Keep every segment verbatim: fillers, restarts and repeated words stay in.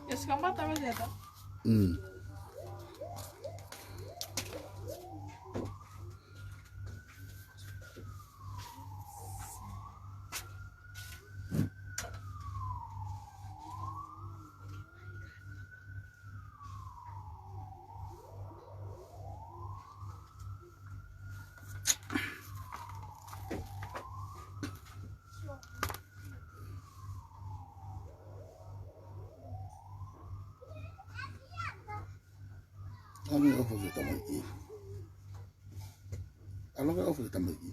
Yes, kamata ko ē. Mm. ʻAlu ke ʻofa ki he tamaiki. ʻAlu ke ʻofa ki he tamaiki.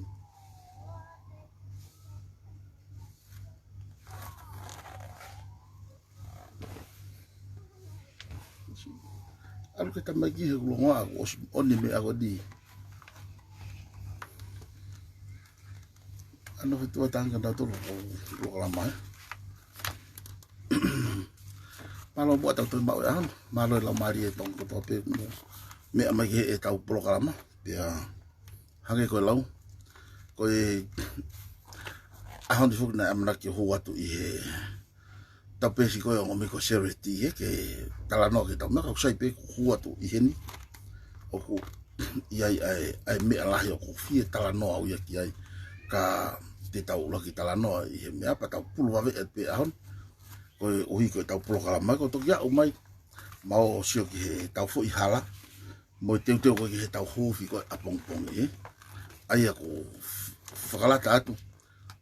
ʻAlu ki he tamaiki he kuo longoaʻa, kuo ʻosi ʻoni meʻa ko eni. ʻAno fetua tangi ka nautolu ko polokalama, ē. Mālō muʻa ʻetau toe maʻu e ʻaho ni. Mālō e laumālie ʻo e Tonga kotoa pē mo e meʻa mai ki heʻetau polokalama. Pea hangē ko e lau, ko e ʻaho ni foki naʻe ʻamanaki ke hū atu ʻi heʻetau peesi ko ē ʻo e ongo meʻa ko e charity, ē, ke talanoa ki heʻetau meʻa, ka ʻoku sai pē kuo hū atu ʻi heni. ʻOku ʻi ai ʻa e, ʻa e meʻa lahi ʻoku ou fie talanoa au ia ki ai, ka te tau ʻuluaki talanoa ʻi he meʻa pea tau pulu vave atu pē ʻaho ni. Koeʻuhi ko ʻetau polokalama ko e toki aʻu mai, mau sio ki heʻetau foʻi hala, mo e teuteu ko ē ki heʻetau hūfi ko ē ʻapongipongi, ē. ʻA ia ʻoku f-, fakalata atu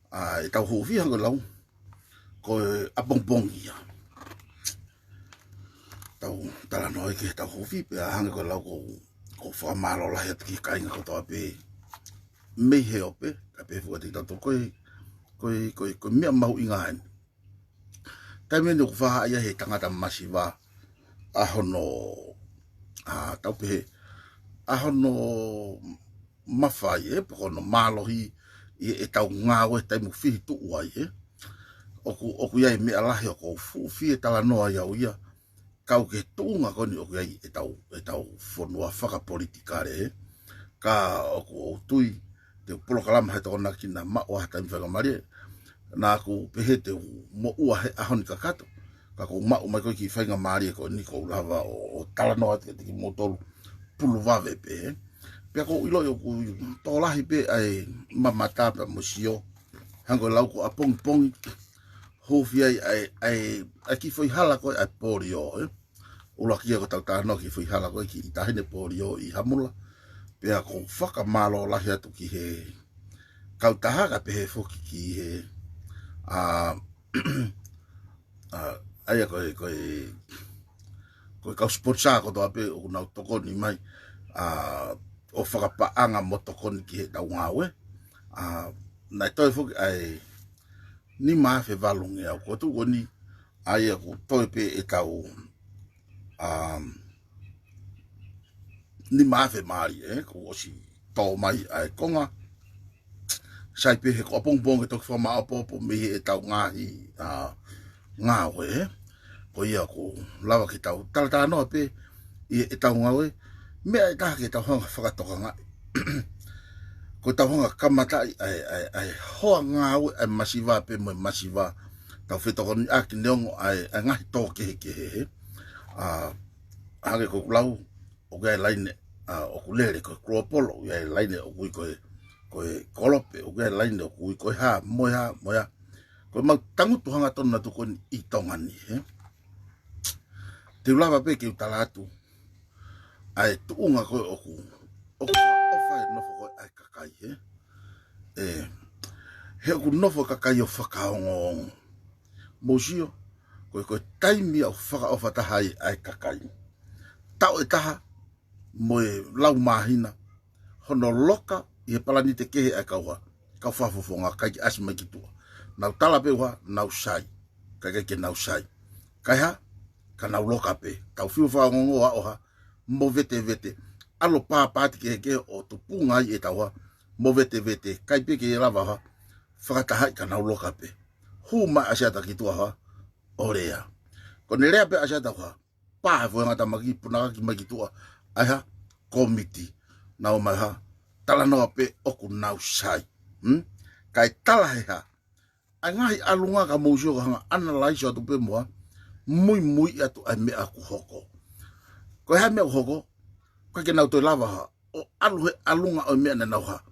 ʻa ʻetau hūfi hangē ko e lau, ko e ʻapongipongi ia. Tau talanoa ki heʻetau hūfi, pea hangē ko e lau ʻoku, ʻoku ou fakamālō lahi atu ki he kāinga kotoa pē mei he ope, ka pehē foki atu kiate kitautolu ko e, ko e, ko e, ko e meʻa mahuʻinga eni. Taimi ni ʻoku fakahā ia ʻe he tangata masiva ʻa hono, ʻa, tau pehē, ʻa hono mafai, ē, pe ko hono mālohi ʻi heʻetau ngāue taimi ʻoku fihituʻu ai, ē. ʻOku, ʻoku ʻi ai e meʻa lahi ʻoku ou fuʻu fie talanoa ai au ia, kau ki he tuʻunga ko eni ʻoku ʻi ai ʻetau, ʻetau fonua fakapolitikale, ē. Ka ʻoku ou tui te u polokalama he Tokonaki naʻa maʻu ha taimi faingamālie. Naʻa ku pehē te u moʻua he ʻaho ni kakato, ka ʻoku ou maʻu mai ko ē kiʻi faingamālie ko eni ʻoku ou lava ʻo, ʻo talanoa atu kiate kimoutolu pulu vave pē, ē. Pea ʻoku ou ʻiloʻi ʻoku tokolahi pē ʻa e mamata pea mo e sio, hangē ko e lau ko e ʻapongipongi, hūfi ai ʻa e, ʻa e, ʻa e kiʻi foʻi hala ko ē ʻa e polio, ē. ʻUluaki ia ko ʻetau talanoa ki he foʻi hala ko ē kiʻi taʻahine polio ʻi Hamula. Pea ʻoku ou fakamālō lahi atu ki he kautaha ka pehē foki ki he, ʻa, ʻa, ʻa ia ko e, ko e, ko e kau sponsor kotoa pē ʻoku nau tokoni mai, ʻa, ʻo fakapaʻanga mo tokoni ki heʻetau ngāue. ʻA, naʻe toe foki ʻa e nima afe valungeau, ko e tuʻu ko eni, ʻa ia ʻoku toe pē ʻetau, um, nima afe mālie, ē, kuo ʻosi tō mai ʻa e konga. Sai pē he ko e ʻapongipongi ke toki fakamāʻopoʻopo mei heʻetau ngaahi, ʻa, ngāue, ē. Ko ia ʻoku lava ke tau talatalanoa pē ʻi heʻetau ngāue, meʻa ʻe taha ke tau hanga fakatokangaʻi. Ko ʻetau hanga kamataʻi ʻa e, ʻa e, ʻa e hoa ngāue ʻa e masiva pē mo e masiva, tau fetokoniʻaki neongo ʻa e, ʻa e ngaahi tō kehekehe, ē. ʻA, hangē ko ʻeku lau, ʻoku ʻi ai e laine, ʻa, ʻoku lele ko e global, ʻoku ʻi ai e laine ʻoku ui ko e, ko e kolope, ʻoku ʻi ai e laine ʻoku ui ko e hā, mo e hā, mo e hā. Ko ʻemau tangutu hangatonu atu ko eni ʻi Tonga ni, ē. Te u lava pē ke u tala atu ʻa e tuʻunga ko ē ʻoku, ʻoku ʻofa e nofo ko ē ʻa e kakai, ē. Ē, he ʻoku nofo e kakai ʻo fakaongoongo. Mou sio, ko e, ko e taimi ʻoku fakaʻofa taha ai ʻa e kakai. Taʻu ʻe taha, mo e lau māhina, hono loka ʻi he palanite kehe ʻa e kau hā, kau fakafofonga, ʻikai ke ʻasi mai ki tuʻa. Nau tala pē ʻuha, nau sai. Ka ʻikai ke nau sai. Kae hā, ka nau loka pē. Tau fiu fakaongoongo ʻa ʻoha, mo vetevete. ʻAlu pāpāti kehekehe ʻo tupunga ai ʻetau hā, mo vetevete. ʻIkai pē ke lava ʻoha, fakatahaʻi ka nau loka pē. Hū mai ʻAsiata ki tuʻa ʻoha, ʻo lea. Ko ʻene lea pē ʻAsiata ʻoha, pā he foʻi anga tamaki, punakaki mai ki tuʻa ʻa e hā, kōmiti. Nau ō mai hā, talanoa pē ʻoku nau sai. Hmm? Kae tala he hā, ʻa e ngaahi ʻalunga ka mou sio ka hanga ʻo analyze atu pē mo hā, muimui atu ʻa e meʻa ʻoku hoko. Ko e hā e meʻa ʻoku hoko, ʻikai ke nau toe lava ha ʻo ʻalu he ʻalunga ʻo e meʻa naʻa nau ha.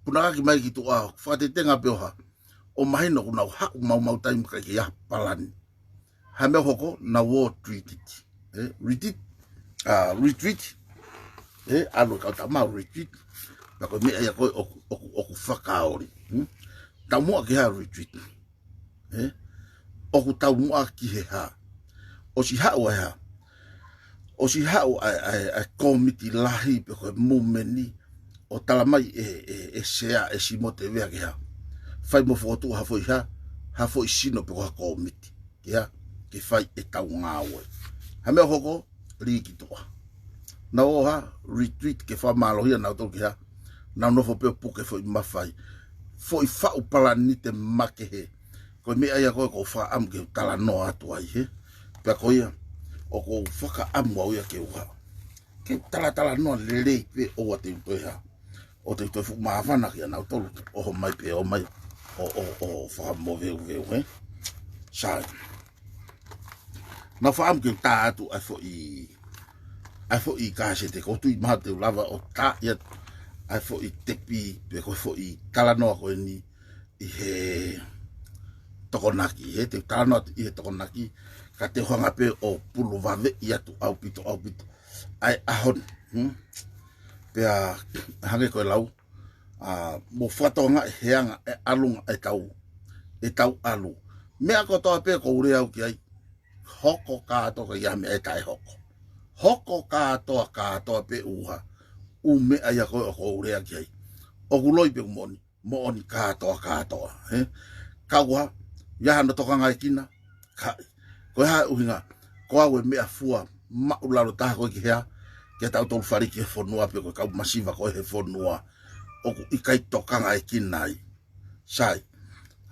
Punakaki mai ki tuʻa, fakatetenga pē ʻo ha. ʻO mahino ʻoku nau haʻu maumau taimi kae ʻikai ke ʻi ai ha palani. Hā e meʻa ʻoku hoko, nau ō retreat. Ē, retreat. ʻA, retreat. Ē, ʻalu e kau tama ʻo retreat. Pea ko e meʻa ia ko ē ʻoku, ʻoku, ʻoku fakaoli. Hmm? Taumuʻa ki he hā retreat. Ē? ʻOku taumuʻa ki he hā. ʻOsi haʻu ʻa e hā. ʻOsi haʻu ʻa e, ʻa e, ʻa e kōmiti lahi pe ko e mūmeni ʻo tala mai ʻe, ʻe, ʻe Sea, ʻe Simote Vea ke hā. Fai mo fokotuʻu ha foʻi hā, ha foʻi sino pe ko ha kōmiti. Ke hā, ke fai ʻetau ngāue. Hā e meʻa ʻoku hoko, lī ki tuʻa. Nau ō hā, retreat ke fakamālohia nautolu ke hā. Nau nofo pē ʻo puke foʻi mafai. Foʻi faʻu palani te makehe. Ko e meʻa ia ko ē ʻoku ou fakaʻamu ke u talanoa atu ai, hē. Pea ko ia, ʻoku ou fakaʻamu au ia ke u hā. Ke u talatalanoa lelei pē ʻoua te u toe hā. ʻO te u toe fuʻu māfana kia nautolu, ʻoho mai pē ʻo mai, ʻo, ʻo, ʻo fakamoveuveu, hē. Sai. Naʻa ku fakaʻamu ke u tā atu ʻa e foʻi, ʻa e foʻi kāsete, ʻoku ou tui mahalo te u lava ʻo tā ia ʻa e foʻi tepi, pe ko e foʻi talanoa ko eni, ʻi he Tokonaki, hē, te u talanoa atu ʻi he Tokonaki, ka te u hanga pē ʻo pulu vaveʻi atu ʻaupito, ʻaupito. ʻA e ʻaho ni, hmm? Pea hangē ko e lau, ʻa, mou fakatokangaʻi he anga e ʻalunga ʻetau, ʻetau ʻalu. Meʻa kotoa pē ʻoku ou lea au ki ai, hoko kātoa ka ʻi ai ha meʻa ʻe taʻehoko. Hoko kātoa, kātoa pē ʻū hā. ʻŪ meʻa ia ko ē ʻoku ou lea ki ai. ʻOku loi pe ʻoku moʻoni. Moʻoni kātoa, kātoa, hē? Ka ʻoku hā, ʻi ai hano tokangaekina, ka, ko e hā e ʻuhinga, ko au e meʻafua māʻulalo taha ko ē ki he hā, ke tau tolu fale ki he fonua pe ko e kau masiva ko ē he fonua, ʻoku ʻikai tokangaekina ai. Sai,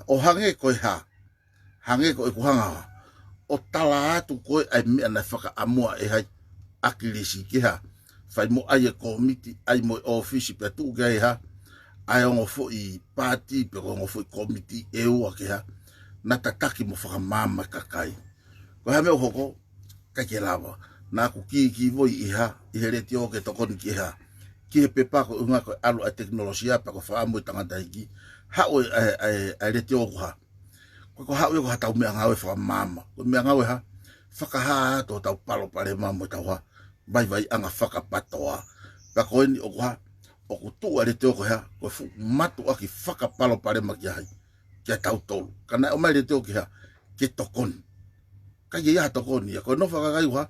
ʻo hangē ko e hā, hangē ko ʻeku hanga ʻo tala atu ko ē ʻa e meʻa naʻe fakaʻamua ʻe hai ʻa ʻAkilisi ke hā. Fai mo ʻai e kōmiti, ʻai mo e ʻōfisi pea tuʻu ki ai hā. ʻA e ongo foʻi pāti pe ko e ongo foʻi kōmiti ʻe ua ke hā. Naʻa tataki mo fakamaama e kakai. Ko e hā e meʻa ʻoku hoko, ʻikai ke lava. Naʻa ku kīkīvoi ʻi hā, ʻi he letiō ke tokoni ki hā. Ki he pepa ko e ʻuhinga ko e ʻalu ʻa e tekinolosia pea ko e fakaʻamu e tangataʻeiki. Haʻu e, ʻa e, ʻa e, ʻa e letiō ko hā. Ko e ko haʻu ia ko haʻatau meʻangāue fakamaama. Ko e meʻangāue hā, fakahā atu hotau palopalema mo ʻetau hā, vaivaiʻanga fakapatoa. Pea ko eni ʻoku hā, ʻoku tuʻu ʻa e letiō ko e hā, ko e fuʻu mātuʻaki fakapalopalema ki ai, kia tautolu. Ka naʻe ʻomai e letiō ke hā, ke tokoni. Ka ʻi ai ha tokoni ia, ko e nofo ʻa e kakai ʻoku hā,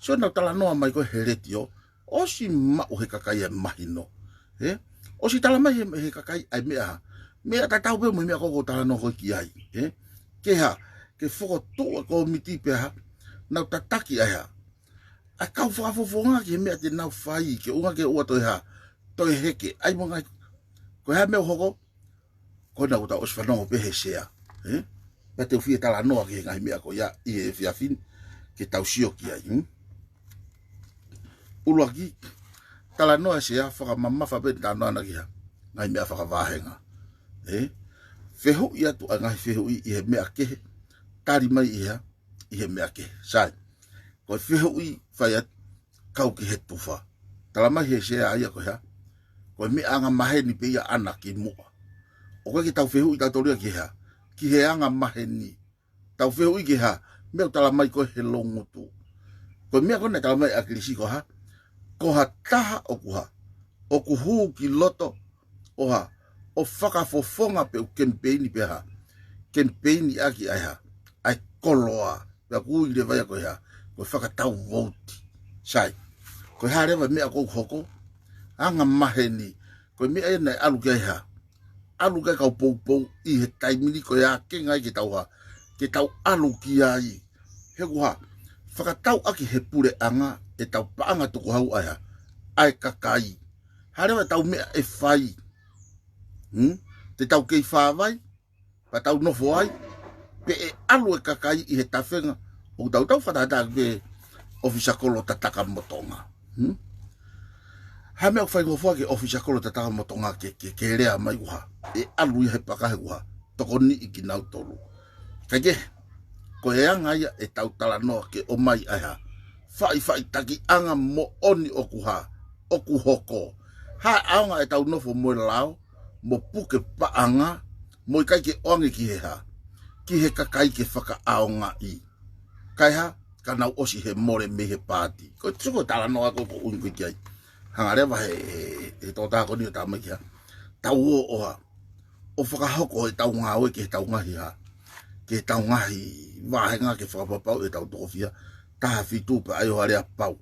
sio nau talanoa mai ko ē he letiō, ʻosi maʻu he kakai ʻa e mahino. Hē? ʻOsi tala mai he, he kakai ʻa e meʻa hā. Meʻa tatau pē mo e meʻa ko ē ʻoku ou talanoa ko ē ki ai. Hē? Ke hā, ke fokotuʻu e kōmiti pea hā, nau tataki ʻa e hā. ʻA e kau fakafofonga ki he meʻa te nau fai, ke ʻuhinga ke ʻoua toe hā. Toe heke, ʻai mo e ngaahi. Ko e hā e meʻa ʻoku hoko, ko ena ʻoku tau ʻosi fanongo pē he Sea, ē? Pea te u fie talanoa ki he ngaahi meʻa ko ia ʻi he efiafi ni, ke tau sio ki ai, hmm? ʻUluaki, talanoa e Sea, fakamamafa pē talanoa ʻana ki hā, ngaahi meʻa fakavāhenga, ē? Fehuʻi atu ʻa e ngaahi fehuʻi ʻi he meʻa kehe, tali mai ʻi hā, ʻi he meʻa kehe. Sai, ko e fehuʻi fai atu, kau ki he tufa. Tala mai he Sea ia ko e hā, ko e meʻa anga maheni pē ia ʻana ki muʻa. ʻOku ʻikai ke tau fehuʻi tautolu ia ki hā, ki he anga maheni. Tau fehuʻi ki hā, meʻa ʻoku tala mai ko ē he loungutu. Ko e meʻa ko ē naʻe tala mai ʻe ʻAkilisi ko hā, ko ha taha ʻoku hā, ʻoku hū ki loto, ʻo hā, ʻo fakafofonga pē ʻū kemipeini pē hā. Kemipeini ʻaki ʻa e hā, ʻa e koloa, pea ʻoku ui leva ia ko e hā, ko e fakatau vouti. Sai, ko e hā leva e meʻa ʻoku hoko, anga maheni, ko e meʻa ia naʻe ʻalu ki ai hā. ʻAlu ki ai kau poupou ʻi he taimi ni ko e ʻakenga ai ke tau hā, ke tau ʻalu ki ai. He ʻoku hā, fakatau ʻaki he puleʻanga ʻetau paʻanga tukuhau ʻa e hā, ʻa e kakai. Hā leva ʻetau meʻa ʻe fai. Hmm? Te tau kei fāvai, pea tau nofo ai, pe ʻe ʻalu e kakai ʻi he tafenga, ʻoku tau tau fakatātā ki he ʻofisa kolo tataka motonga. Hmm? Hā e meʻa ʻoku faingofua ki he ʻofisa kolo tataka motonga ke, ke, ke lea mai ʻoku hā, ʻe ʻalu ia he paka he ʻoku hā, tokoniʻi kinautolu. Kae kehe, Ko e anga ia ʻetau talanoa ke ʻomai ai ha faʻifaʻitakiʻanga moʻoni ʻoku hā, ʻoku hoko. Hā ʻaonga ʻetau nofo mo e lao, mo puke paʻanga, mo ʻikai ke ʻoange ki he hā, ki he kakai ke fakaʻaongaʻi. Kae hā, ka nau ʻosi he mole mei he paati. Ko e tuku talanoa ko ko ʻuhinga ki ai. Hanga leva he, he, he tōtā ko ni ʻo tā mai ki ha. Tau ō ʻo hā, ʻo fakahoko ʻetau ngāue ki heʻetau ngaahi hā, ki heʻetau ngaahi vāhenga ke fakapapau ʻetau toko fiha, taha fitu pea ʻai ʻo hā lea pau.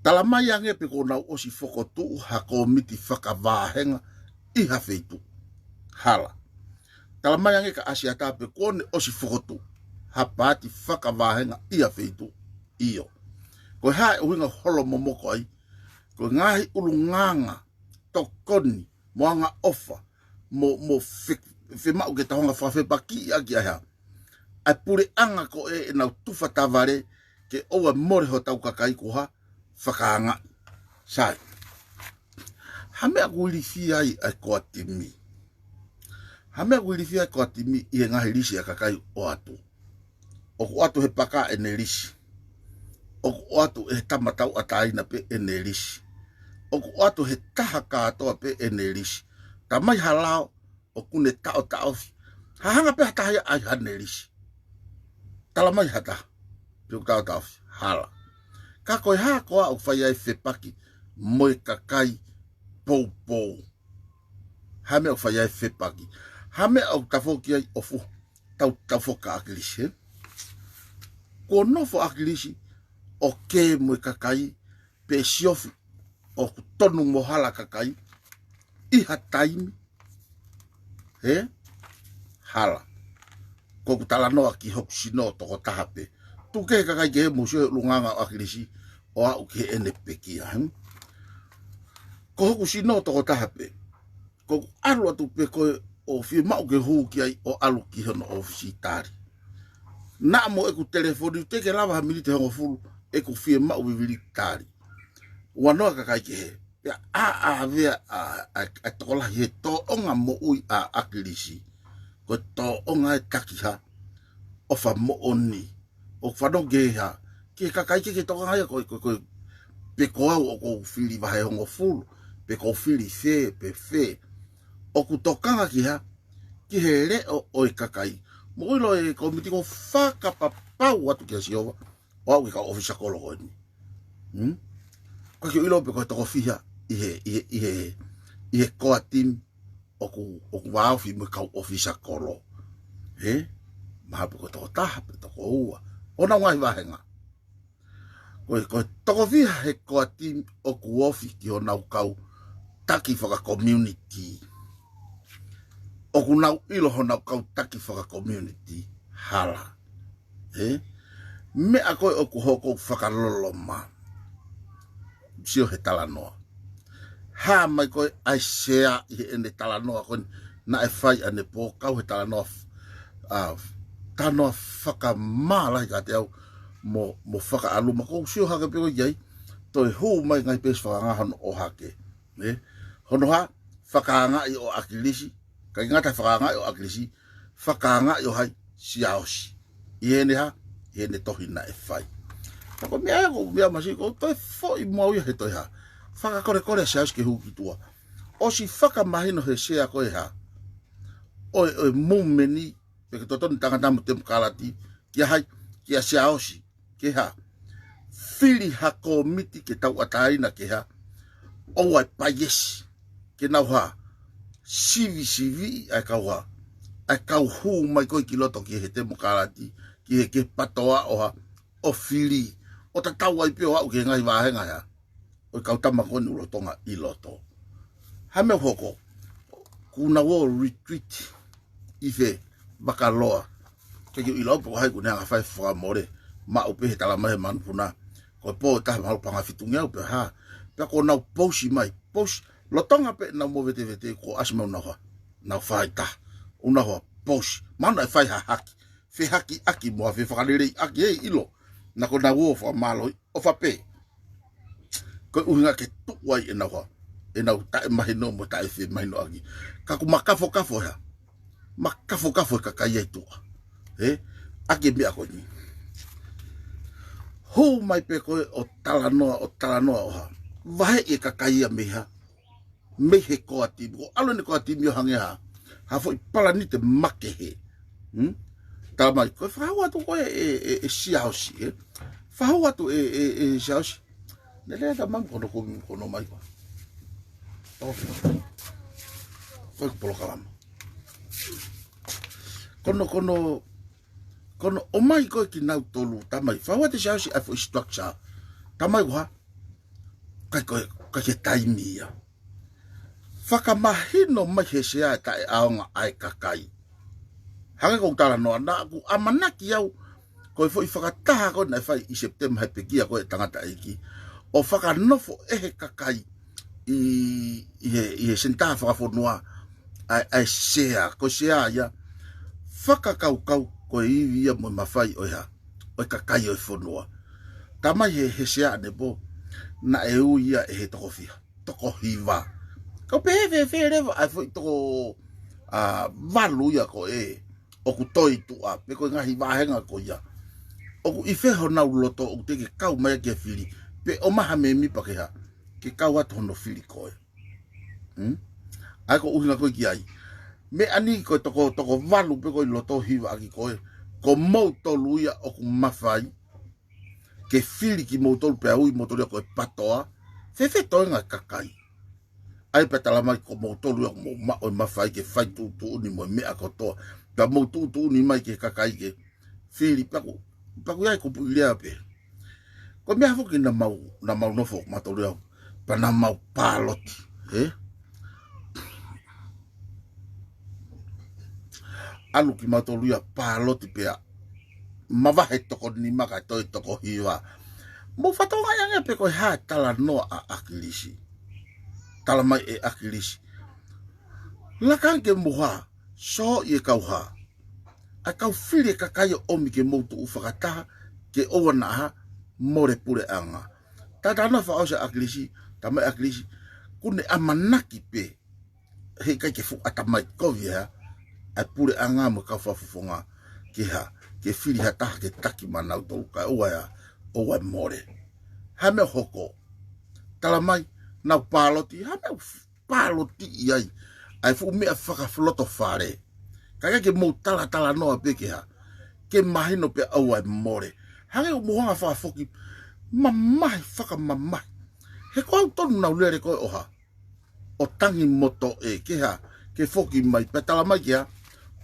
Tala mai ange pe kuo nau ʻosi fokotuʻu ha kōmiti fakavāhenga ʻi ha feituʻu. Hala. Tala mai ange ka ʻasi ata pe kuo ne ʻosi fokotuʻu ha paati fakavāhenga ʻi ha feituʻu. ʻIo. Ko e hā e ʻuhinga holo momoko ai, ko e ngaahi ʻulungaanga, tokoni, mo angaʻofa, mo, mo fe-, fiemaʻu ke tau hanga fakafepakiʻi ʻaki ai ha. ʻA e puleʻanga ko ē ʻenau tufa tavale ke ʻoua mole hotau kakai ko hā, fakaangaʻi. Sai. Hā meʻa ʻoku ilifia ai ʻa e COTIMI. Hā meʻa ʻoku ilifia ai COTIMI ʻi he ngaahi lisi ʻa e kakai ʻoatu. ʻOku ʻoatu he paka ʻene lisi. ʻOku ʻoatu he tama tauʻatāina pē ʻene lisi. ʻOku ʻoatu he taha kātoa pē ʻene lisi. Tā mai ha lao ʻoku ne taʻotaʻofi. Hā hanga pē ha taha ia ʻai haʻane lisi. Tala mai ha taha. Pea ʻoku taʻotaʻofi. Hala. Ka ko e hā koā ʻoku fai ai fepaki mo e kakai poupou. Hā meʻa ʻoku fai ai fepaki. Hā meʻa ʻoku tafoki ai ʻo fuhu. Tau, tau foki ʻAkilisi, hē? Kuo nofo ʻAkilisi ʻo kē mo e kakai, pe siofi ʻoku tonu mo hala kakai, ʻi ha taimi, hē? Hala. Ko ʻeku talanoa ki hoku sino tokotaha pē. Tuku kehe kakai kehe mou sio he ʻulungaanga ʻo ʻAkilisi, ʻo aʻu ki heʻene pekia, hē? Ko hoku sino tokotaha pē. Ko ʻeku ʻalu atu pē ko ē ʻo fiemaʻu ke hū ki ai ʻo ʻalu ki hono ʻōfisi tali. Naʻa mo ʻeku telefoni, teʻeki ke lava ha miniti ʻe hongofulu, ʻeku fiemaʻu vivili tali. Ua noa kakai kehe. Pea ʻāʻāvea ʻa, ʻa, ʻa e tokolahi he tōʻonga moʻui ʻa ʻAkilisi. Ko e tōʻonga e taki hā, ʻofa moʻoni. ʻOku fanongo ki he hā, ki he kakai ke ke tokanga ia ko, ko, ko, pe ko au ʻoku ou fili vahe hongofulu, pe ʻoku ou fili fē, pe fē. ʻOku tokanga ki hā, ki he leʻo ʻo e kakai. Mou ʻilo e kōmiti ʻoku fakapapau atu kia Sihova, ʻo aʻu ki he kau ʻōfisa kolo ko eni. Hmm? Ko e kiʻi ʻilo pe ko e toko fiha ʻi he, ʻi he, ʻi he, ʻi he COTIMI ʻoku, ʻoku vāofi mo e kau ʻōfisa kolo. Hē? Mahalo pe ko e toko taha, pe toko ua. ʻO nau ngaahi vāhenga. Ko e, ko e toko fiha he COTIMI ʻoku ofi ki honau kau taki fakakomiunitī. ʻOku nau ʻilo honau kau taki fakakomiunitī. Hala. Hē? Meʻa ko ē ʻoku hoko ʻoku fakaloloma. Sio he talanoa. Hā mai ko ē ʻa e sea ʻi heʻene talanoa ko ē naʻe fai ʻanepō kau he talanoa f-, ʻa, talanoa fakamālahi kiate au mo, mo fakaʻaluma. Ko u sio hake pē ko ē ki ai, toe hū mai ngaahi peesi fakangā hono ʻohake. Hē? Hono hā, fakaangaʻi ʻo ʻAkilisi, ʻikai ngata he fakaangaʻi ʻo ʻAkilisi, fakaangaʻi ʻo hai, Siaosi. ʻI heʻene hā, ʻi heʻene tohi naʻe fai. Ka ko e meʻa ia ko e meʻa masiʻi ko e toe foʻi mo au ia he toe hā. Fakakolekole ʻa Siaosi ke hū ki tuʻa. ʻOsi fakamahino he sea ko ē hā. ʻO e, ʻo e mūmeni, pe ko e totonu tangata mo e temokalati, kia hai, kia Siaosi, ke hā. Fili ha kōmiti ke tauʻatāina ke hā. ʻOua ʻe paiesi, ke nau hā. Sivisiviʻi ʻa e kau hā. ʻA e kau hū mai ko ē ki loto ki he temokalati, ki he, ki he patoa ʻo hā, ʻo fili. ʻO tatau ai pē ʻo aʻu ki he ngaahi vāhenga hā. ʻO e kau tama ko eni ʻo Tonga ʻi loto. Hā meʻa ʻoku hoko, kuo nau ō retreat ʻi fē, Vakaloa. Ke kiu ʻilo pe ko hai kuo ne hanga fai fakamole, maʻu pē he tala mai he manupuna. Ko e pō ʻe taha mahalo paʻanga fitungeau pe hā. Pea kuo nau pousi mai, pousi, lolotonga pē ʻenau movetevete kuo ʻasi mai ʻo nau hā, nau fai taha, ʻo nau hā, pousi. Mahalo naʻe fai ha haki, fehakiʻaki mo ha fefakaleleiʻaki ʻe ʻilo. Naʻa ko ʻenau ō fakamālohi, ʻofa pē. Ko e ʻuhinga ke tuʻu ai ʻenau hā, ʻenau taʻemahino mo taʻefemahinoʻaki. Ka ʻoku makafokafo hā. Makafokafo e kakai ʻi tuʻa. Hē? ʻaki e meʻa ko eni. Hū mai pē ko ē ʻo talanoa, ʻo talanoa ʻo hā. Vaheʻi e kakai ia mei hā. Mei he koa timi. Ko ʻalu ʻene koa timi ʻo hangē ha. Ha foʻi palanite makehe. Hmm? Talamai, ko e fakahū atu ko ē e, e, e Siaosi, ē. Fakahū atu e, e, e Siaosi. Ne lea ta mam kono ko, kono mai ko. Tau fina. Fai ko polokalama. Kono, kono, kono ʻomai ko ē kinautolu, talamai. Fakahū atu e Siaosi ʻa e foʻi structure. Talamai ko hā. Kai ko, kai ke taimi ia. Fakamahino mai he sea e taʻeʻaonga ʻa e kakai. Hangē ko ʻeku talanoa, naʻa ku ʻamanaki au, ko e foʻi fakataha ko ē naʻe fai ʻi Sepitema he pekia ko ē tangataʻeiki. ʻO fakanofo ʻe he kakai ʻi, ʻi he, ʻi he senitā fakafonua, ʻa e, ʻa e sea, ko e sea ia, fakakaukau ko e ivi ia mo e mafai ʻo e hā, ʻo e kakai ʻo e fonua. Talamai he, he sea ʻanepō, naʻe ui ia ʻe he toko fiha. Toko hiva. Kau pehē fēfē leva ʻa e foʻi toko, ʻa, valu ia ko ē. ʻOku toe tuʻa, pe ko e ngaahi vāhenga ko ia. ʻOku ʻi fē honau loto, ʻoku teʻeki ke kau mai ki he fili. Pe ʻomai ha mēmipa ke hā. Ke kau atu hono fili ko ē. Hmm? ʻA ia ko e ʻuhinga ko ē ki ai. Meʻa ni ko e toko, toko valu pe ko e loto hiva ʻaki ko ē. Ko moutolu ia ʻoku mafai. Ke fili kimoutolu pea ui moutolu ia ko e patoa, fēfē toenga e kakai. ʻA ia pea talamai ko moutolu ia ʻoku mou maʻu e mafai ke fai tuʻutuʻuni mo e meʻa kotoa. Pea mou tuʻutuʻuni mai ki he kakai ke fili pea ʻoku, pea ʻoku ʻi ai e kupuʻi lea pē. Ko e meʻa foki naʻa mau, naʻa mau nofo mautolu ia, pea naʻa mau pāloti, ē? ʻAlu kimautolu ia pāloti pea mavahe toko nima kae toe toko hiva. Mou fakatokangaʻi ange pē ko e hā e talanoa ʻa ʻAkilisi. Talamai ʻe ʻAkilisi. Laka ange ke mou hā, sō ʻi e kau hā. ʻA e kau fili e kakai ʻo ʻomi ke mou tuʻu fakataha, ke ʻoua naʻa hā, mole puleʻanga. Tatano faʻosi ʻa ʻAkilisi, talamai ʻe ʻAkilisi, ʻoku ne ʻamanaki pē, heʻikai ke fuʻu ʻatamai kovi ʻa e, ʻa e puleʻanga mo e kau fakafofonga ke hā, ke fili ha taha ke taki maʻanautolu kae ʻoua ʻe hā, ʻoua ʻe mole. Hā e meʻa ʻoku hoko. Talamai, nau pāloti, hā e meʻa ʻoku pālotiʻi ai. ʻA e fuʻu meʻa fakalotofale. Kae ʻikai ke mou talatalanoa pē ke hā. Ke mahino pē ʻoua ʻe mole. Hangē ʻoku mou hanga fakafoki. Mamahi fakamamahi. He ko au tonu naʻa ku lele ko ē ʻo hā. ʻO tangi moto ē ke hā. Ke foki mai. Pea talamai ke hā.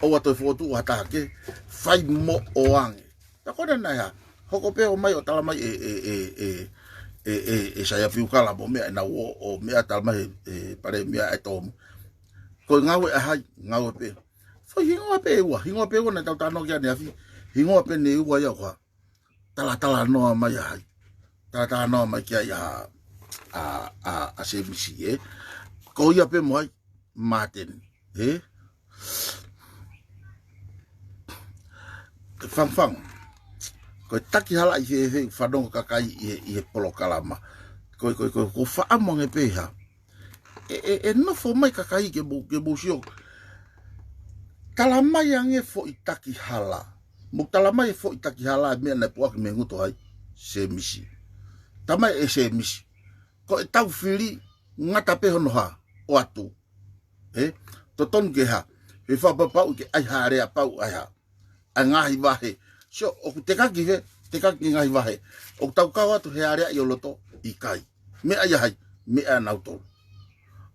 ʻOua toe fokotuʻu ha taha ke. Fai moʻo ange. Pea ko ena naʻe hā, hoko pē ʻo mai ʻo talamai ʻe, ʻe, ʻe Saia Fiukala mo meʻa ʻenau ō, ʻo meʻa talamai ʻe, ʻe Palēmia ʻe Tomu. Ko e ngāue ʻa hai, ngāue pē. Foʻi hingoa pē ʻe ua, hingoa pē ʻe ua naʻa tau talanoa ki ai ʻaneafi, hingoa pē ʻe ua ia ʻoku hā. Talatalanoa mai ʻa hai. Talatalanoa mai ki ai ʻa, ʻa, ʻa, ʻa Semisi, ē. Ko ia pē mo hai, Māteni, ē. Fangfang. Ko e takihalaʻi he, he fanongo kakai ʻi he, ʻi he polokalama. Ko e, ko e, ko e, ko e faʻamange pē hā. ʻE, ʻe, ʻe nofo mai kakai ke mou, ke mou sio. Talamai ange foʻi takihala. Mou talamai e foʻi takihala meʻa naʻe puʻaki mei he ngutu hai. Semisi. Talamai ʻe Semisi. Ko e tau fili ngata pē hono hā. ʻOatu. Ē? Totonu ke hā. He fakapapauʻi ke ʻai ha aleapau ʻai hā. ʻA e ngaahi vahe. Sio, ʻoku tekaki he, tekaki ngaahi vahe. ʻOku tau kau atu he aleaʻi ʻo loto, ʻikai. Meʻa ia hai, meʻa nautolu.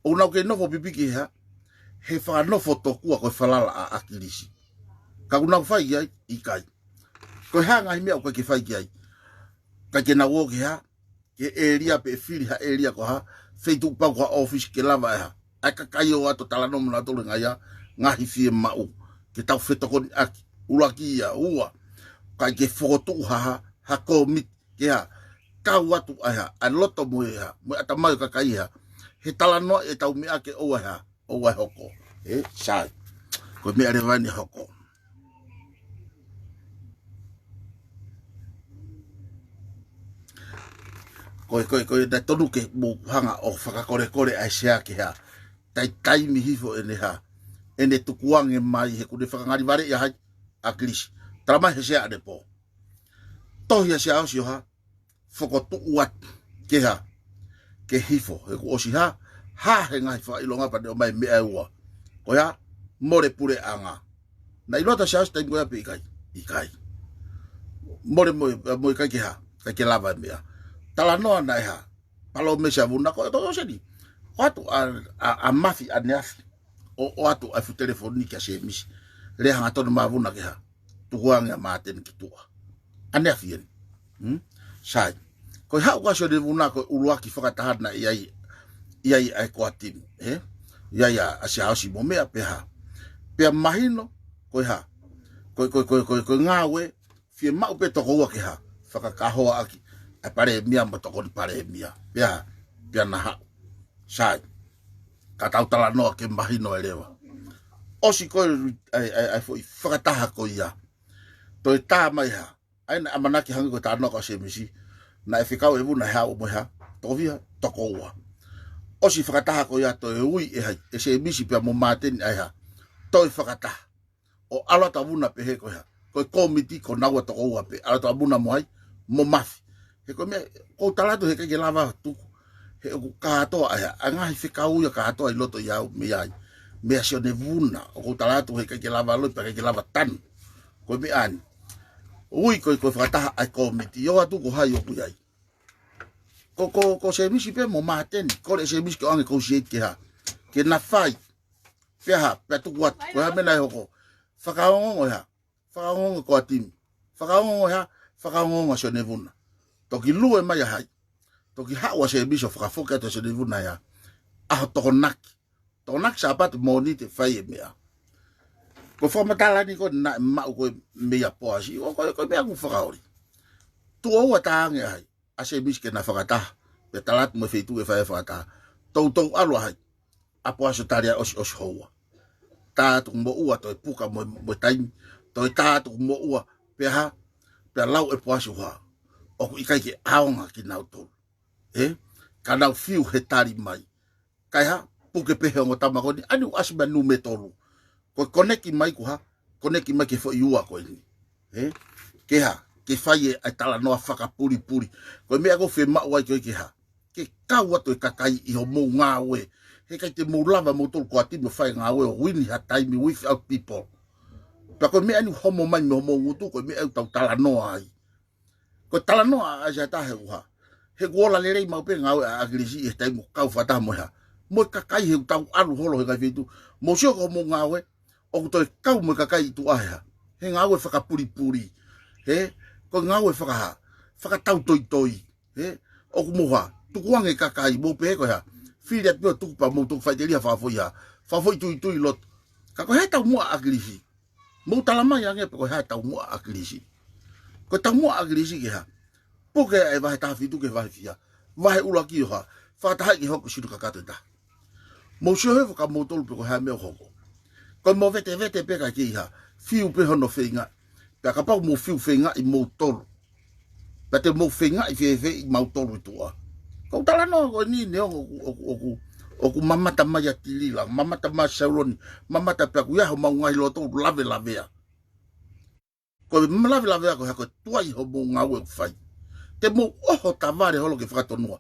ʻOku nau kei nofo pipiki he hā, he fakanofo tokua ko e falala ʻa ʻAkilisi. Ka ʻoku nau fai ki ai, ʻikai. Ko e hā ngaahi meʻa ʻoku ʻikai ke fai ki ai. ʻIkai ke nau ō ke hā, ke ʻēlia pe fili ha ʻēlia ko ha, feituʻu pau ko ha ʻōfisi ke lava ʻe hā. ʻA e kakai ʻo ʻato talanoa mo nautolu ngaahi ā, ngaahi fiemaʻu. Ke tau fetokoniʻaki, ʻuluaki ia, ua. ʻIkai ke fokotuʻu ha, ha, ha kōmiti, ke hā. Kau atu ʻa e hā, ʻa e loto mo e hā, mo e ʻatamai ʻo e kakai hā. He talanoa ʻetau meʻa ke ʻoua ʻe hā. ʻOua ʻe hoko. Ē, sai. Ko e meʻa leva eni hoko. Ko e, ko e, ko e, naʻe tonu ke mou hanga ʻo fakakolekole ʻa e sea ke hā. Tai taimi hifo ʻene hā. ʻEne tukuange mai he ʻoku ne fakangalivale ia hai. ʻAkilisi. Tala mai he Sea ʻanepō. Tohi ʻa Siaosi ʻo hā, fokotuʻu atu ke hā, ke hifo, he kuo ʻosi hā, hā he ngaahi fakaʻilonga pea ne ʻomai meʻa ʻe ua. Ko e hā, mole puleʻanga. Naʻe ʻiloa ʻa Siaosi taimi ko ia pe ʻikai? ʻIkai. Mole mo, mo ʻikai ke hā, ʻikai ke lava e meʻa. Talanoa naʻe hā, palōmesi ʻa Vuna ko e tō seni. ʻOatu ʻa, ʻa, ʻa Mafi ʻaneafi. ʻO, ʻoatu ʻa e fuʻu telefoni kia Semisi. Lea hangatonu mo Vuna ke hā, tukuange ʻa Māteni ki tuʻa. ʻAneafi eni. Hmm? Sai. Ko e haʻu ko ē ʻa Sione Vuna ko e ʻuluaki fakataha naʻe ʻi ai, ʻi ai ʻa e core team, ē? ʻI ai ʻa, ʻa Siaosi mo meʻa pe hā. Pea mahino, ko e hā. Ko e, ko e, ko e, ko e, ko e ngāue, fiemaʻu pē tokoua ke hā, fakakahoa ʻaki ʻa e palēmia mo e tokoni palēmia. Pea, pea na haʻu. Sai. Ka tau talanoa ke mahino e leva. ʻOsi ko ē ʻa e, ʻa e, ʻa e foʻi fakataha ko ia. Toe tā mai hā. ʻA ia naʻe ʻamanaki hangē ko e talanoa ko ē ʻa Semisi. Naʻe fekau ʻe Vuna he haʻu mo e hā. Toko fiha, toko ua. ʻOsi fakataha ko ia toe ui ʻe hai, ʻe Semisi pea mo Māteni ʻa e hā. Toe fakataha. ʻO ʻalu atu ʻa Vuna pehē ko e hā. Ko e kōmiti ko naua toko ua pē. ʻAlu atu ʻa Vuna mo hai, mo Mafi. He ko e meʻa, ʻoku ou tala atu he ʻikai ke lava tuku. He ʻoku kātoa ʻa e hā. ʻA e ngaahi fekau ia kātoa ʻi loto ʻiate au mei ai. Meia Sione Vuna. ʻOku ou tala atu he ʻikai ke lava loi, pea ʻikai ke lava tanu. Ko e meʻa eni. Ui ko e, ko e fakataha ʻa e kōmiti. ʻO atu ko hai ʻoku ʻi ai. Ko, ko, ko Semisi pē mo Māteni. Kole ʻe Semisi ke ʻoange ko si eit ke hā. Ke na fai. Pea hā, pea tuku atu, ko e hā meʻa naʻe hoko. Fakaongoongo e hā, fakaongoongo e core team. Fakaongoongo e hā, fakaongoongo ʻa Sione Vuna. Toki lue mai ʻa hai. Toki haʻu ʻa Semisi ʻo fakafoki atu ʻa Sione Vuna e hā. ʻAho Tokonaki. Tokonaki Sāpate Mōnite fai e meʻa. Ko e fakamatala ni ko ē naʻe maʻu ko ē meia Poasi. ʻO ko e, ko e meʻa ʻoku fakaoli. Tuʻo ua tā ange ʻa hai. ʻA Semisi ke na fakataha. Pea tala atu mo e feituʻu ʻe fai e fakataha. Toutou ʻalu ʻa hai. ʻA Poasi ʻo tali ʻa e ʻosi, ʻosi houa. Tā atu mo ua toe puka mo, mo e taimi. Toe tā atu mo ua. Pea hā. Pea lau ʻe Poasi ʻo hā. ʻOku ʻikai ke ʻaonga kinautolu. Ē? Ka nau fiu he tali mai. Kae hā, puke pē he ongo tama ko eni, ʻa eni ʻoku ʻasi mai nume tolu. Ko e koneki mai ko e hā, koneki mai ki he foʻi ua ko eni. Ē? Ke hā, ke fai e, ʻa e talanoa fakapulipuli. Ko e meʻa ʻoku ou fiemaʻu ai ko ē ke hā. Ke kau atu e kakai ʻi hoʻomou ngāue. He ʻikai te mou lava moutolu ko e ʻa e timi ʻo fai ngāue ʻo win ha taimi without people. Pea ko e meʻa eni ʻoku homo mai mei hoʻomou ngutu, ko e meʻa ʻoku tau talanoa ai. Ko e talanoa ʻa ʻAisea Taha he ʻuha. He ʻoku ola lelei maʻu pē ngāue ʻa ʻAkilisi he taimi ʻoku kau fakataha mo e hā. Mo e kakai he ʻoku tau ʻalu holo he ngaahi feituʻu. Mou sio ko hoʻomou ngāue, ʻoku toe kau mo e kakai ʻi tuʻa he hā. He ngāue fakapulipuli. He, ko e ngāue fakahā. Fakatautoitoi. He, ʻoku mou hā. Tukuange e kakai, mou pehē ko e hā. Fili atu pē ʻo tuku pea mou tuku faʻiteliha fakafoʻi hā. Fakafoʻi tuitui loto. Ka ko e hā e taumuʻa ʻa ʻAkilisi. Mou tala mai ange pe ko e hā e taumuʻa ʻa ʻAkilisi. Ko e taumuʻa ʻa ʻAkilisi ke hā. Puke e vahe taha fitu ki he vahe fiha. Vahe ʻuluaki ʻo hā. Fakatahaʻi ke hoko sino kakato ʻe taha. Mou sio he fakamoutolu pe ko e hā e meʻa ʻoku hoko. Ko e movetevete pē ka ke ʻi hā. Fiu pē hono feinga. Pea kapau mou fiu feingaʻi moutolu. Pea te mou feingaʻi fēfē ʻi mautolu ʻi tuʻa. Ko e talanoa ko eni neongo ʻoku, ʻoku, ʻoku, ʻoku mamata mai ʻa Tilila, mamata mai ʻa Sauloni, mamata pea ʻoku ʻi ai homau ngaahi loto ʻoku lavelavea. Ko e malavelavea ko e hā ko e tuai hoʻomou ngāue ʻoku fai. Te mou ʻoho tavale holo ke fakatonua.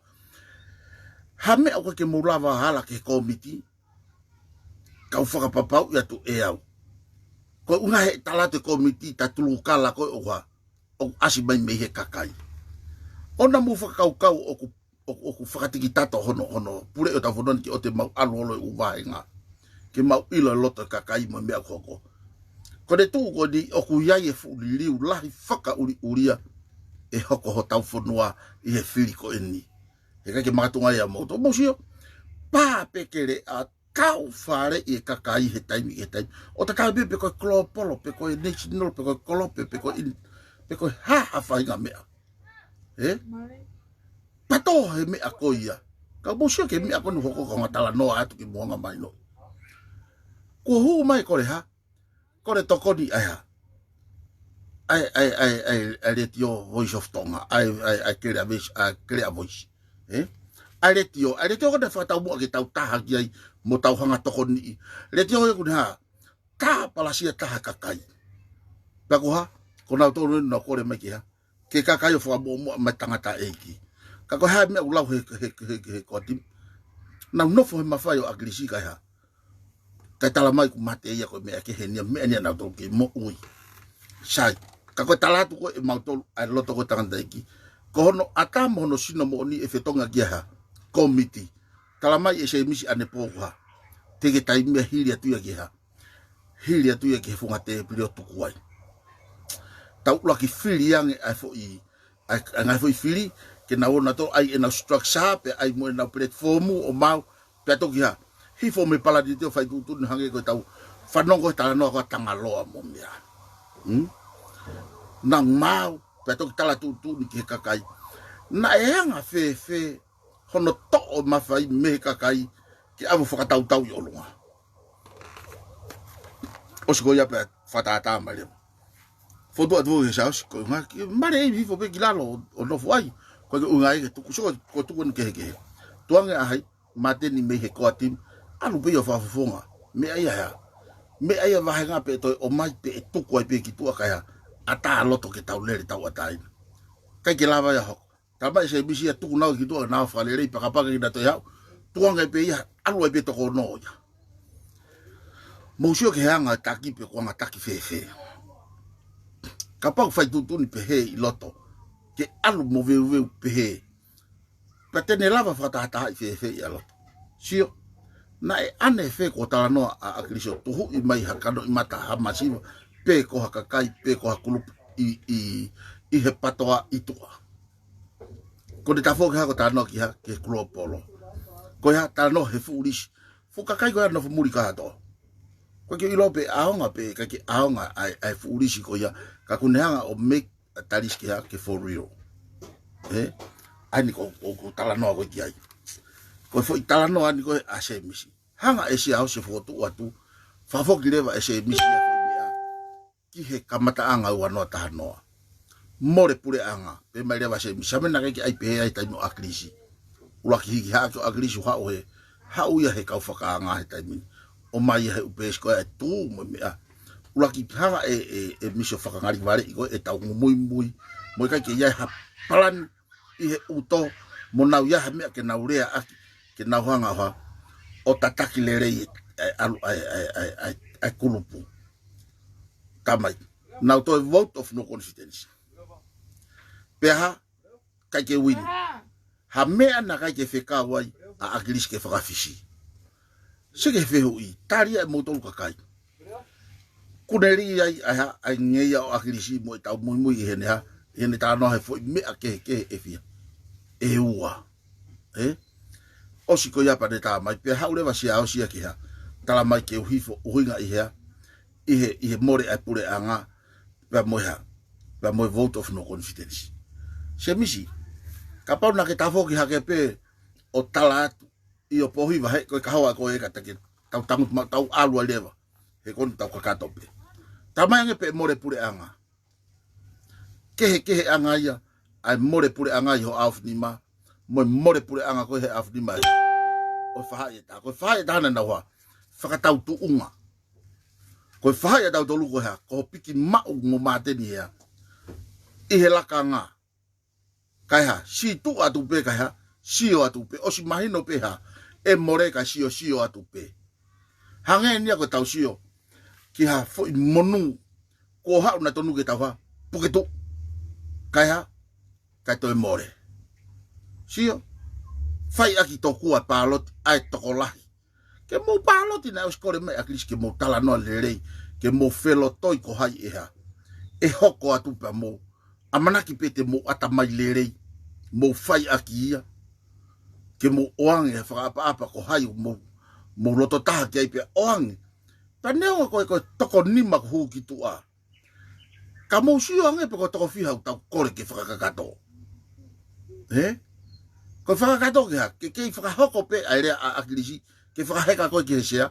Hā meʻa ʻoku ʻikai ke mou lava ʻo ala ki he kōmiti. Kau fakapapauʻi atu ʻe au. Ko e ʻuhinga he tala atu e kōmiti ta tulukala ko ē ʻoku hā. ʻOku ʻasi mai mei he kakai. ʻOua naʻa mou fakakaukau ʻoku, ʻoku, ʻoku fakatikitato hono, hono, pule ʻo tau fonua ni ke ʻoua te mau ʻalu holo ʻi he ʻū vāhenga. Ke mau ʻilo e loto e kakai mo e meʻa ʻoku hoko. Ko e tuʻu ko eni ʻoku ʻi ai e fuʻu liliu lahi fakaʻuliʻulia ʻe hoko hotau fonua ʻi he fili ko eni. He ʻikai ke makatuʻunga ia moutolu. Mou sio, pā pē ke lea, kau fale ʻi he kakai he taimi ki he taimi. ʻO tatau pē pe ko e kolopolo, pe ko e national, pe ko e kolope, pe ko e in, pe ko e hā ha faʻahinga meʻa. Ē? Pato he meʻa ko ia. Ka mou sio ki he meʻa ko eni ʻoku hoko ka u talanoa atu ki muʻa mai noa. Kuo hū mai ko e hā. Ko e tokoni ʻa e hā. ʻA e, ʻa e, ʻa e, ʻa e, ʻa e letiō Voice of Tonga. ʻA e, ʻa e, ʻa e Kelea Voice, ʻa e Kelea Voice. Ē? ʻA e letiō, ʻa e letiō ko ē naʻe fakataumuʻa ke tau taha ki ai, mo tau hanga tokoniʻi. Letiō ʻoku ne hā. Tāpalasia taha kakai. Pea ko e hā. Ko nautolu eni naʻa nau kole mai ke hā, ke kakai ʻo fakamuʻomuʻa mai tangataʻeiki. Ka ko e hā e meʻa ʻoku lau he, he, he, he, he ko ati. Naʻa nau nofo he mafai ʻo ʻAkilisi kae hā, kae tala mai ʻoku mate ia, ko e meʻa kehe eni ia, meʻa eni ia naʻa nau tolu ke moʻui. Sai. Ka ko e tala atu ko ē ʻe mautolu ʻa e loto ko ē tangataʻeiki, ko hono ʻatā mo hono sino moʻoni ʻe fetongi ki he hā, kōmiti. Tala mai ʻe Sēmisi ʻanepō ko e hā, teʻeki ke taimi ia, hili atu ia ki he hā, hili atu ia ki he funga tēpile ʻo tuku ai. Tau ʻuluaki fili ange ʻa e foʻi, ʻa e, ʻa e ngaahi foʻi fili, ke nau ō nautolu ʻai ʻenau structure, pea ʻai mo ʻenau platform ʻo maʻu, pea toki hā, hifo mei Palanite ʻo fai tuʻutuʻuni hangē ko ʻetau fanongo he talanoa ko ē ʻa Tangaloa mo meʻa. Hmm? Naʻa nau maʻu, pea toki tala tuʻutuʻuni ki he kakai. Naʻe anga fēfē hono toʻo mafai mei he kakai ke ʻave ʻo fakatautau ʻi ʻolunga? ʻOsi ko ia pea fakatātā mai leva. Fotu atu he Siaosi, ko e ʻuhinga ke male ʻe hifo pē ki lalo ʻo, ʻo nofo ai. Ko e ʻuhinga ia ke tuku, sio ko e tuku eni kehekehe. Tukuange ʻa hai, Māteni mei he core team, ʻalu pē ia ʻo fakafofonga. Meʻa ia hā, meʻa ia vāhenga pē ʻe toe ʻomai pē ʻe tuku ai pē ki tuʻa kae hā, ʻatā loto ke tau lele tauʻatāina. ʻIkai ke lava ia hoko. Tala mai ʻe Sēmisi ia tuku nau ki tuʻa, nau fakalelei, pakapaka ke nau toe haʻu. Tukuange pē ia, ʻalu ai pē toko ono ia. Mou sio ki he anga e taki pe ko e anga taki fēfē. Kapau fai tuʻutuʻuni pehē ʻi loto, ke ʻalu mo veuveu pehē, pea te ne lava fakatahatahaʻi fēfē ʻi loto? Sio, naʻe ʻanefē ko e talanoa ʻa ʻAkilisi ʻo tuhuʻi mai ha kanoʻimata, ha masiva, pe ko ha kakai, pe ko ha kulupu ʻi, ʻi, ʻi he PATOA ʻi tuʻa. Ko ʻene tafoki hā ko e talanoa ki hā, ki he global. Ko e hā, talanoa he fuʻu lisi. Fuʻu kakai ko ē ʻoku nofo muli kātoa. ʻOku ʻikai ke u ʻilo pe ʻaonga pe ʻikai ke ʻaonga ʻa e, ʻa e fuʻu lisi ko ia, ka ʻoku ne hanga ʻo make a talisi ki hā, ki he for real. Ē? ʻA eni ko, ko, ko e talanoa ko ē ki ai. Ko e foʻi talanoa eni ko ē ʻa Sēmisi. Hanga ʻe Siaosi ʻo fokotuʻu atu, fakafoki leva ʻe Sēmisi ia ko e meʻa ki he kamataʻanga ua noa taha noa. Mole puleʻanga, pehē mai leva ʻe Sēmisi, sai, meʻa naʻe ʻikai ke ʻai pehē ai he taimi ʻo ʻAkilisi. ʻUluaki hiki hake ʻo ʻAkilisi ʻo haʻu he, haʻu ia he kau fakaanga he taimi ni. ʻOmai ia he ʻū peesi ko ē ʻa e tuʻu mo e meʻa. ʻUluaki hanga ʻe, ʻe, ʻe Misi ʻo fakangalivalea ko ē ʻetau ngumuimui. Mo e ʻikai ke ʻi ai ha palani ʻi he ʻuto, mo nau ʻi ai ha meʻa ke nau leaʻaki, ke nau hanga ʻo hā, ʻo tataki lelei ʻa e ʻalu, ʻa e, ʻa e, ʻa e, ʻa e, ʻa e kulupu. Tamai, nau toe vote of no confidence. Pea hā, ʻikai ke wini. Ha meʻa naʻe ʻikai ke fekau ai ʻa ʻAkilisi ke fakafisi. Sio ki he fehuʻi, tali ia ʻe moutolu kakai. Kuo ne lī ai, ʻa e hā, ʻa e ngeia ʻo ʻAkilisi mo ʻetau muimui ʻi heʻene hā, ʻi heʻene talanoa he foʻi meʻa kehekehe ʻe fiha? ʻE ua. Ē? ʻOsi ko ia pea ne tā mai, pea haʻu leva Siaosi ia ki hā, tala mai ke u hifo ʻuhinga ʻi hā, ʻi he, ʻi he mole ʻa e puleʻanga, pea mo e hā, pea mo e vote of no confidence. Sēmisi, kapau naʻa ke tafoki hake pē ʻo tala atu, ʻio, pohi vahe, ko e kahoa ko ē ka te ke tau tangutu maʻu, tau ʻalu ai leva. He ko eni tau kakato pē. Tamai ange pē mole puleʻanga. Kehekeheʻanga ia ʻa e mole puleʻanga ʻi ho ʻaofinima, mo e mole puleʻanga ko ē he ʻaofinima ē. ʻO e faʻahi ʻe taha, ko e faʻahi ʻe taha naʻa nau hā, fakatautuʻunga. Ko e faʻahi ʻatautolu ko e hā, ko ho piki maʻu mo Māteni ē hā, ʻi he lakanga. Kae hā, sio atu pē kae hā, sio atu pē, ʻosi mahino pē hā, ʻe mole kae sio, sio atu pē. Hangē eni ia ko ʻetau sio ki ha foʻi monū, kuo haʻu naʻa tonu ke tau hā, puke tuʻu. Kae hā, kae toe mole. Sio, fai ʻaki tokua pāloti ʻa e tokolahi. Ke mou pāloti, naʻe ʻosi kole mai ʻa ʻAkilisi ke mou talanoa lelei, ke mou felotoi ko hai ʻe hā, ʻe hoko atu pea mou ʻamanaki pē te mou ʻatamai lelei, mou fai ʻaki ia, ke mou ʻoange he fakaʻapaʻapa ko hai ʻoku mou, mou loto taha ki ai pea ʻoange. Pea neongo ko e, ko e toko nima kuo hū ki tuʻa, ka mou sio ange pē ko e toko fiha ʻoku tau kole ke fakakakato. Ē? Ko e fakakakato ke hā, ke kei fakahoko pē ʻa e lea ʻa ʻAkilisi, ke fakaheka koe ki he sea.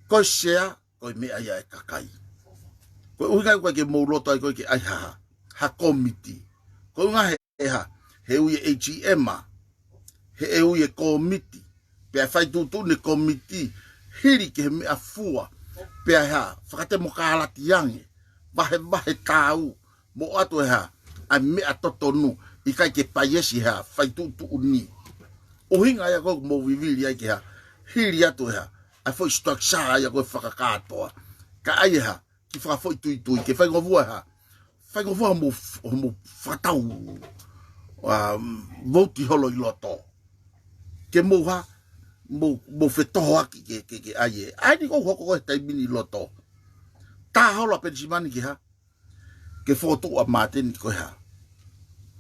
Ko e sea, ko e meʻa ia ʻa e kakai. Ko e ʻuhinga ia ʻoku ʻikai ke mou loto ai koe ke ʻai ha, ha kōmiti. Ko e ʻuhinga he, he hā, he ui e AGM ā, he ʻe ui e kōmiti, pea fai tuʻutuʻuni e kōmiti, hili ki he meʻafua, pea hā, fakatemokalati ange, vahevahe tāu, Mo ʻoatu e hā, ʻa e meʻa totonu, ʻikai ke paiesi e hā, fai tuʻutuʻuni. ʻUhinga ia ko ē ʻoku mou vivili ai ke hā, hili atu e hā, ʻa e foʻi structure ia ko ē fakakātoa. Ka ʻai e hā, ki fakafoʻituitui, ke faingofua e hā. Faingofua hoʻomou, hoʻomou fakatau, um, vouti holo ʻi loto. Ke mou hā, mou, mou fetohoaki ke, ke, ke ʻai e. ʻAi ni ʻoku hoko ko ē he taimi ni ʻi loto. Tā holo ʻa Penisimani ke hā, ke fokotuʻu ʻa Māteni ko e hā.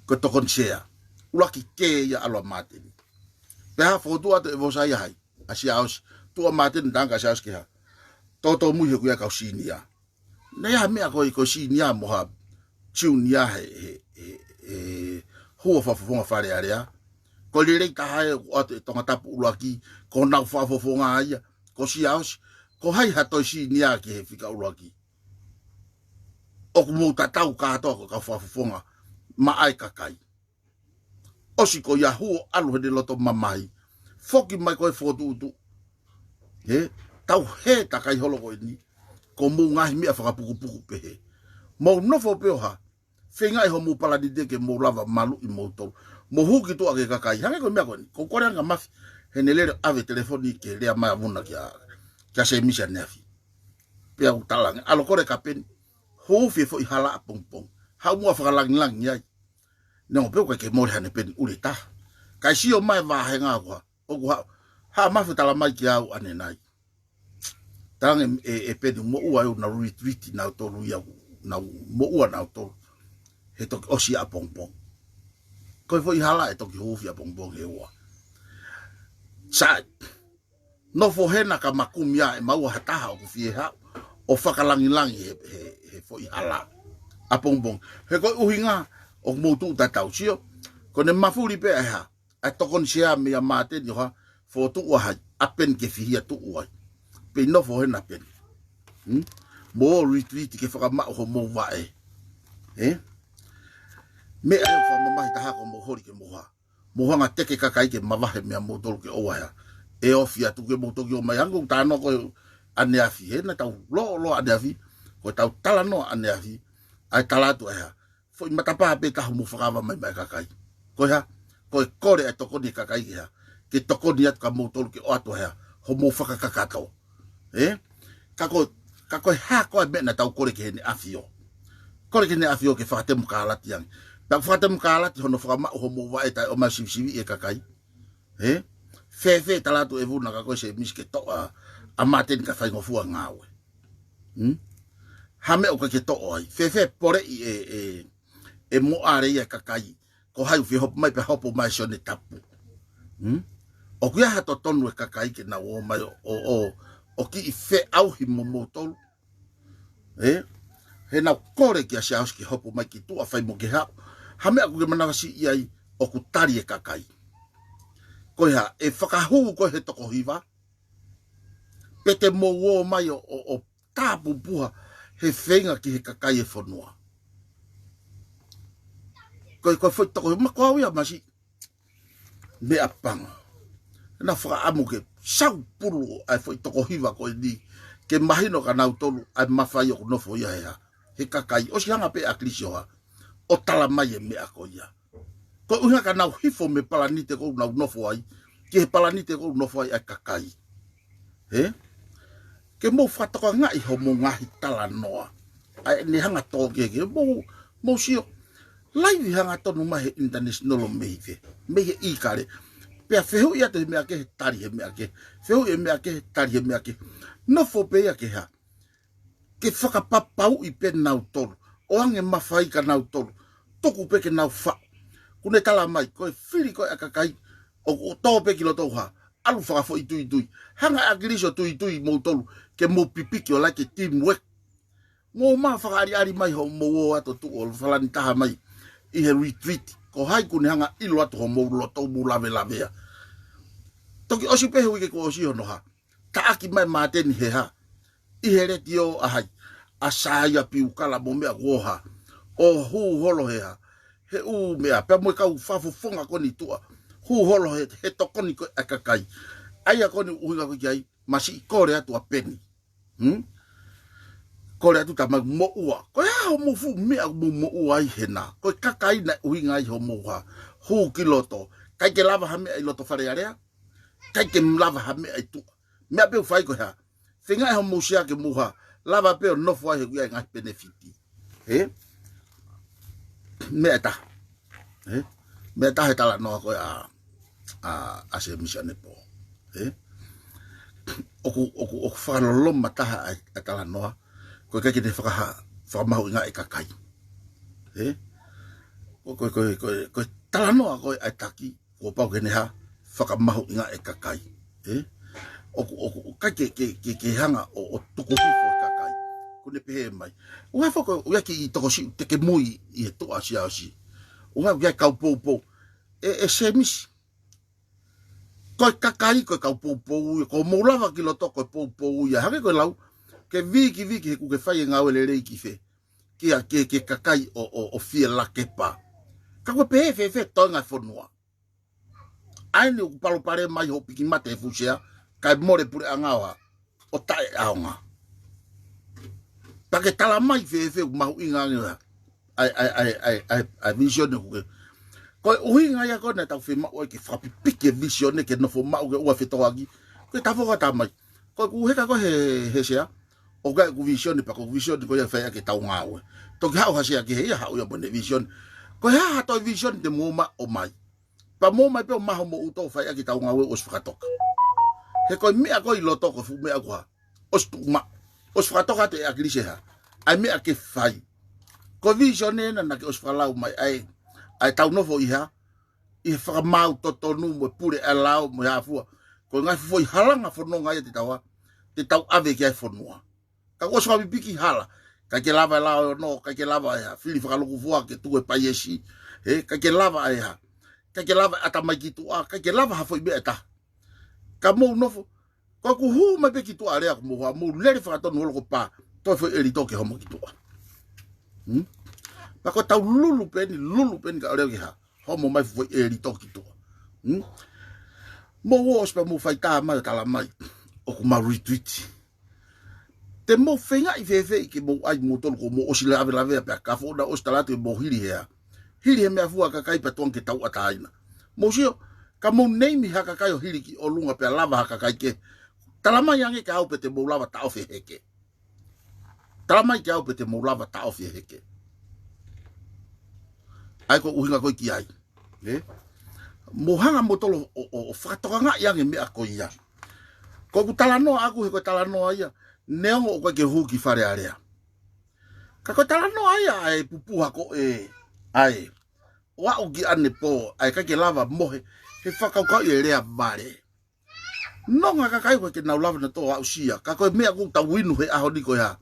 Ko e tokoni sea. ʻUluaki kē ia ʻalu ʻa Māteni. Pea hā fokotuʻu atu e vosa ia hai. ʻA Siaosi. Tuʻu ʻa Māteni tangata Siaosi ke hā. Tōtōmui he ʻoku ʻi ai e kau senior. Naʻe ʻi ai ha meʻa ko e, ko e senior mo ha junior he, he, he, he hū ʻo fakafofonga Fale Alea. Ko e lelei taha ē ʻoatu e Tongatapu ʻuluaki, ko honau fakafofonga ia, ko Siaosi, ko hai ha toe senior ki he fika ʻuluaki. ʻOku mou tatau kātoa ko e kau fakafofonga maʻa e kakai. ʻOsi ko ia hū ʻo ʻalu heʻene loto mamahi. Foki mai ko e fokotuʻutuʻu. He, tau hē takai holo ko eni. Ko hoʻomou ngaahi meʻa fakapukupuku pehē. Mou nofo pē ʻo hā. Feingaʻi hoʻomou palanite ke mou lava maluʻi moutolu. Mou hū ki tuʻa ki he kakai. Hangē ko e meʻa ko eni. Ko e kole ange kia Mafi. Heʻene lele ʻave telefoni ke lea mai ʻa Vuna kia, kia Semisi ʻaneafi. Pea u talaange. ʻAlu ʻo kole kia Peni. Hūfi e foʻi hala ʻapongipongi. Haʻu muʻa fakalangilangi ai. Neongo pē ʻoku ʻikai ke mole haʻane Peni ʻuli ʻe taha. Kae sio mai vāhenga ko ē. ʻOku hā, hā Mafi ʻo tala mai kiate au ʻanenai. Talaange e, e Peni moʻua ʻe ua naʻa nau retreat nautolu ia, nau moʻua nautolu. He toki ʻosi ʻapongipongi. Ko e foʻi hala ʻe toki hūfi ʻapongipongi he ua. Sai. Nofo hena ka makumi ā ʻe maua ha taha ʻoku fie haʻu ʻo fakalangilangi he, he, he foʻi hala ʻapongipongi. He ko e ʻuhinga ʻoku mou tuʻu tatau sio. Ko ʻene mafuli pē ʻa e hā. ʻA e tokoni sea meia Māteni ʻo hā. Fokotuʻu ʻa hai. ʻA Peni ke fihia tuʻu ai. Pea nofo hena Peni. Hmm? Mou retreat ke fakamaʻu hoʻomou vaʻe. Eh? Meʻa ʻe fakamamahi taha ko hoʻomou holi ke mou hā. Mou hanga teke kakai ke mavahe meia moutolu ke ʻoua ʻe hā. ʻE ofi atu ke mou toki ō mai angu tāno ko ʻaneafi. He naʻa tau lōloa ʻaneafi. Ko ʻetau talanoa ʻaneafi. ʻAi tala atu ʻe hā. Foʻi matapā pē taha mou fakaava mai maʻa e kakai. Ko e hā. Ko e kole ʻa e tokoni e kakai ke hā. Ke tokoni atu kia moutolu ke ʻoatu ʻe hā. Hoʻomou fakakakato. Eh? Ka ko, ka ko e hā ko e meʻa naʻa tau kole ki heʻene ʻAfio. Kole ki heʻene ʻAfio ke fakatemokalati ange. Pea fakatemokalati hono fakamaʻu hoʻomou vaʻe taʻe ʻomai sivisiviʻi e kakai. Eh? Fēfē tala atu ʻe Vuna ka ko e Semisi ke toʻo ʻa Māteni ka faingofua ngāue. Hmm? Hā meʻa ʻoku ʻikai ke toʻo ai. Fēfē poleʻi e, e, e moʻale ia e kakai. Ko hai ʻoku fie hopo mai pea hopo mai Sione Tapu. Hmm? ʻOku ʻi ai ha totonu e kakai ke nau ō mai ʻo, ʻo, ʻo, ʻo kiʻi feʻauhi mo moutolu. Eh? He naʻa ku kole kia Siaosi ke hopo mai ki tuʻa fai mo ke haʻu. Hā meʻa ʻoku ke manavasiʻi ai ʻoku tali e kakai. Ko e hā, ʻe fakahū koe he toko hiva. Pe te mou ō mai ʻo, ʻo, ʻo tāpupuha he feinga ki he kakai e fonua. Ko e, ko e foʻi toko hiva, ko au ia Masi. Meʻapango. Naʻa ku fakaʻamu ke saupulu ʻa e foʻi toko hiva ko eni. Ke mahino kia nautolu ʻa e mafai ʻoku nofo ia he hā. He kakai. ʻOsi hanga pē ʻa ʻAkilisi ʻo hā. ʻO tala mai e meʻa ko ia. Ko e ʻuhinga ka nau hifo mei he palanite ʻoku nau nofo ai, ki he palanite ʻoku nofo ai ʻa e kakai. He? Ke mou fakatokangaʻi hoʻomou ngaahi talanoa. ʻA ʻene hanga tō ke ke mou, mou sio. Laivi hangatonu mai he international mei he, mei he ʻIkale. Pea fehuʻi atu he meʻa kehe, tali he meʻa kehe. Fehuʻi he meʻa kehe, tali he meʻa kehe. Nofo pē ia ke hā. Ke fakapapauʻi pē nautolu. ʻOange mafai kia nautolu. Tuku pē ke nau faʻu. Kuo ne tala mai, ko e fili ko ē ʻa e kakai, ʻo, ʻo tō pē ki loto ʻo hā. ʻAlu fakafoʻituitui. Hanga ʻe ʻAkilisi ʻo tuitui moutolu. Ke mou pipiki ʻo laiki e teamwork. Mou mā fakaʻaliʻali mai hoʻomou ō atu ʻo tuʻu ʻo falani taha mai. ʻI he retreat. Ko hai kuo ne hanga ʻilo atu hoʻomou loto mou lavelavea. Toki ʻosi pē he uike kuo ʻosi hono hā. Taʻaki mai Māteni he hā. ʻI he letiō ʻa hai. ʻA Saia Piukala mo meʻa kuo hā. ʻO hū holo he hā. He ʻū meʻa. Pea mo e kau fakafofonga ko eni tuʻa. Hū holo he, he tokoni ko ē ʻa e kakai. ʻA ia ko eni ʻuhinga ko ē ki ai. Masi ʻi kole atu ʻa Peni. Hmm? Kole atu tamai moʻua. Ko e hā hoʻomou fuʻu meʻa ʻoku mou moʻua ai hena? Ko e kakai naʻe ʻuhinga ai hoʻomou hā. Hū ki loto. ʻIkai ke lava ha meʻa ʻi loto Fale Alea. ʻIkai ke lava ha meʻa ʻi tuʻa. Meʻa pē ʻoku fai ko e hā. Feinga ʻe hoʻomou sea ke mou hā. Lava pē ʻo nofo ai he ʻoku ʻi ai e ngaahi penefiti. Ē? Meʻa ʻe taha. Ē? Meʻa ʻe taha he talanoa ko ē ʻa, ʻa, ʻa Semisi ʻanepō. Ē? ʻOku, ʻoku, ʻoku fakaloloma taha ʻa e, ʻa e talanoa. Ko e ʻikai ke ne fakaha-, fakamahuʻingaʻi e kakai. Ē? Ko, ko, ko, ko, ko e talanoa ko ē ʻa e taki. Kuo pau ke ne hā, fakamahuʻingaʻi e kakai. Ē? ʻOku, ʻoku, ʻoku ʻikai ke, ke, ke, ke hanga ʻo, ʻo tuku hifo e kakai. Kuo ne pehē mai. ʻUhinga foki, ʻoku ʻi ai e kiʻi tokosiʻi teke mui ʻi he toʻa Siaosi. ʻUhinga ʻoku ʻi ai e kau poupou. ʻE, ʻe Semisi. Ko e kakai, ko e kau poupou ia. Ko hoʻomou lava ki loto, ko e poupou ia. Hangē ko e lau, ke viki, viki he ʻoku ke fai e ngāue lelei ki fē. Ki he, ki he, ki he kakai ʻo, ʻo, ʻo Fielakepa. Ka ko e pehē fēfē e toenga e fonua. ʻA eni ʻoku palopalema ai hoʻo piki mate he fuʻu sea, kae mole e puleʻanga ʻo hā, ʻo taʻeʻaonga. Pea ke tala mai fēfē ʻoku mahuʻinga ange ʻa e, ʻa e, ʻa e, ʻa e, ʻa e, ʻa e, ʻa e vīsone ʻoku ke. Ko e ʻuhinga ia ko ē naʻa tau fiemaʻu ai ke fakapipiki e vīsone ke nofo maʻu ke ʻoua ʻe fetohoaki. Ko e tafoka tamai. Ko ʻeku heka ko ē he, he sea, ʻoku ʻi ai ʻeku vīsone pea ko e vīsone ko ia ʻe fai ʻaki ʻetau ngāue. Toki haʻu ha sea kehe ia haʻu ia mo ʻene vīsone. Ko e hā ha toe vīsone te mou ō mai ʻo mai. Pea mou ō mai pē ʻo maʻu homou ʻuto ʻo fai ʻaki ʻetau ngāue ʻosi fakatoka. He ko e meʻa ko ē ʻi loto ko e fuʻu meʻa ko ē hā. ʻOsi tuʻu maʻu. ʻOsi fakatoka atu ʻe ʻAkilisi e hā. ʻA e meʻa ke fai. Ko e vīsone ena naʻa ke ʻosi fakalau mai ʻa e, ʻa ʻetau nofo ʻi hā. ʻI he fakamaau totonu mo e pule ʻa e lao mo e hā fua. Ko e ngaahi foʻi halanga fononga ia te tau hā. Te tau ʻave ki ai e fonua. Ka kuo ʻosi fakapipiki hala. ʻIkai ke lava e lao ʻe ono, ʻikai ke lava e hā. Fili fakalūkufua ke tuku e paiesi. Ē, ʻikai ke lava e hā. ʻIkai ke lava e ʻatamai ki tuʻa, ʻikai ke lava ha foʻi meʻa ʻe taha. Ka mou nofo. Ko ʻeku hū mai pē ki tuʻa alea ko mou hā, mou lele fakatonu holo ko pā. Toe foʻi ʻelito ke homo ki tuʻa. Hmm? Pea ko ʻetau lulu pē eni, lulu pē eni ka ʻoua ke hā. Homo mai foʻi ʻelito ki tuʻa. Hmm? Mou ō ʻosi pea mou fai tā mai ʻo tala mai. ʻOku mau retreat. Te mou feingaʻi fēfē ke mou ʻai moutolu kuo mou ʻosi lavelavea pea ka foʻou naʻa ʻosi tala atu ʻe mou hili hea. Hili he meʻa fua kakai pea tuʻunga ke tauʻatāina. Mou sio, ka mou neimi ha kakai ʻo hili ki ʻolunga pea lava ha kakai kehe. Tala mai ange kia au pe te mou lava taʻofi e heke. Tala mai kia au pe te mou lava taʻofi e heke. ʻA ia ko e ʻuhinga ko ē ki ai. Ē? Mou hanga moutolu ʻo, ʻo, ʻo fakatokangaʻi ange e meʻa ko ia. Ko ʻeku talanoa ʻaʻaku he ko e talanoa ia, neongo ʻoku ʻikai ke hū ki Fale Alea. Ka ko e talanoa ia ʻa e pupuha ko ē, ʻa e. ʻO aʻu ki ʻanepō, ʻa e ʻikai ke lava mohe, he fakakaukau ʻi he lea vale. Nonga kakai ko ē ke nau lava nautolu ʻo aʻusia, ka ko e meʻa ʻoku tau inu he ʻaho ni ko e hā.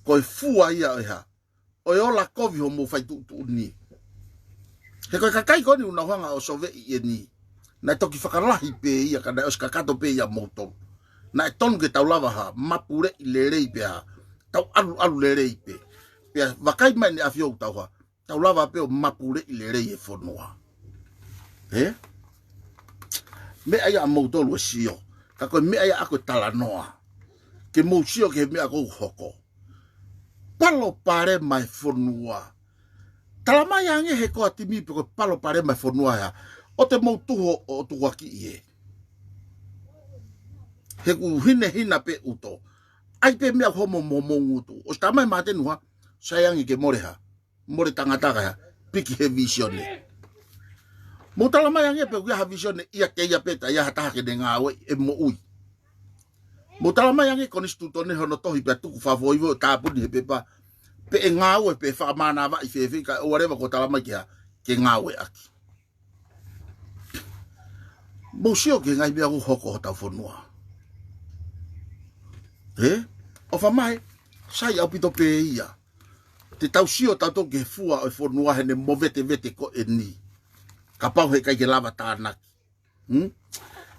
Ko e fua ia ʻo e hā. ʻO e ola kovi hoʻomou fai tuʻutuʻuni. He ko e kakai ko eni ʻoku nau hanga ʻo soveʻi eni. Naʻe toki fakalahi pē ia, ka naʻe ʻosi kakato pē ia moutolu. Naʻe tonu ke tau lava hā, mapuleʻi lelei pē hā. Tau ʻaluʻalu lelei pē. Pea vakai mai ʻEne ʻAfio ʻoku tau hā. Tau lava pē ʻo mapuleʻi lelei e fonua. Ē? Meʻa ia ʻa moutolu ʻe sio. Ka ko e meʻa ia ʻaʻaku e talanoa. Ke mou sio ki he meʻa ʻoku hoko. Palopalema e fonua. Tala mai ange he ko e timi pe ko e palopalema e fonua ia. ʻOua te mou tuhu ʻo tukuakiʻi ē. He ʻoku hinehina pē ʻuto. ʻAi pē meʻa homo mo mo ngutu. ʻOsi tā mai Māteni hā. Sai ange ke mole hā. Mole tangata ka hā. Piki he vīsone. Mou tala mai ange pe ʻoku ʻi ai ha vīsone ia ke ia pē ta ia ha taha ke ne ngāue ʻe moʻui. Mou tala mai ange konisitūtone hono tohi pea tuku fakafoʻou ʻo tāpuni he pepa. Pe ʻe ngāue pe fakamānavaʻi fēfē ka ʻoua leva kuo tala mai ke hā. Ke ngāueʻaki. Mou sio ki he ngaahi meʻa ʻoku hoko hotau fonua. Ē? ʻOfa mai, sai ʻaupito pē ia. Te tau sio tautolu ki he fua ʻo e fonua heʻene movetevete ko eni. Kapau he ʻikai ke lava tānaki. Hmm?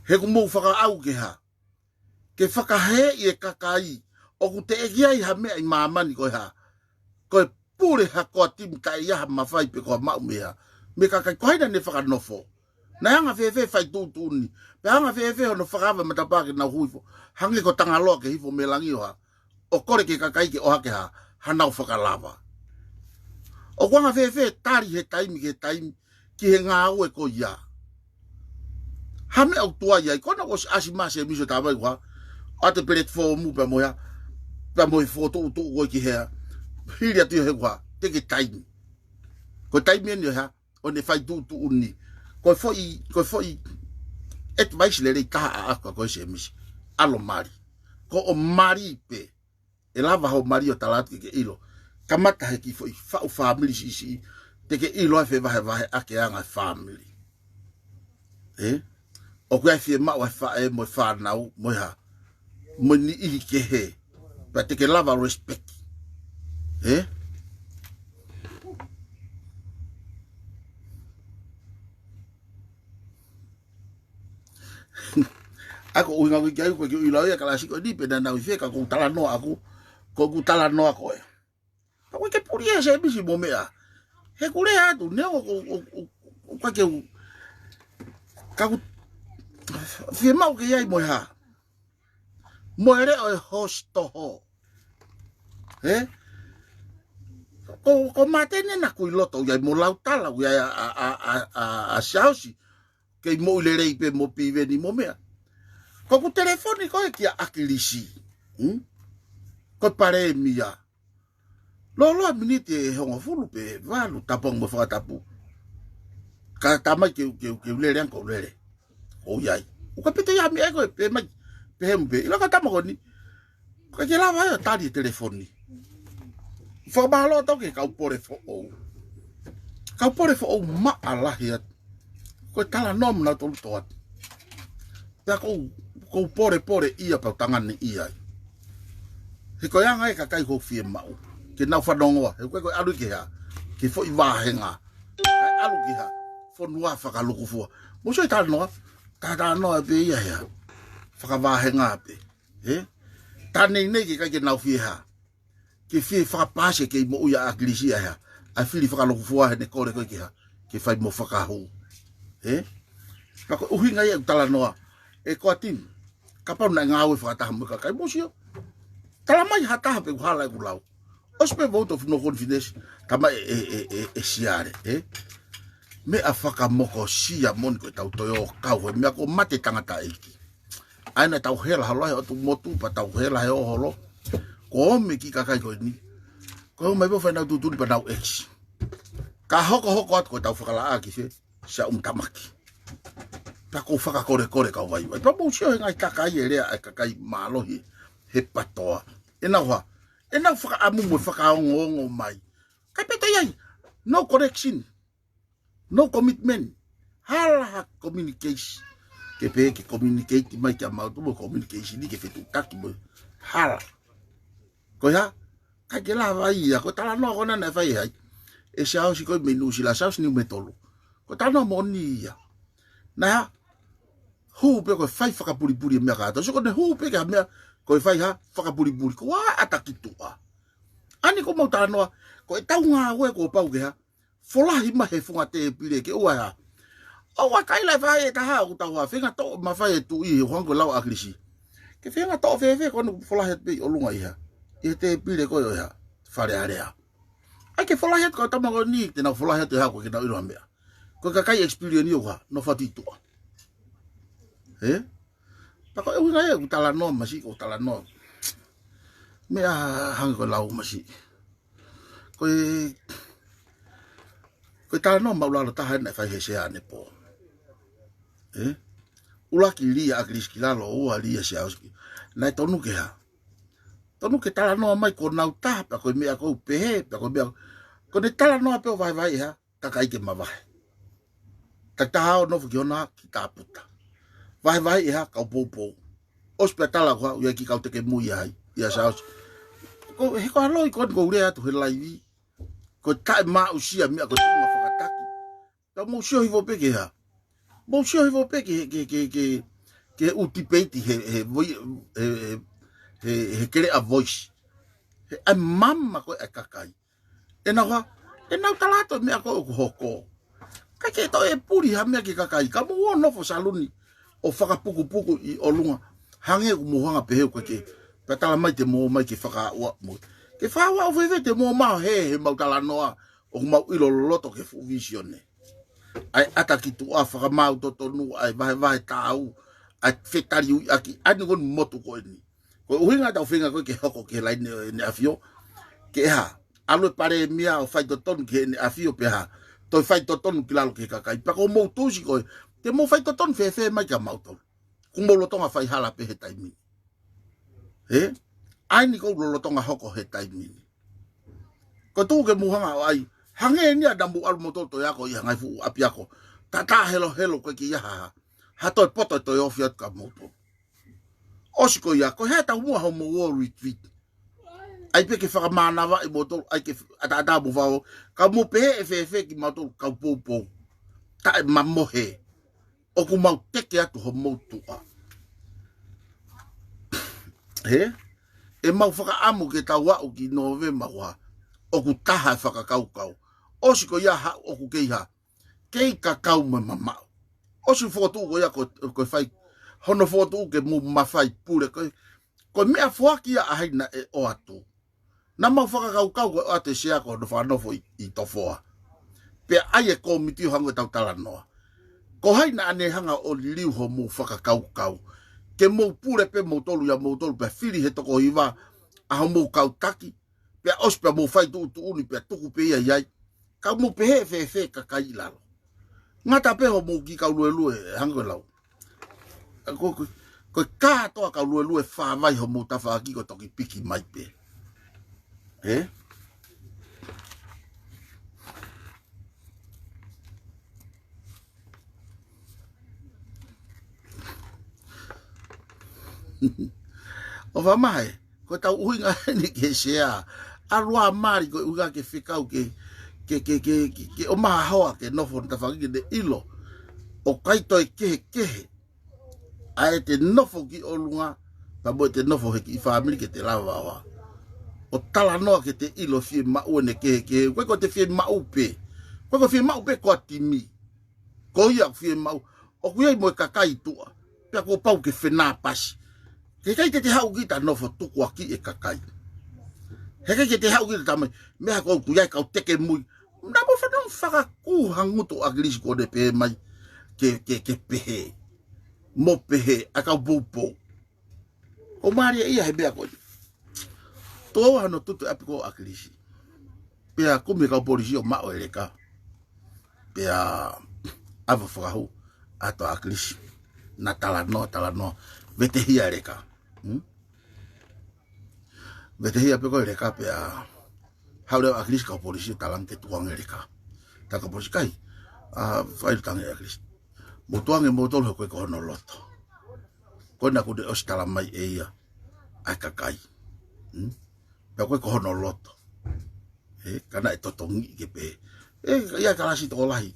He ʻoku mou fakaʻau ke hā. Ke fakahēʻi e kakai, ʻoku teʻeki ai ha meʻa ʻi māmani ko e hā. Ko e pule ha ko ha timi taʻe ʻi ai ha mafai pe ko ha maʻu meʻa. Mei he kakai ko hai naʻa ne fakanofo. Naʻe anga fēfē fai tuʻutuʻuni. Pea anga fēfē hono fakaava matapā ke nau hū hifo. Hangē ko Tangaloa ke hifo mei langi ʻo hā. ʻo kole ki he kakai ke ʻohake ha, hanau fakalava. ʻOku anga fēfē tali he taimi ki he taimi, ki he ngāue ko ia. Ha meʻa ʻoku tuai ai, ko ena ʻoku ʻosi ʻasi mai ʻa Sēmisi ʻo tā mai ʻoku hā, ʻa e platform pea mo ia, pea mo e fokotuʻutuʻu ko ē ki hea, hili atu ia he ʻoku hā, te ke taimi. Ko e taimi eni ʻo e hā, ʻo ne fai tuʻutuʻuni. Ko e foʻi, ko e foʻi advice lelei taha ʻaʻaku ko ē Sēmisi. ʻAlu ʻo mali. Ko hoʻo mali pē. ʻE lava hoʻo mali ʻo tala atu ke ke ʻilo. Kamata he kiʻi foʻi faʻu fāmili siʻisiʻi. Te ke ʻilo ai fevahevaheʻaki ʻa e anga e fāmili. Ē? ʻOku ʻi ai e fiemaʻu ʻa e faʻē mo e fānau, mo e hā. Mo e niʻihi kehe. Pea te ke lava respect. Ē? ʻA ko e ʻuhinga ko ē ki ai, ko e kiʻi ʻilo ia kalasi ko eni pe naʻa nau ʻi fē, ka ʻoku ou talanoa ʻaku, ʻoku ou talanoa ko ē. Ka ʻoku ʻikai ke puli ʻe Sēmisi mo meʻa. He ʻoku lea atu, neongo ʻoku, ʻoku, ʻoku, ʻoku ʻikai ke u, ka ʻoku fiemaʻu ke ʻi ai mo e hā. Mo e leʻo ʻo e hositoho. Ē? Ko, ko Māteni naʻa ku ʻi loto ia mo Lautala ia ʻa, ʻa, ʻa, ʻa, ʻa Siaosi. Kei moʻui lelei pē mo Piveni mo meʻa. Ko ʻeku telefoni ko ē kia ʻAkilisi. Hmm? Ko e palēmia. Lōloa miniti ʻe hongofulu pe valu, tapu ange mo e fakatapu. Ka tā mai ke, ke, ke u lele ange ʻoku ou lele. ʻOku ʻi ai. ʻOku ʻikai pē toe ʻi ai ha meʻa ko ē pē mai. Pehē mo pē. ʻIlo ka tama ko eni. ʻOku ʻikai ke lava ia ʻo tali e telefoni. Fakamālō atu ki he kau pole foʻou. Kau pole foʻou maʻa lahi atu. Ko e talanoa mo nautolu toʻa atu. Pea ʻoku ou, ʻoku ou polepole ia pea u tangane ia ai. He ko e anga e kakai ʻoku ou fiemaʻu. Ke nau fanongoa. He ko e, ko e ʻalu ki hā. Ki he foʻi vāhenga. Kae ʻalu ki hā. Fonua fakalūkufua. Mou sio e talanoa. Talanoa pē ia he hā. Fakavāhenga pē. Ē? Tā neinei ke ʻikai ke nau fie hā. Ke fie fakapaasi kei moʻui ʻa ʻAkilisi ʻa e hā. ʻA e fili fakalūkufua heʻene kole ko ē ke hā. Ke fai mo fakahū. Ē? Pea ko e ʻuhinga ia ʻeku talanoa. ʻE ko ā Tim. Kapau naʻe ngāue fakataha mo e kakai mou sio. Tala mai ha taha pe ʻoku hala ʻeku lau. ʻOsi pē vote of no confidence. Tā mai ʻe, ʻe, ʻe, ʻe, ʻe Siale. Ē? Meʻa fakamokosia moʻoni ko ʻetau toe ō kau he meʻa ko e mate tangataʻeiki. ʻA ia naʻa tau hela holo he ʻotu motu, pea tau hela he ʻoholo. Ko e ʻomi e kiʻi kakai ko eni. Ko e ʻomai pē ʻo fai ʻenau tuʻutuʻuni pea nau ʻekisi. Ka hokohoko atu ko ʻetau fakalaʻā ki fē, Siaʻumitamaki. Pea ʻoku ou fakakolekole kau vaivai. Pea mou sio he ngaahi kakai ʻe lea ʻa e kakai mālohi he PATOA. ʻEnau hā, ʻenau fakaʻamu mo fakaongoongo mai. ʻIkai pē toe ʻi ai, no connection. No commitment. Hala ha communication. Ke pehē ke communicate mai kia mautolu mo communication ni ke fetuʻutaki mo hala. Ko e hā? ʻIkai ke lava ia, ko e talanoa ko ena naʻe fai ʻe hai. ʻE Siaosi ko ē mei Nuʻusila, Siaosi Niumetolu. Ko e talanoa moʻoni ia. Naʻe hā? Hū pē ko e fai fakapulipuli e meʻa kātoa. So ko ʻene hū pē ki ha meʻa ko e fai hā? Fakapulipuli. Ko ā ʻata ki tuʻa. ʻA eni ʻoku mau talanoa, ko ʻetau ngāue kuo pau ke hā? Folahi mai he funga tēpile ke ʻoua ʻe hā. ʻOua ʻe kaila e faʻē ʻe taha ʻoku tau hā feinga toʻo mafai e tuʻi he ʻuhinga ko e lau ʻa ʻAkilisi. Ke feinga toʻo fēfē ko ena ʻoku folahi atu pē ʻi ʻolunga ʻi hā. ʻI he tēpile ko ē ʻo e hā. Fale Alea. ʻAi ke folahi atu kau tama ko eni, te nau folahi atu ʻe hā ko ē ke nau ʻilo ha meʻa. Ko e kakai experience ʻoku hā, nofo atu ʻi tuʻa. Ē? Pea ko e ʻuhinga ia ʻeku talanoa masiʻi, ʻoku ou talanoa. Meʻa hangē ko e lau masiʻi. Ko e, ko e talanoa māʻulalo taha ena naʻe fai he Sea ʻanepō. Ē? ʻUluaki lī ʻa ʻAkilisi ki lalo, ua lī ʻa Siaosi. Naʻe tonu ke hā. Tonu ke talanoa mai ko nau taha, pea ko e meʻa ʻoku ou pehē, pea ko e meʻa. Ko ʻene talanoa pē ʻo vaivai ʻe hā, kakai ke mavahe. Takitaha ʻo nofo ki hona ki Taputa. Vaivai ʻe hā, kau poupou. ʻOsi pē tala ko ā, ʻoku ʻi ai e kiʻi kau tekemui ʻa hai, ʻia Siaosi. Ko, he ko e ʻaloʻi ko eni ʻoku ou lea atu he laivi. Ko e taʻemaʻusia meʻa ko e tuʻunga fakataki. Ka mou sio hifo pē ki hā. Mou sio hifo pē ki he, ki he, ki he, ki he, ki he ʻū tipeiti he, he, voi-, he, he, he, he keleʻa voice. He ʻai mama ko ē ʻa e kakai. ʻEnau hā, ʻenau tala atu meʻa ko ē ʻoku hoko. ʻIkai ke toe puli ha meʻa ki he kakai. Ka mou ō nofo saluni ʻo fakapukupuku ʻi ʻolunga. Hangē ʻoku mou hanga pehē ʻoku ʻikai ke Pea talamai te mou ō mai ke fakaaʻu mo. Ke fakaaʻu fēfē te mou ō mai he, he mau talanoa, ʻoku mau ʻilo loloto ki he fuʻu vīsone. ʻA e ʻata ki tuʻa, fakamaau totonu, ʻa e vahevahe taau, ʻa e fetaliuiʻaki, ʻa eni ko eni motu ko eni. Ko e ʻuhinga ʻetau feinga ko ē ke hoko ki he laine ʻo ʻEne ʻAfio. Ke hā, ʻalu e palēmia ʻo fai totonu ki heʻene ʻafio pea hā, toe fai totonu ki lalo ki he kakai. Pea ko hoʻomou tuʻusi ko ē, te mou fai totonu fēfē mai kia mautolu. Kuo mou lolotonga fai hala pē he taimi ni. Ē? ʻA eni ʻoku lolotonga hoko he taimi ni. Ko e tuʻu ke mou hanga ʻo ʻai, hangē ni ʻa naʻa mou ʻalu moutolu toe ako ʻi ha ngaahi fuʻu ʻapiako. Tatā helohelo ko ē ke ʻi ai ha, ha toe poto ʻe toe ofi atu kia moutolu. ʻOsi ko ia, ko e hā e taumuʻa hoʻomou ō retreat. ʻAi pē ke fakamānavaʻi moutolu, ʻai ke ʻataʻatā mo fao, ka mou pehē ʻe fēfē kimautolu kau poupou. Taʻemamohe. ʻOku mau teke atu homou tuʻa. Hē? ʻE mau fakaʻamu ke tau aʻu ki Nōvema ua. ʻOku taha e fakakaukau. ʻOsi ko ia ha, ʻoku kei hā. Kei kakau mo e mamaʻo. ʻOsi fokotuʻu ko ia ko, ko e fai. Hono fokotuʻu ke mou mafai pule. Ko, ko e meʻa foaki ia ʻa hai naʻe ʻoatu. Naʻa mau fakakaukau ko e ʻoatu e sea ko hono fakanofo ʻi, ʻi Tofoa. Pea ʻai e kōmiti ʻo hanga ʻo tau talanoa. Ko hai naʻa ne hanga ʻo liliu hoʻomou fakakaukau. Ke mou pule pē moutolu ia moutolu pea fili he toko hiva ʻa hoʻomou kau taki. Pea ʻosi pea mou fai tuʻutuʻuni pea tuku pē ia ʻi ai. Ka mou pehē ʻe fēfē kakai ʻi lalo. Ngata pē hoʻomou kiʻi kau luelue, hangē ko e lau. Ko, ko, ko e kātoa kau luelue fāvai hoʻomou tafaʻaki ko e toki piki mai pē. Ē? ʻO fakamahe, ko ʻetau ʻuhinga eni ke sea. ʻAlu ā mali ko e ʻuhinga ke fekau ke, ke, ke, ke, ke, ke ʻomai ha hoa ke nofo he tafaʻaki ke ne ʻilo. ʻOku ʻikai toe kehekehe. ʻA ʻete nofo ki ʻolunga, pea mo ʻete nofo he kiʻi fāmili ke te lava ʻo ʻo talanoa ke te ʻilo fiemaʻu ʻene kehekehe. Ko e ko te fiemaʻu pē. Ko e ko fiemaʻu pē ko e timi. Ko ia ʻoku fiemaʻu. ʻOku ʻi ai mo e kakai tuʻa. Pea kuo pau ke fenāpasi. Heʻikai te te haʻu ki ta nofo tukuakiʻi e kakai. Heʻikai ke te haʻu ki ta tamai. Meʻa ko ʻoku ʻi ai kau teke mui. Naʻa mo fanongo fakakū ha ngutu ʻa ʻAkilisi ko ʻene pehē mai. Ke, ke, ke pehē. Mo pehē, ʻa e kau poupou. ʻO mālie ia he meʻa ko ē. Tō hano tutu ʻapi ko ʻAkilisi. Pea kumi e kau polisi ʻo maʻu e leka. Pea ʻave fakahū atu ʻa ʻAkilisi. Naʻa talanoa, talanoa. Vetehia e leka. Hmm? Vetehia pē ko e leka pea haʻu leva ʻa ʻAkilisi kau polisi ʻo talange ke tukuange e leka. Tala kau polisi kai. ʻA, fai tange ʻa ʻAkilisi. Mou tukuange moutolu he ko e ko hono loto. Ko ena kuo ne ʻosi talamai ʻe ia. ʻA e kakai. Hmm? Pea ko e ko hono loto. Ē, ka naʻe totongi ke pehē. Ē, ia kalasi tokolahi.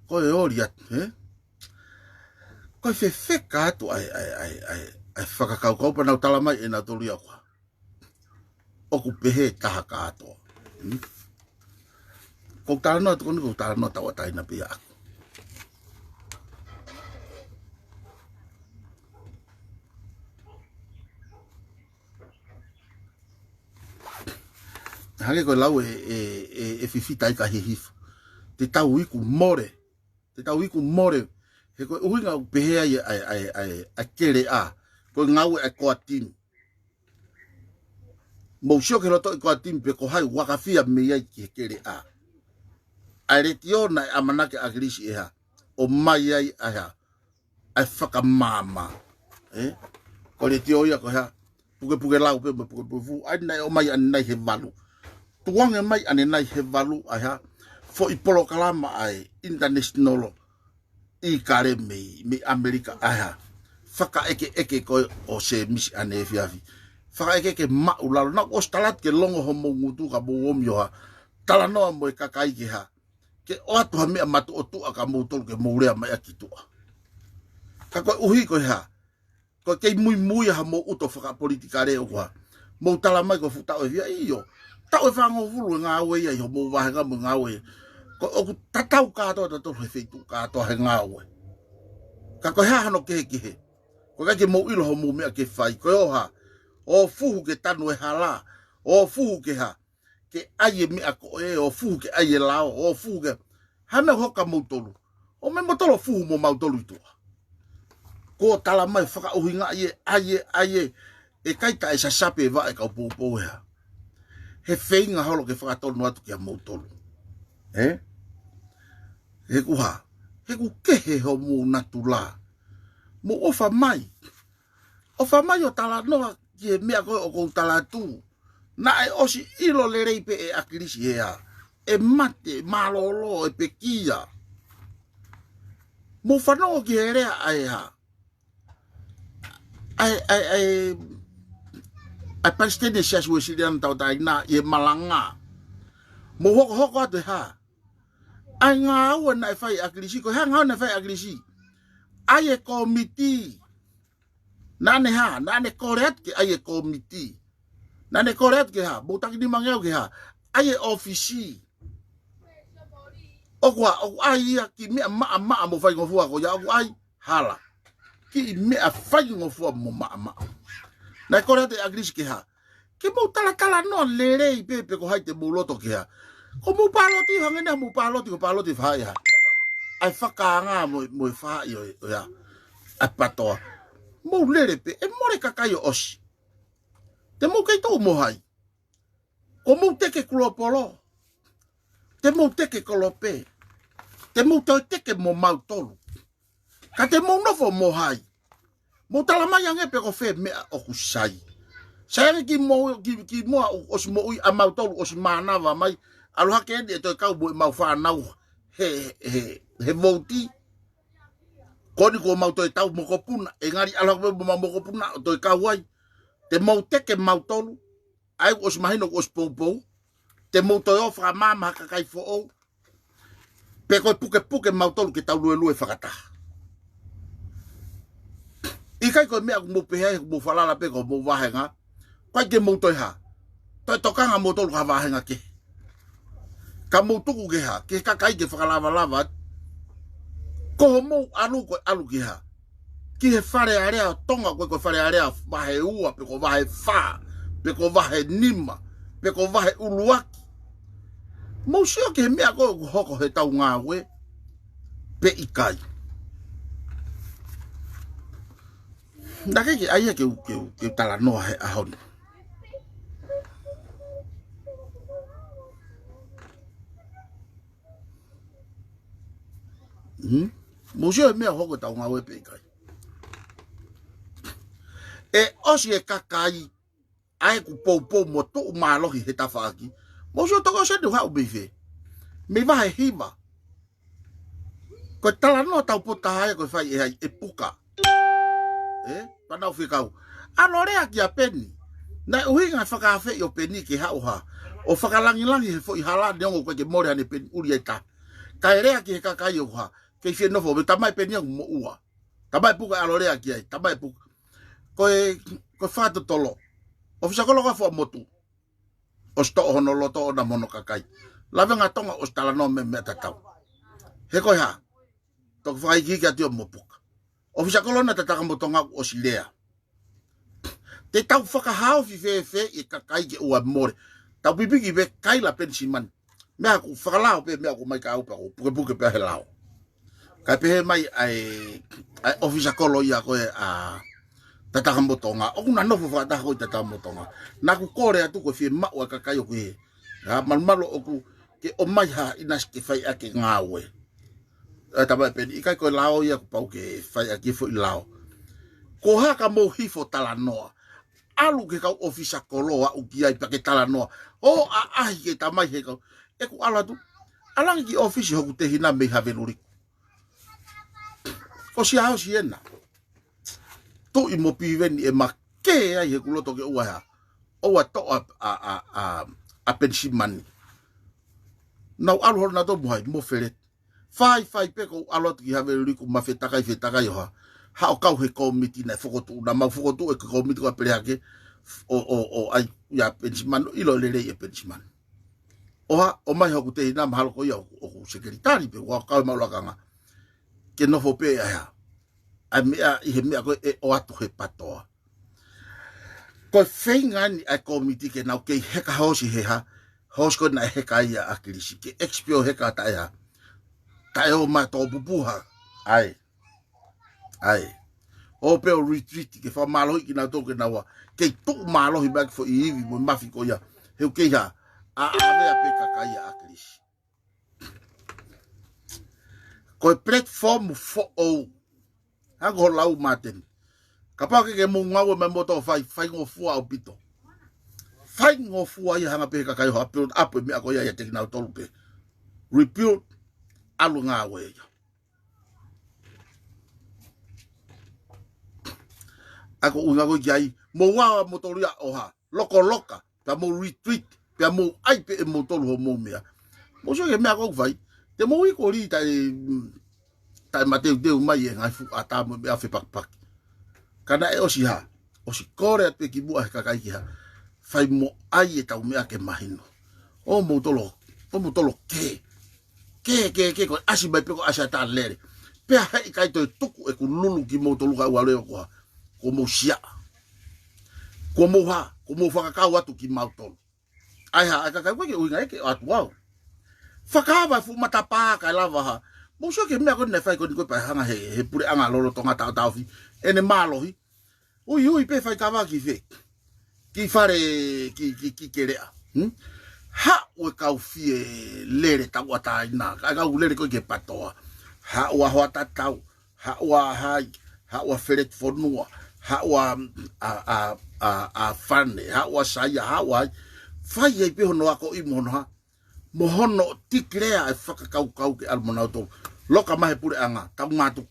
Ko e oli atu, ē? Ko e fefeka atu ʻa e, ʻa e, ʻa e, ʻa e, ʻa e fakakaukau pea nau talamai ʻe nautolu ia ko ē. ʻOku pehē taha kātoa. Hmm? Ko e talanoa atu ko eni ko e talanoa tauʻatāina pē ia ʻaku. Hangē ko e lau ʻe, ʻe, ʻe, ʻe Fifita ʻi ka hihifo. Te tau iku mole. Te tau iku mole. He ko e ʻuhinga ʻoku pehē ai ʻa e, ʻa e, ʻa e, ʻa e keleʻa. Ko e ngāue ʻa e core team. Mou sio ki he loto ʻi core team pe ko hai ʻoku ʻakafia mei ai ki he keleʻa. ʻA e letiō naʻe ʻamanaki ʻa ʻAkilisi ʻe hā. ʻOmai ai ʻa e hā. ʻA e fakamaama. Ē? Ko e letiō ia ko e hā. Pukepuke lau pē mo e pukepuke fuʻu. ʻA eni naʻe ʻomai ʻanenai he valu. Tukuange mai ʻanenai he valu ʻa e hā. Foʻi polokalama ʻa e international. ʻIkale mei, mei ʻAmelika ʻa e hā. Fakaʻekeʻeke ko ē ʻo Sēmisi ʻaneefiafi. Fakaʻekeʻeke maʻulalo. Naʻa ku ʻosi tala atu ke longo homou ngutu ka mou ō mai ʻo hā. Talanoa mo e kakai ke hā. Ke ʻoatu ha meʻa matuʻotuʻa kia moutolu ke mou lea mai ʻaki tuʻa. Ka koeʻuhi ko e hā. Ko e kei muimui ʻa hoʻomou ʻuto fakapolitikale ʻoku hā. Mou talamai ko e fuʻu taʻu ʻe fiha ʻio. Taʻu ʻe fāngofulu e ngāue ia ʻi hoʻomou vāhenga mo e ngāue. Ko ʻoku tatau kātoa tautolu he feituʻu kātoa he ngāue. Ka ko e hā hano kehekehe. Ko e ʻikai ke mou ʻilo hoʻomou meʻa ke fai. Ko e ʻo hā. ʻo fuhu ke tanu e hala, ʻo fuhu ke hā, ke ʻai e meʻa ko ē, ʻo fuhu ke ʻai e lao, ʻo fuhu ke, hā e meʻa ʻoku hoko kia moutolu? ʻO meʻa moutolu ʻo fuhu mo mautolu ʻi tuʻa. Ko e tala mai fakaʻuhinga ʻa e, ʻa e, ʻa e, ʻe ʻikai taʻe sasape e vaʻe kau poupou ē hā. He feinga holo ke fakatonu atu kia moutolu. Ē? He ʻoku hā, he ʻoku kehe homou natula. Mou ʻofa mai. ʻOfa mai ʻo talanoa ki he meʻa ko ē ʻoku ou tala atu. Naʻe ʻosi ʻilo lelei pē ʻe ʻAkilisi ē hā, ʻe mate, mālōlō, ʻe pekia. Mou fanongo ki he lea ʻa e hā, ʻa e, ʻa e, ʻa e, ʻa e palesiteni ʻo e Siasi Uēsiliana Tauʻatāina ʻi he malanga. Mou hokohoko atu e hā, ʻa e ngāue naʻe fai ʻe ʻAkilisi, ko e hā e ngāue naʻe fai ʻe ʻAkilisi? ʻAi e kōmiti. Naʻa ne hā, naʻa ne kole atu ke ʻai e kōmiti. Naʻa ne kole atu ke hā, mou taki nima ngeau ke hā, ʻai e ʻōfisi. ʻOku hā, ʻoku ʻai ia ki he meʻa maʻamaʻa mo faingofua ko ia ʻoku ʻai, hala. Ki he meʻa faingofua mo maʻamaʻa. Naʻe kole atu ʻe ʻAkilisi ke hā, ke mou talatalanoa lelei pē pe ko hai te mou loto ke hā. Ko mou pāloti, hangē naʻa mou pāloti, ko e pāloti faʻahi hā, ʻa e fakaanga mo, mo e faʻahi ʻo, ʻo ia, ʻa e patoa. Mou lele pē, ʻe mole kakai ʻo ʻosi. Te mou kei tuʻu mo hai? Ko mou teke kulopolo. Te mou teke kolope. Te mou toe teke mo mautolu. Ka te mou nofo mo hai? Mou tala mai ange pe ko fē meʻa ʻoku sai. Sai ange ki mou, ki, ki moa ʻo, ʻosi moʻui ʻa mautolu, ʻosi mānava mai. ʻAlu hake eni ʻe toe kau mo ʻemau fānau he, he, he vouti. Ko eni kuo mau toe tau mokopuna, ʻe ngali ʻalu hake mo mau mokopuna ʻo toe kau ai. Te mou teke mautolu, ʻa ia kuo ʻosi mahino kuo ʻosi poupou. Te mou toe ō fakamaama ha kakai foʻou. Pe ko e pukepuke mautolu ke tau luelue fakataha. ʻIkai ko e meʻa ʻoku mou pehē ai, ʻoku mou falala pē ko homou vāhenga. ʻIkai ke mou toe hā, toe tokanga moutolu ki ha vāhenga kehe. Ka mou tuku ke hā, ki he kakai ke fakalavalava atu. Ko homou ʻalu ko e ʻalu ke hā, ki he Fale Alea ʻo Tonga, ko e, ko e Fale Alea vahe ua, pe ko vahe fā, pe ko vahe nima, pe ko vahe ʻuluaki. Mou sio ki he meʻa ko ē ʻoku hoko heʻetau ngāue, pe ʻikai. Naʻe ʻikai ke ʻai ia ke u, ke u, ke u talanoa he ʻaho ni. Hmm? Mou sio he meʻa hoko heʻetau ngāue pe ʻikai. ʻE ʻosi e kakai ʻa ē ʻoku poupou mo tuʻu mālohi he tafaʻaki. Mou sio toki ʻosi eni ʻoku haʻu mei fē? Mei vahe hiva. Ko e talanoa taupotu taha ia ko e fai ʻe hai, ʻe Puka. Ē? Panau fekau. ʻAlu ʻo lea kia Peni. Naʻe ʻuhinga e fakaafeʻi ʻo Peni ke haʻu hā, ʻo fakalangilangi he foʻi hala neongo ʻoku ʻikai ke mole haʻane peni ʻuli ʻe taha. Kae lea ki he kakai ʻoku hā, kei fie nofo, mei tamai Peni ʻoku moʻua. Tamai Puka ʻalu ʻo lea ki ai, tamai Puka. Ko e, ko e fakatotolo. ʻOfisa Kolo ko e Fuaʻamotu. ʻOsi toʻo hono loto ʻoʻona mo hono kakai. Lavengatonga ʻosi talanoa mei he meʻa tatau. He ko e hā, toki fakaikiiki atu ia mo Puka. ʻOfisa Kolo na Tatakamotonga ʻosi lea. Te tau fakahaofi fēfē e kakai ke ʻoua mole. Tau pipiki pē kaila Penisimani. Meʻa ʻoku fakalao pē, meʻa ʻoku ʻomai ka au pē ʻoku pukepuke pē he lao. Kae pehē mai ʻa e, ʻa e ʻofisa kolo ia ko ē ʻa Tatakamotonga. ʻOku na nofo fakataha ko ē ʻi Tatakamotonga. Naʻa ku kole atu ko e fiemaʻu ʻa e kakai ʻoku ʻi hē. ʻA, malumalu ʻoku ke ʻomai ha ʻinasi ke fai ʻaki e ngāue. ʻE, tamai Peni, ʻikai ko e lao ia ʻoku pau ke fai ʻaki e foʻi lao. Ko e hā ka mou hifo talanoa. ʻAlu ki he kau ʻofisa kolo, aʻu ki ai pea ke talanoa. ʻO ʻaʻahi ke tamai he kau. ʻEku ʻalu atu. ʻAlu ange ki he ʻōfisi hoku tehina mei Haveluliku. Ko Siaosi ena. Tuʻi mo Piveni ʻe makē ai heʻeku loto ke ʻoua hā, ʻoua toʻo ʻa, ʻa, ʻa, ʻa, ʻa Penisimani. Nau ʻalu holo nautolu mo hai, mo Feleti. Faifai pē ʻoku ou ʻalu atu ki Haveluliku ma fetakai, fetakai ʻo hā, haʻu ʻo kau he kōmiti naʻe fokotuʻu, naʻa mau fokotuʻu e kōmiti ko ē ʻa Pelehake, ʻo, ʻo, ʻo ʻai ia Penisimani, ʻilo lelei ʻe Penisimani. ʻO hā, ʻomai hoku tehina mahalo ko ia ʻoku, ʻoku sekelitali pē, ʻoku kau he maʻu lakanga. Ke nofo pē ʻa e hā, ʻa e meʻa, ʻi he meʻa ko ē ʻe ʻoatu he patoa. Ko e feinga ni ʻa e kōmiti ke nau kei heka hoosi he hā, hoosi ko ē naʻe heka ai ʻa ʻAkilisi, ke expel heka taʻe hā, taʻe ō mai tō pupuha. ʻAi. ʻAi. ʻO pē ʻo retreat ke fakamālohiʻi kinautolu ke nau ō, kei tuʻu mālohi mai ki he foʻi ivi mo e mafi ko ia. He ʻoku kei hā, ʻa, ʻa meʻa pē kakai ʻa ʻAkilisi. Ko e platform foʻou. Hangē ko hoʻo lau Māteni. Kapau ʻoku ke mou ngāue mai mo tō fai, faingofua ʻaupito. Faingofua ia hanga pē he kakai ʻo upload ʻapu e meʻa ko ia ʻiate kinautolu pē. Rebuild, ʻalu ngāue ia. ʻA ko e ʻuhinga ko ē ki ai, mou ō ā moutolu ia ʻo hā, lokoloka, pea mou retreat, pea mou ʻai pē ʻe moutolu hoʻomou meʻa. Mou sio ki he meʻa ʻoku fai, te mou ʻi ko lī taʻe, mm, taʻe mateuteu mai e ngaahi fuʻu ʻatā mo e meʻa fepakipaki. Ka naʻe ʻosi hā, ʻosi kole atu pē ki muʻa he kakai ke hā, fai mo ʻai ʻetau meʻa ke mahino. ʻO moutolu, ʻo moutolu kē. Kē, kē, kē, ko e ʻasi mai pē ko e ʻasi ʻatā lele. Pea he ʻikai toe tuku ʻeku lulu kimoutolu ka ʻoua leva ko hā, kuo mou siaʻa. Kuo mou hā, kuo mou fakakau atu kimautolu. ʻAi hā, ʻai kakai ʻoku ʻikai ke ʻuhinga ia ke ʻoatu au. Fakaava e fuʻu matapā kae lava hā. Mou sio ki he meʻa ko eni naʻe fai ko eni ko e pea hanga he, he puleʻanga lolotonga taʻotaʻofi ʻene mālohi. Ui, ui, pē fai kava ki fē. Ki fale, ki, ki, ki Keleʻa. Hmm? Haʻu e kau fie lele tauʻatāina. Kae kau lele ko ē ki he PATOA. Haʻu ʻa Hoatatau. Haʻu ʻa Hai. Haʻu ʻa Feleti Fonua. Haʻu ʻa, ʻa, ʻa, ʻa, ʻa Fane. Haʻu ʻa Saia. Haʻu ʻa Hai. Fai ai pē hono akoʻi mo hono hā. Mo hono declare e fakakaukau ke ʻalu mo nautolu. Loka mai he puleʻanga, tau mātuku.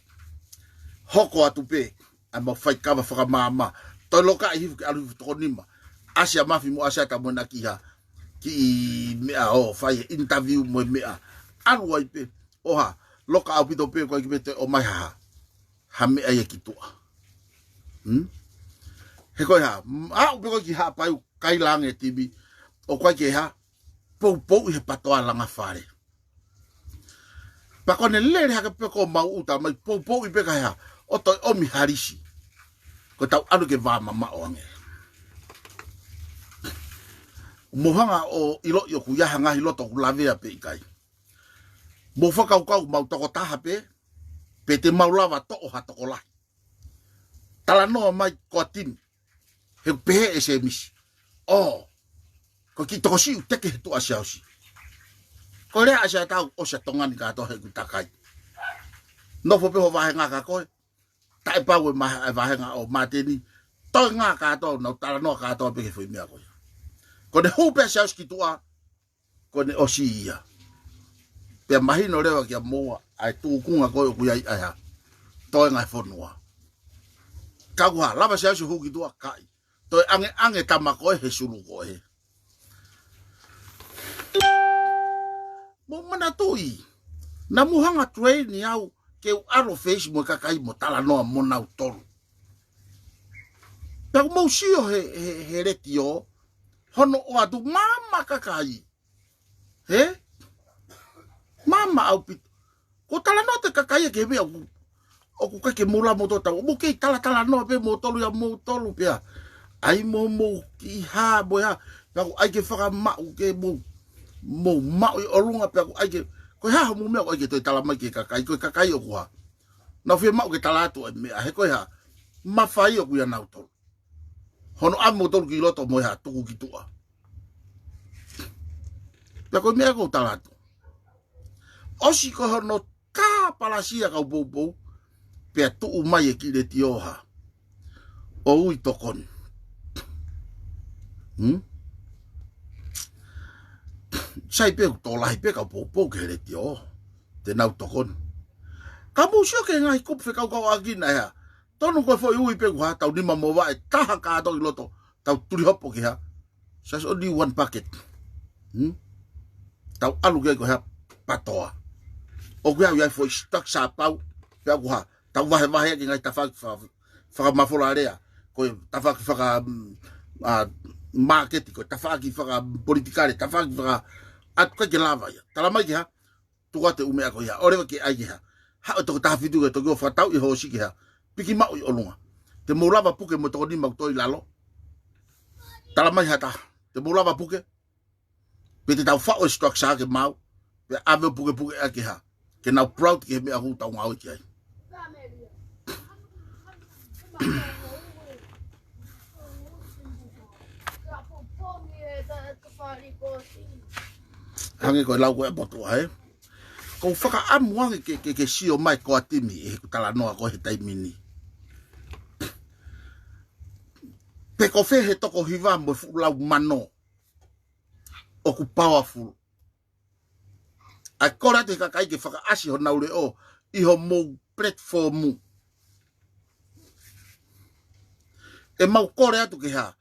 Hoko atu pē, ʻa e mau fai kava fakamaama. Toe loka ʻi hifo ke ʻalu hifo toko nima. ʻAsi ʻa Mafi mo ʻasi ʻa Tamoenaki hā. Kiʻi meʻa ʻo fai e interview mo e meʻa. ʻAlu ai pē, ʻo hā, loka ʻaupito pē ko e ʻikai pē toe ʻomai hā. Ha meʻa ia ki tuʻa. Hmm? He ko e hā, aʻu pē ko ē ki Haʻapai ʻoku kai lange timi. ʻOku ʻikai ke hā, poupou ʻi he PATOA langa fale. Pea ko ʻene lele hake pē ko mau uta mai poupou ʻi pē ka hā, ʻo toe ʻomi ha lisi. Ko e tau ʻalu ke vā mamaʻo ange. Mou hanga ʻo ʻiloʻi ʻoku ʻi ai ha ngaahi loto ʻoku lavea pe ʻikai. Mou fakakaukau mau tokotaha pē, pe te mau lava toʻo ha tokolahi. Talanoa mai ko e timi. He ʻoku pehē ʻe Semisi. ʻO, ko e kiʻi tokosiʻi ʻoku teke he tuʻa Siaosi. Ko e lea ʻa Siaʻatau ʻosi ʻa Tonga ni kātoa he ʻoku takai. Nofo pē ho vahenga ka ko ē. Taʻepau e ma-, e vahenga ʻo Māteni. Toenga kātoa, nau talanoa kātoa pē ki he foʻi meʻa ko ia. Ko ʻene hū pē ʻa Siaosi ki tuʻa, ko ʻene ʻosi ia. Pea mahino leva kia moua, ʻa e tūkunga ko ē ʻoku ʻi ai ʻa e hā. Toenga e fonua. Ka ʻoku hā, lava Siaosi hū ki tuʻa, ʻikai. Toe angeange tama ko ē he sulu ko ē. Mou manatuʻi, naʻa mou hanga train au, ke u ʻalu ʻo face mo e kakai mo talanoa mo nautolu. Pea ʻoku mou sio he, he, he letiō, hono ʻoatu maama kakai. He? Maama ʻaupito. Ko e talanoa atu e kakai ia ki he meʻa ʻoku, ʻoku ʻikai ke mou lava moutolu tau. Mou kei talatalanoa pē moutolu ia moutolu pea. ʻAi mo mou kiʻi hā mo e hā. Pea ʻoku ʻai ke fakamaʻu ke mou, mou maʻu ʻi ʻolunga pea ʻoku ʻai ke. Ko e hā hoʻomou meʻa ʻoku ʻai ke toe tala mai ki he kakai. Ko e kakai ʻoku hā. Nau fiemaʻu ke tala atu e meʻa he ko e hā. Mafai ʻoku ʻia nautolu. Hono ʻave moutolu ki loto mo e hā tuku ki tuʻa. Pea ko e meʻa ʻoku ou tala atu. ʻOsi ko hono tā palasia kau poupou. Pea tuʻu mai e kiʻi letiō hā. ʻO ui tokoni. Hmm? Sai pē ʻoku tō lahi pē kau poupou ki he letiō. Te nau tokoni. Ka mou sio ki he ngaahi kupu fekauʻaki naʻe hā. Tonu ko e foʻi ui pē ʻoku hā tau nima mo vaʻe taha kātoa ʻi loto, tau tuli hopo ki hā. Just only one bucket. Hmm? Tau ʻalu ki ai ko e hā PATOA. ʻOku hā ʻi ai foʻi stock sāpau, pea ʻoku hā, tau vahevahe ki he ngaahi tafaʻaki fa-, fakamafola lea. Ko e tafaʻaki faka, mm, a, māketi, ko e tafaʻaki fakapolitikale, tafaʻaki faka, ʻoku ʻikai ke lava ia. Tala mai ki hā, tuku atu e ʻū meʻa ko ia. ʻOleva ke ʻai ke hā. Haʻu e toko taha fitu ke toki ō fakatau ʻi hoosi ke hā. Piki maʻu ʻi ʻolunga. Te mou lava puke mo e toko nima ʻoku tō ʻi lalo. Tala mai ha taha, te mou lava puke, pe te tau faʻo e structure ke mau, pe ʻave ʻo pukepuke ʻaki ha, ke nau proud ki he meʻa ʻoku tau ngāue ki ai. Hangē ko e lau ko ē ʻa e motuʻa, ē? ʻOku ou fakaʻamu ange ke, ke, ke sio mai ko e timi ʻi heʻeku talanoa ko ē he taimi ni. Pe ko fē he toko hiva mo e fuʻu lau mano ʻoku powerful. ʻA e kole atu he kakai ke fakaʻasi honau leʻo ʻi homou platform. ʻE mau kole atu ke hā?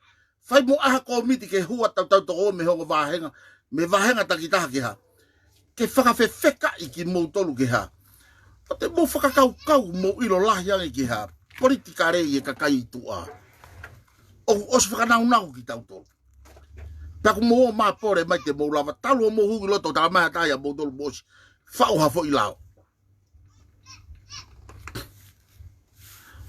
Fai mo ha kōmiti ke hū ʻa tautau toko ua mei he ongo vāhenga, mei he vāhenga takitaha ke hā? Ke fakafefekaʻi kimoutolu ke hā? ʻO te mou fakakaukau mou ʻilo lahi ange ke hā? Politikale ʻi he kakai ʻi tuʻa. ʻOku ʻosi fakanaunau kitautolu. Pea ʻoku mou ō mai pole mai te mou lava talu ʻo mou hū ki loto tala mai ha taha ia moutolu mou ʻosi faʻo ha foʻi lao.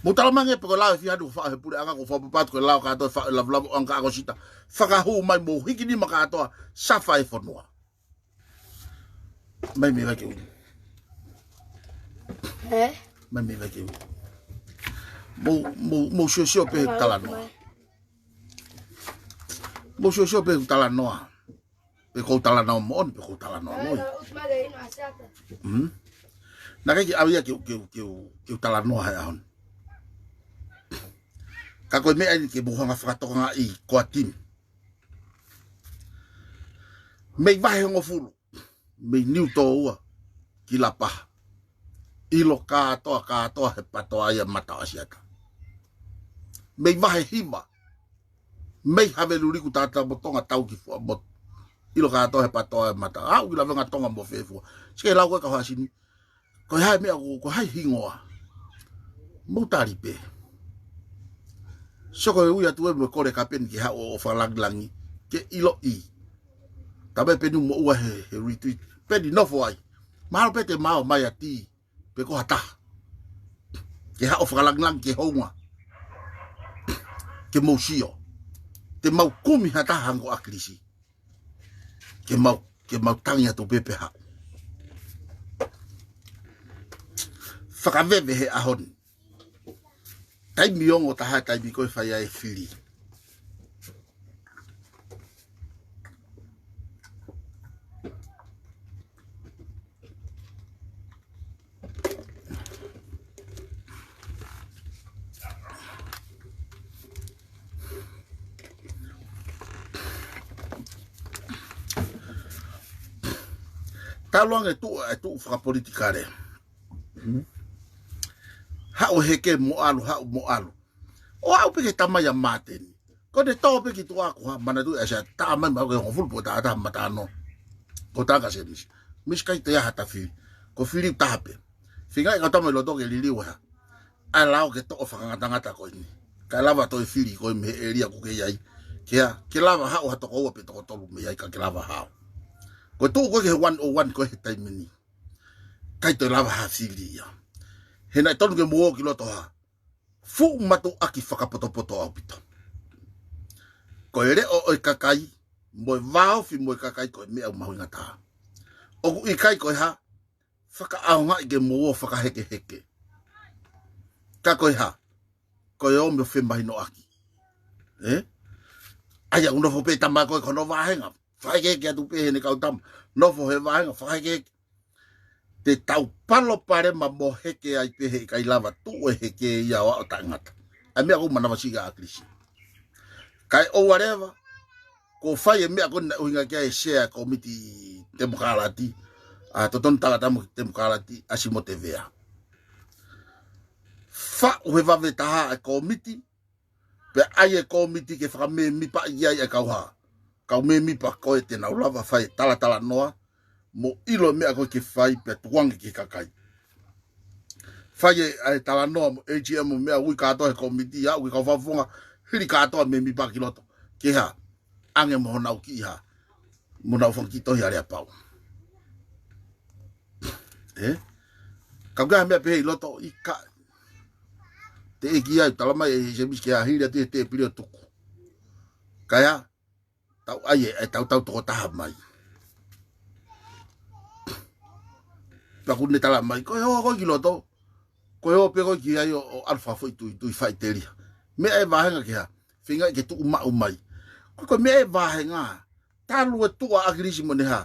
Mou tala mai ange pe ko e lao ʻe fiha ʻoku faʻo he puleʻanga, ʻoku ou fakapapau ko e lao kātoa ʻe faʻo ʻe Lavulavu, ʻAngaʻa ko Sita. Fakahū mai mou hiki nima kātoa, safa e fonua. Mai mei vai ke ui. Ē? Mai mei vai ke ui. Mou, mou, mou siosio pē he talanoa. Mou siosio pē he talanoa. Pe ko e talanoa moʻoni, pe ko e talanoa moʻoni. Hmm? Naʻe ʻikai ke ʻave ia ke, ke, ke, ke talanoa he ʻaho ni. Ka ko e meʻa eni ke mou hanga fakatokangaʻi ko e timi. Mei vahe hongofulu, mei Niutōua ki Lapaha. ʻIlo kātoa, kātoa he patoa ia Mataʻasiata. Mei vahe hiva, mei Haveluliku, Tatamotonga tau ki Fuaʻamotu. ʻIlo kātoa he patoa ia Mata. Aʻu ki Lavengatonga mo fē fua. Sike lau ko e kau hasini. Ko e hā e meʻa ʻoku, ko e hā e hingoa? Mou tali pē. Sio ko e ui atu ē mo e kole kapeni ke haʻu ʻo fakalāngilangi, ke ʻiloʻi. Tabe peni mo ua he, he retweet. Peni nofo ai. Mahalo pē te mau mai ʻa Tī, pe ko ha taha. Ke haʻu ʻo fakalāngilangi ki he hounga. Ke mou sio. Te mau kumi ha taha hangē ko ʻAkilisi. Ke mau, ke mau tangi atu pē pe haʻu. Fakaveve he ʻaho ni. Taimi ongo taha, taimi ko ē fai ai e fili. Talu ange tuʻu, e tuʻu fakapolitikale. Hmm? Haʻu heke mo ʻalu, haʻu mo ʻalu. ʻO aʻu pē ki he tamai ʻa Māteni. Ko ʻene tō pē ki tuʻa ko ha manatu ʻa e sia taʻa mai ma ke hongofulu po taʻataha mata ano. Ko Tangata Semisi. Misi kai te aha ta fili. Ko e fili taha pē. Feinga e kau tama ʻi loto ke liliu ha. ʻA e lao ke toʻo fakangatangata ko eni. Kae lava toe fili ko e mei he ʻēlia ʻoku ke ʻi ai. Ke hā, ke lava haʻu ha toko ua pe toko tolu mei ai ka ke lava haʻu. Ko e tuʻu ko ē ki he one oh one ko ē he taimi ni. ʻIkai toe lava ha fili ia. He naʻe tonu ke mou ō ki loto ha. Fuʻu mātuʻaki fakapotopoto ʻaupito. Ko e leʻo ʻo e kakai, mo e vāofi mo e kakai ko e meʻa ʻoku mahuʻinga taha. ʻOku ʻikai ko e hā, fakaʻaongaʻi ke mou ō fakahekeheke. Ka ko e hā, ko e ō mo femahinoʻaki. Ē? ʻAi ʻoku nofo pē tama ko ē ko hono vāhenga. Fakahekeheke atu pē heʻene kau tama. Nofo he vāhenga, fakahekeheke. Te tau palopalema mo heke ai pē he ʻikai lava tuʻu e heke ia ʻo aʻu taʻengata. ʻA e meʻa ʻoku ou manavasiʻi kia ʻAkilisi. Kae ʻoua leva, ko e fai e meʻa ko eni naʻe ʻuhinga ki ai e sea e kōmiti temokalati, ʻa e totonu talatama temokalati, ʻa Simo Tevea. Faʻu he vave taha e kōmiti, pea ʻai e kōmiti ke fakamēmipaʻi ai e kau hā. Kau mēmipa ko ē te nau lava fai e talatalanoa, mo ʻilo e meʻa ko ē ke fai pea tukuange ki he kakai. Fai e, ʻa e talanoa mo AGM mo e meʻa ui kātoa he kōmiti, aʻu ki he kau fakafofonga, hili kātoa mēmipa ki loto. Ke hā, ʻange mo honau kiʻi hā. Mo honau fanga kiʻi tohi aleapau. Ē? Ka ʻoku ʻi ai ha meʻa pehē ʻi loto ʻikai. Teʻeki ai, tala mai ʻe Semisi ke hili atu he tēpile ʻo tuku. Kae ʻai ʻe tautau toko taha mai. Pea ʻoku ne tala mai, ko e ō ko ē ki loto, ko e ō pē ko ē ki ai ʻo, ʻo ʻalu fakafoʻituitui faʻiteliha. Meʻa ʻe vāhenga ke hā, feingaʻi ke tuʻu maʻu mai. Ko e, ko e meʻa ʻe vāhenga, talu e tuʻu ʻa ʻAkilisi mo ʻene hā,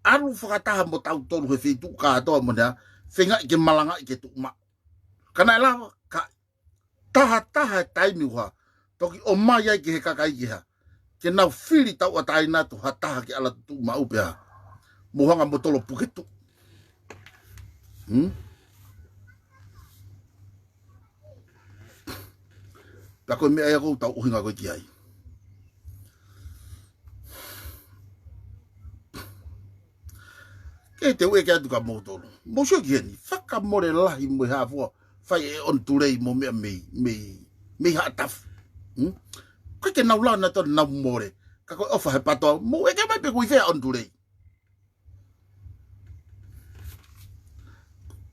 ʻalu fakataha mo tautolu he feituʻu kātoa mo ʻene hā, feingaʻi ke malangaʻi ke tuʻu maʻu. Ka naʻe lava, ka tahataha e taimi ʻoku hā, toki ʻomai ai ki he kakai ke hā, ke nau fili tauʻatāina atu ha taha ke ʻalu atu tuʻu maʻu pea mou hanga mo tolo puke tuʻu. Hmm? Pea ko e meʻa ia ʻoku tau ʻuhinga ko ē ki ai. Ke te u ʻeke atu kia moutolu. Mou sio ki heni, fakamole lahi mo e hā fua, fai ʻe ʻOnitulei mo meʻa mei, mei, mei Haʻatafu. Hmm? Ko e ke nau lau naʻa tau nau mole. Ka ko e ʻofa he pato au, mou ʻeke mai pē ʻoku ʻi fē ʻa ʻOnitulei.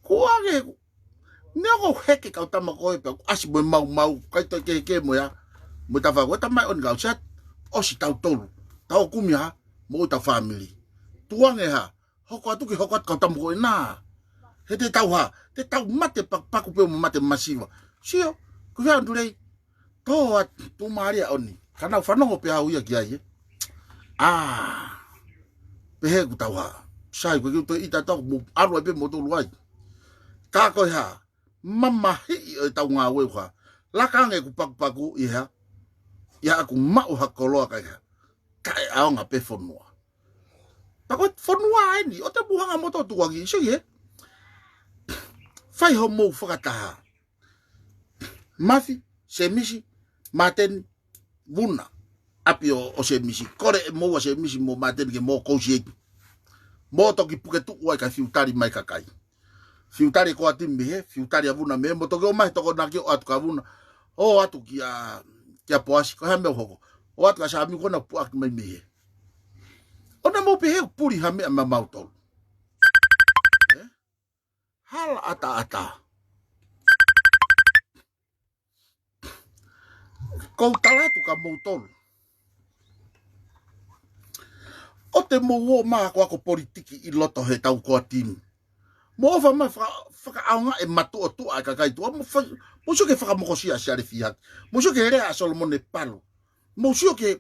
Ko age, ne ʻoku heke kau tama ko ē pea ʻoku ʻasi mo e maumau, kai toe kehekehe mo ia, mo e tafa ko ē tamai ʻoni kau siat, ʻosi tautolu, tau kumi hā, mo ʻetau fāmili. Tukuange hā, hoko atu ke hoko atu kau tama ko ē nā. He te tau hā, te tau mate pakupaku pē mo mate masiva. Sio, ko e hā ʻOnitulei, tō atu, tuʻumālie ʻOni. Ka nau fanongo pē au ia ki ai, ē. ʻĀ, pehē ʻoku tau hā. Sai, ko e kiu toe ʻita tau, mo ʻalu ai pē moutolu ai. Ka ko e hā, mamahiʻi ʻo e tau ngāue ʻoku hā. Laka ange ʻeku pakupaku ʻi hā. ʻI haʻaku maʻu ha koloa kae hā. Kae ʻaonga pē fonua. Pea ko e fonua eni, ʻoua te mou hanga mo tō tukuange, sio ē. Fai homou fakataha. Mafi, Semisi, Māteni, Vuna. ʻApi ʻo, ʻo Semisi. Kole ʻe moua Semisi mo Māteni ke mou kousi eki. Mou toki puke tuʻu ai kae fiu tali mai kakai. Fiu tali ko ati mei hē, fiu tali ʻa Vuna mei hē, mou toki ō mai he tokonaki ʻo ʻatu kia Vuna. ʻO ʻatu kia, kia Poasi, ko e hā meʻa ʻoku hoko. ʻO ʻatu kia Sami ko ena puʻaki mai mei hē. ʻOua naʻa mou pehē ʻoku puli ha meʻa maʻa mautolu. Ē? Hala ʻataʻatā. Ko u tala atu kia moutolu. ʻOua te mou ō mai ʻo ako politiki ʻi loto he tau ko ē timi. Mou ō mai faka-, fakaʻaongaʻi e matuʻotuʻa ʻa e kakai tuʻa. Mou fa-, mou sio ki he fakamokosia ʻa Siale Fihaki. Mou sio ki he lea ʻa Solomone Palu. Mou sio ki he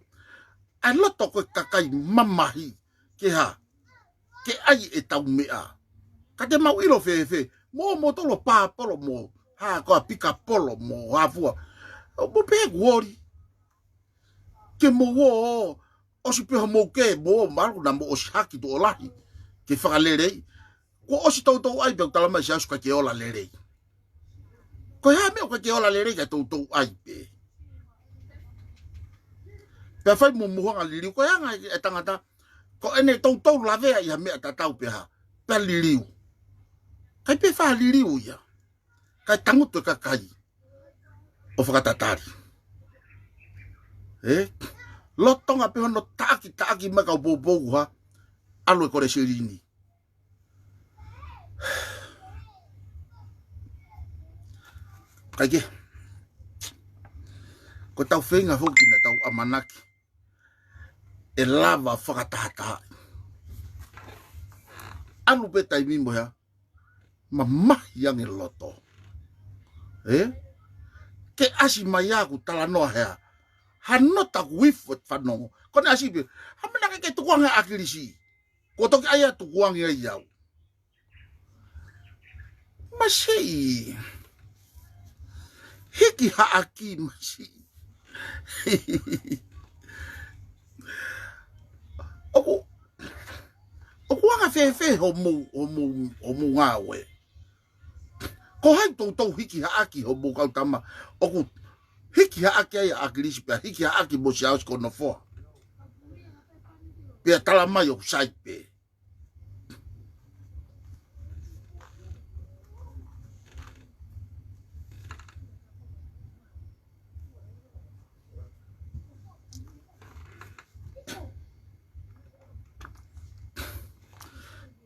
ʻa e loto ko ē kakai mamahi ke hā, ke ʻai e tau meʻa. Ka te mau ʻilo fēfē, mou, mou tolo pāpolo mo, hā ko ā pikapolo mo, hā fua. Mou pehē kuo ʻoli. Ke mou ō, ʻosi pē homou kē, mou ō malu naʻa mou ʻosi haki tuʻo lahi. Ke fakalelei. Kuo ʻosi toutou ʻai pē ʻoku tala mai ʻe Siaosi ʻikai ke ola lelei. Ko e hā meʻa ʻoku ʻikai ke ola lelei kae toutou ʻai pē. Pea fai mo mou hanga liliu, ko e anga e tangata, ko ʻene toutou lavea ʻi ha meʻa tatau pē hā, pea liliu. ʻIkai pē fai ha liliu ia. Kae tangutu e kakai ʻo fakatatali. Ē? Lolotonga pē hono taʻaki, taʻaki mai kau poupou hā, ʻalu e kole silini. Kae kehe, ko ʻetau feinga foki naʻa tau ʻamanaki ʻe lava fakatahataha. ʻAlu pē taimi mo hea, mamahi ange loto. Ē? Ke ʻasi mai ʻa ʻeku talanoa hea, ha nota ʻoku ifo e fanongo. Ko ʻene ʻasi pē, ha meʻa naʻe ʻikai ke tukuange ʻa ʻAkilisi. Kuo toki ʻai ʻa e tukuange ai au. Masiʻi. Hiki haʻaki masiʻi. ʻOku, ʻoku anga fēfē homou, homou, homou ngāue. Ko hai toutou hiki haʻaki homou kau tama. ʻOku hiki haʻaki ai ʻa ʻAkilisi pea hiki haʻaki mo Siaosi ko Nofoa. Pea tala mai ʻoku sai pē.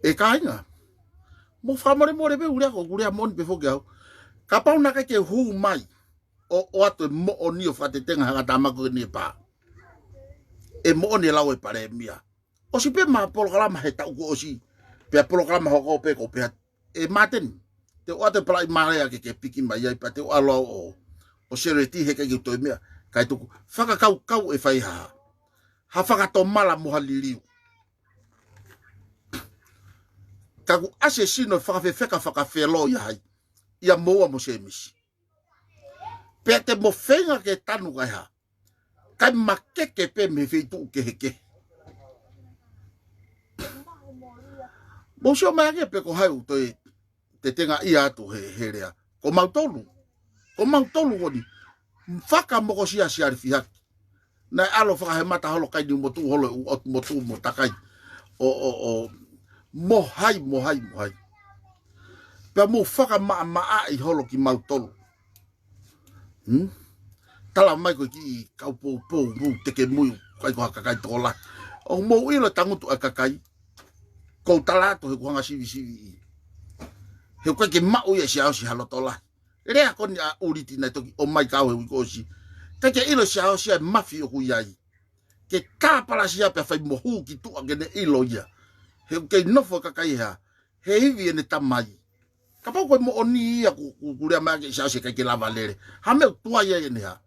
ʻE kāinga, mou fakamolemole pē ʻeku lea ko ʻeku lea moʻoni pē foki au. Kapau naʻe ʻikai ke hū mai ʻo, ʻoatu e moʻoni ʻo fakatetenga ha ngaahi tama ko eni ʻe pā. ʻE moʻoni e lau ʻa e palēmia. ʻOsi pē ʻema polokalama he taʻu kuo ʻosi, pea polokalama hoko pē ko pea ʻe Māteni, te u ʻoatu e palaʻi mālea ke ke piki mai ai, pea te u ʻalu au ʻo, ʻo sereti he ʻikai ke u toe meʻa, kae tuku fakakaukau ʻe fai ha, ha fakatomala mo ha liliu. Ka kuo ʻasi e sino fakafefeka fakafelo ia hai, ia moua mo Sēmisi. Pea te mo feinga ke tanu kae hā, kae makeke pē mei he feituʻu kehekehe. Mou sio mai ange pē ko hai ʻoku toe te tengaʻi atu he, he lea. Ko mautolu. Ko mautolu ko eni. Fakamokosia Siale Fihaki. Naʻe ʻalu fakahemata holo kai ni mo tuʻu holo ʻu ʻotu mo tuʻu mo takai. ʻO, ʻo, ʻo, mo hai, mo hai, mo hai. Pea mou fakamaʻamaʻaʻi holo kimautolu. Hmm? Tala mai ko e kiʻi kau poupou, mou teke mui, kai ko ha kakai tokolahi. ʻOku mou ʻilo e tangutu ʻa e kakai, kou tala atu he ʻoku hanga sivisiviʻi. He ʻoku ʻikai ke maʻu ia ʻe Siaosi ha loto lahi. Lea ko eni ʻa ʻUliti naʻe toki ʻomai kau he uike ʻosi. ʻIkai ke ʻilo ʻe Siaosi ʻa e mafi ʻoku ʻi ai. Ke tāpalasia pea fai mo hū ki tuʻa ke ne ʻilo ia. He ʻoku kei nofo e kakai hā. He ivi ʻene tamai. Kapau ko e moʻoni ia ʻoku, ʻoku, ʻoku lea mai ʻaki ʻe Siaosi ʻikai ke lava lele. Ha meʻa ʻoku tuai ai ʻene hā.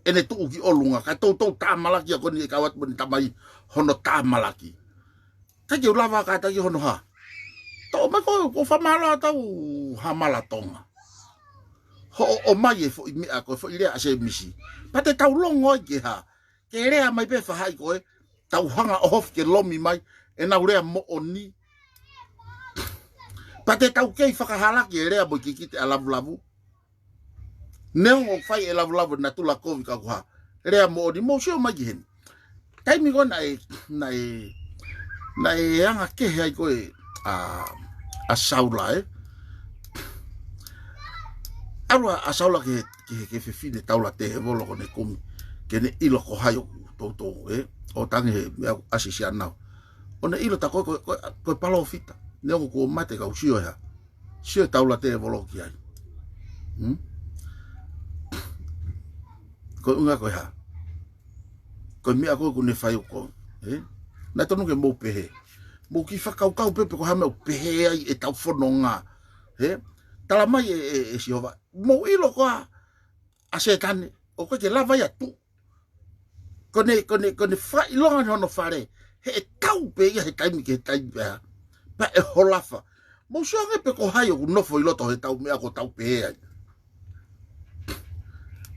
ʻEne tuʻu ki ʻolunga. Kae toutou tāmalaki ia ko eni ʻe kau atu mo ʻene tamai hono tāmalaki. ʻIkai ke u lava kātaki hono hā. Toʻo mai ko, ko fakamālō atu au Hamala Tonga. Hoʻo ʻomai e foʻi meʻa ko e foʻi lea ʻa Sēmisi. Pea te tau longo ai ke hā. Ke lea mai pē faʻahi ko ē, tau hanga ʻo ʻohofi ke lomi mai, ʻenau lea moʻoni. Pea te tau kei fakahalaki e lea mo e kikite ʻa Lavulavu. Neongo ʻoku fai ʻe Lavulavu ʻa e natula kovi ka ʻoku hā. Lea moʻoni mou sio mai ki heni. Taimi ko ē naʻe, naʻe, naʻe anga kehe ai ko ē, ʻa, ʻa Saula ē. ʻAlu ʻa, ʻa Saula ki he, ki he, ki he fefine Taula Tēvolo ko ʻene kumi. Ke ne ʻilo ko hai ʻoku toutou, ē. ʻO tangi he, meʻa ʻoku ʻasi ʻia naua. ʻO ne ʻilo tā ko e, ko e, ko e, ko e palōfita. Neongo kuo mate ka ʻoku sio ʻe hā. Sio ʻe Taula Tēvolo ki ai. Hmm? Ko e ʻuhinga ko e hā. Ko e meʻa ko ē ʻoku ne fai ʻoku, ē? Naʻe tonu ke mou pehē. Mou kiʻi fakakaukau pē pe ko e hā e meʻa ʻoku pehē ai ʻetau fononga. Ē? Tala mai ʻe, ʻe, ʻe Sihova. Mou ʻilo koā ʻa Sētane. ʻOku ʻikai ke lava ia ʻo tuʻu. Ko ʻene, ko ʻene, ko ʻene fakaʻilonga ʻi hono fale. He ʻe tau pē ia he taimi ki he taimi pē hā. Pea ʻe holofa. Mou sio ange pē ko hai ʻoku nofo ʻi loto he tau meʻa ʻoku tau pehē ai.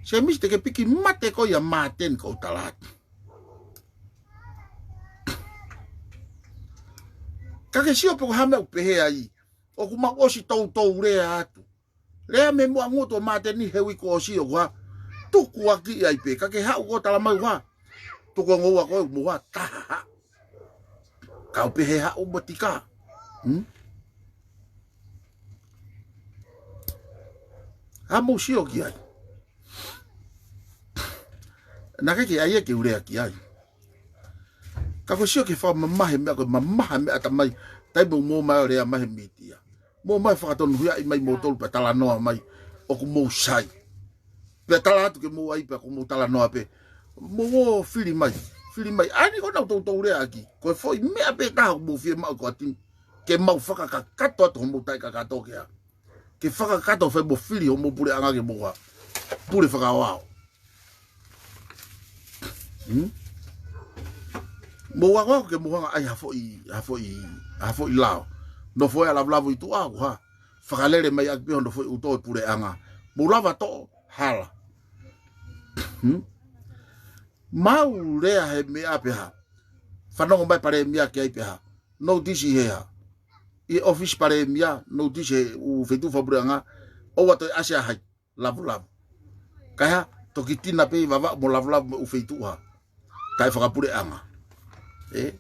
Sēmisi te ke piki mate koe ʻia Māteni kou tala atu. Ka ke sio pē ko e hā e meʻa ʻoku pehē ai. ʻOku mau ʻosi toutou lea atu. Lea mei muʻa ngutu ʻo Māteni he uike kuo ʻosi ʻoku hā. Tuku ʻaki ai pē. Ka ke haʻu kou tala mai ʻoku hā. Tuku ʻa ngoua ko ē ʻoku mou hā taha. Kau pehē haʻu mo tika. Hmm? ʻA mou sio ki ai. Naʻe ʻikai ke ʻai ia ke u lea ki ai. Ka ko e sio ki he fakamamahi meʻa ko e mamahi meʻa tamai. Taimi ʻoku mou ō mai ʻo lea mai he mītia. Mou ō mai fakatonuhiaʻi mai moutolu pea talanoa mai. ʻOku mou sai. Pea tala atu ke mou ʻai pea ʻoku mou talanoa pē. Mou ō fili mai. Fili mai. ʻAi ni ko ʻenau toutou lea ʻaki. Ko e foʻi meʻa pē taha ʻoku mou fiemaʻu ko atini. Ke mau fakakakato atu homou taʻekakato ke hā. Ke fakakakato fai mo fili homou puleʻanga ke mou hā. Pule fakaoao. Hmm? Mou ako ke mou hanga ʻai ha foʻi, ha foʻi, ha foʻi lao. Nofo ʻa Lavulavu ʻi tuʻa ʻoku hā. Fakalele mai ʻaki pē hono foʻi ʻuto e puleʻanga. Mou lava toʻo, hala. Hmm? Mau lea he meʻa pē hā. Fanongo mai palēmia ki ai pē hā. Nōtisi he hā. ʻI ʻōfisi palēmia, nōtisi he ʻū feituʻu fakapuleʻanga, ʻoua toe ʻasi ʻa hai, Lavulavu. Kae hā, toki tina pē ʻi Vavaʻu mo Lavulavu mo e ʻū feituʻu hā. Kae fakapuleʻanga. Ē?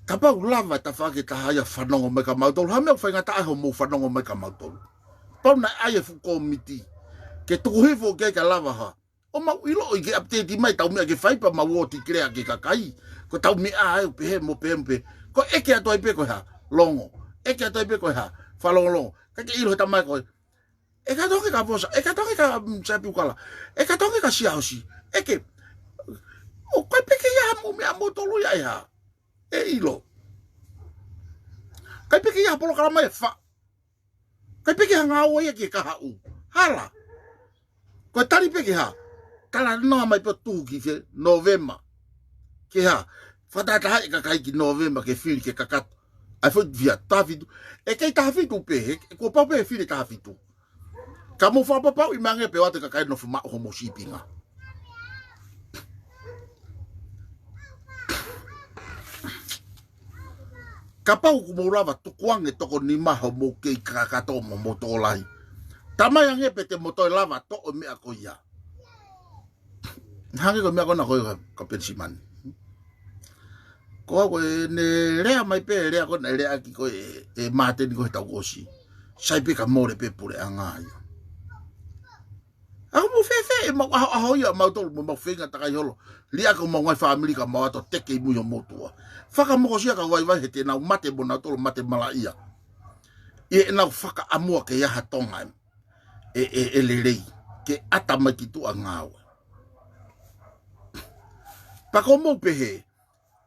Kapau lava e tafaʻaki ʻe taha ia fanongo mai kia mautolu, hā e meʻa ʻoku faingataʻa ai hoʻomou fanongo mai kia mautolu. Pau naʻe ʻai e fuʻu kōmiti. Ke tuku hifo ki ai ka lava hā. ʻO mau ʻiloʻi ke update mai tau meʻa ke fai pea mau ō tikilea ki he kakai. Ko tau meʻa ʻa e pehē mo pehē mo pehē. Ko e ʻeke atu ai pē ko e hā. Longo. ʻEke atu ai pē ko e hā. Fakalongolongo. Kae ke ʻilo he tamai ko e. ʻE ka tonge ka vosa. ʻE ka tonge ka, mm, Sapiukala. ʻE ka tonge ka Siaosi. ʻEke. ʻOku ʻikai pē ke ʻi ai haʻamou meʻa moutolu ia ʻe hā? ʻE ʻilo. ʻIkai pē ke ʻi ai ha polokalama ʻe fā. ʻIkai pē ke ʻi ai ha ngāue ia ki he kahaʻu. Hala. Ko e tali pē ke hā? Talanoa mai pē ʻo tuku ki he Nōvema. Ke hā? Fakatahatahaʻi e kakai ki Nōvema ke fili ke kakato ʻa e foʻi via taha fitu. ʻE kei taha fitu pē, he kuo pau pē fili taha fitu. Ka mou fakapapauʻi mai ange pē ʻoatu e kakai nofo maʻu homou sīpinga. Kapau ʻoku mou lava tukuange toko nima homou kei kakato mo homou tokolahi. Tamai ange pē te mou toe lava toʻo e meʻa ko ia. Hangē ko e meʻa ko ena ko e ka, ka Penisimani. Ko au ko ʻene lea mai pē, lea ko ena, lea ki ko e, e Māteni ko e taʻu kuo ʻosi. Sai pē ka mole pē puleʻanga ia. ʻOku mou fēfē ʻemau ʻahoʻaho ia mautolu mo ʻemau feinga takai holo. Liʻaki homau ngaahi fāmili ka mau ʻalu ʻo teke ʻi mui homou tuʻa. Fakamokosia ka vaivai he te nau mate mo nautolu mate malaʻia. ʻI heʻenau fakaʻamua ke ʻi ai ha Tonga ʻe, ʻe, ʻe lelei. Ke ʻata mai ki tuʻa ngāue. Pea ko mou pehē,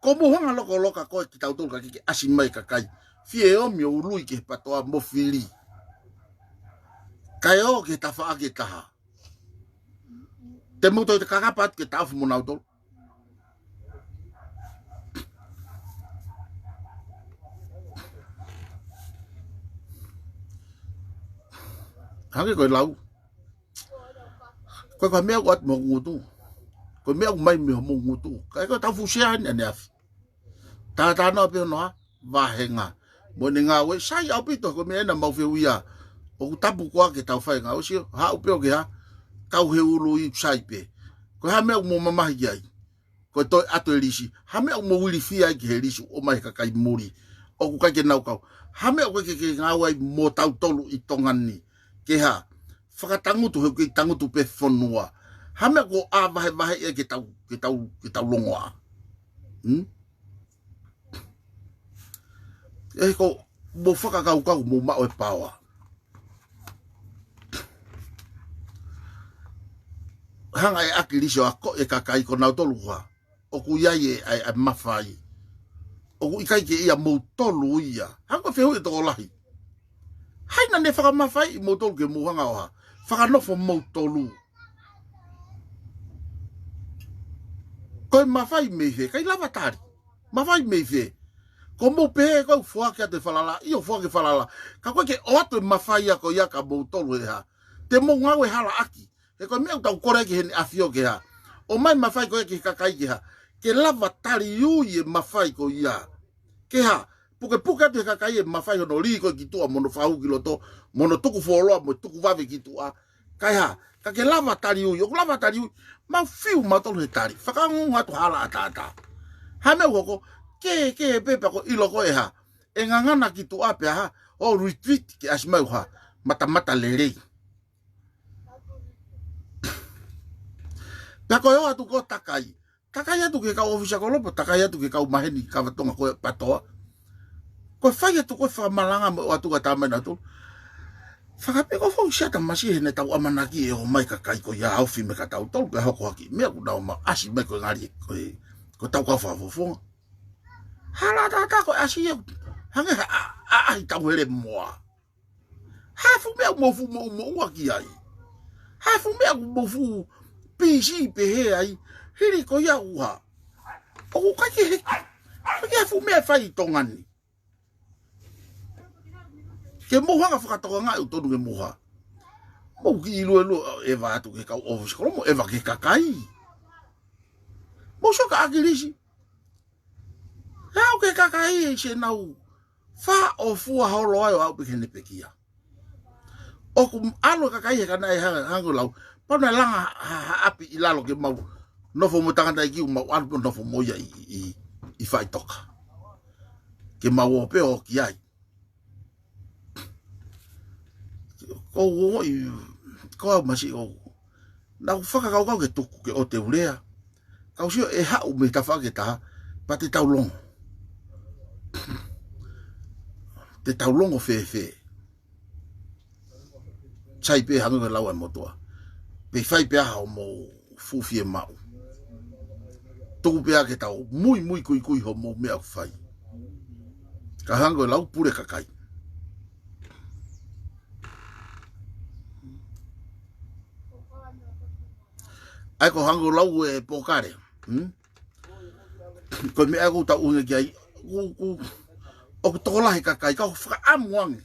ko mou hanga lokoloka ko e kitautolu ka ke ʻasi mai kakai. Fie ʻomi ʻo ului ki he PATOA mo fili. Kae ō ki he tafaʻaki ʻe taha. Te mou toe kakapa atu ke taʻofi mo nautolu. Hangē ko e lau. Ko e, ko e meʻa ʻoku ʻatu mei hoku ngutu. Ko e meʻa ʻoku mai mei homou ngutu. Kae ko e tau fuʻu sea ʻaneafi. Tātānoa pē hono hā, vāhenga. Mo ʻene ngāue, sai ʻaupito, ko e meʻa ena mau fehuʻia. ʻOku tapu koā ke tau fai e ngāue, sio, haʻu pē ʻo ke hā, kau he ului sai pē. Ko e hā e meʻa ʻoku mou mamahi ki ai. Ko e toe ʻatu e lisi. Hā e meʻa ʻoku mou ilifia ai ki he lisi ʻoku ʻomai he kakai muli. ʻOku ʻikai ke nau kau. Hā e meʻa ʻoku ʻikai ke, ke ngāue ai mo tautolu ʻi Tonga ni. Ke hā, fakatangutu he ʻoku kei tangutu pē fonua. Hā e meʻa ʻoku ʻā vahevahe ia ke tau, ke tau, ke tau longoaʻa. Hmm? ʻE ko mou fakakaukau mou maʻu e paoa. Hanga ʻe ʻAkilisi ʻo akoʻi e kakai ko nautolu hā. ʻOku ʻi ai e, ʻa e, ʻa e mafai. ʻOku ʻikai ke ʻia moutolu ia. Hangē ko e fehuʻi e tokolahi. Hai naʻa ne fakamafaiʻi moutolu ke mou hanga ʻo hā. Fakanofo moutolu. Ko e mafai mei fē, ʻikai lava tali. Mafai mei fē. Ko mou pehē ko e foaki atu e falala, ʻio foaki e falala. Ka ko e ke ʻoatu e mafai ia ko ia kia moutolu he hā. Te mou ngāue halaʻaki. He ko e meʻa ʻoku tau kole ki heʻene ʻAfio ke hā. ʻOmai e mafai ko ia ki he kakai ke hā. Ke lava tali ui e mafai ko ia. Ke hā. Pukepuke atu he kakai e mafai hono lī ko ē ki tuʻa mo hono fahu ki loto, mo hono tuku fuoloa, mo tuku vave ki tuʻa. Kae hā, ka ke lava tali ui, ʻoku lava tali ui, mau fiu mautolu he tali, fakaongoongo atu hala ʻataʻatā. Hā e meʻa ʻoku hoko, ke, ke pē pea ko e ʻilo ko ē hā, ʻe ngangana ki tuʻa pea hā, ʻo retreat ke ʻasi mai ʻo hā, matamata lelei. Pea ko e ō atu ko e takai, takai atu ki he kau ʻōfisa kolopo, takai atu ki he kau maheni kava Tonga ko e PATOA. Ko e fai atu ko e fakamalanga mo e ʻoatu ka tā mai nautolu. Fakapē ko e foʻi siata masi he naʻa tau ʻamanaki ʻe ō mai e kakai ko ia ʻo ofi mei kia tautolu pea hoko hake. Meʻa ʻoku nau ō mai ʻo ʻasi mai ko e ngali ko e, ko e tau kau fakafofonga. Hala ʻataʻatā ko e ʻasi ia. Hangē ha, ʻa, ʻa, ʻaʻahi tauhele moa. Hā e fuʻu meʻa ʻoku mou fuʻu moʻumoʻua ki ai. Hā e fuʻu meʻa ʻoku mou fuʻu pisi pehē ai. Hili ko ia ʻoku hā. ʻOku ʻikai ke he, ʻikai ke he fuʻu meʻa ʻe fai ʻi Tonga ni. Ke mou hanga fakatokangaʻi ʻoku tonu ke mou hā. Mou kiʻi luelue ʻeva atu ki he kau ʻōfisa kolopo mo ʻeva ki he kakai. Mou sio kia ʻAkilisi. He ʻoku ʻi ai e kakai ʻe ʻi ai ʻenau fā ʻo fua holo ai ʻo aʻu pē ki heʻene pekia. ʻOku ʻalu e kakai he ka naʻe hanga, hanga ʻo lau. Pau naʻe langa ha, ha, ha ʻapi ʻi lalo ke mau nofo mo e tangata ʻeiki ʻoku mau ʻalu pē ʻo nofo mo ia ʻi, ʻi, ʻi, ʻi Faʻitoka. Ke mau ō pē ʻo ō ki ai. Ko u ō ʻi, ko au masi ʻo. Naʻa ku fakakaukau ke tuku ke ʻoua te u lea. Kau sio ʻe haʻu mei he tafaʻaki ʻe taha, pea te tau longo. Te tau longo fēfē. Sai pē hangē ko e lau ʻa e motuʻa. Pe ʻe fai pē ʻa hoʻomou fuʻu fiemaʻu. Tuku pē ke tau muimui kuikui hoʻomou meʻa ʻoku fai. Ka hangē ko e lau pule kakai. ʻAi ko hangē ko e lau ʻe Pōkale. Hmm? Ko e meʻa ʻoku tau ʻuhinga ki ai. ʻOku, ʻoku, ʻoku tokolahi kakai, ka ʻoku fakaʻamu ange.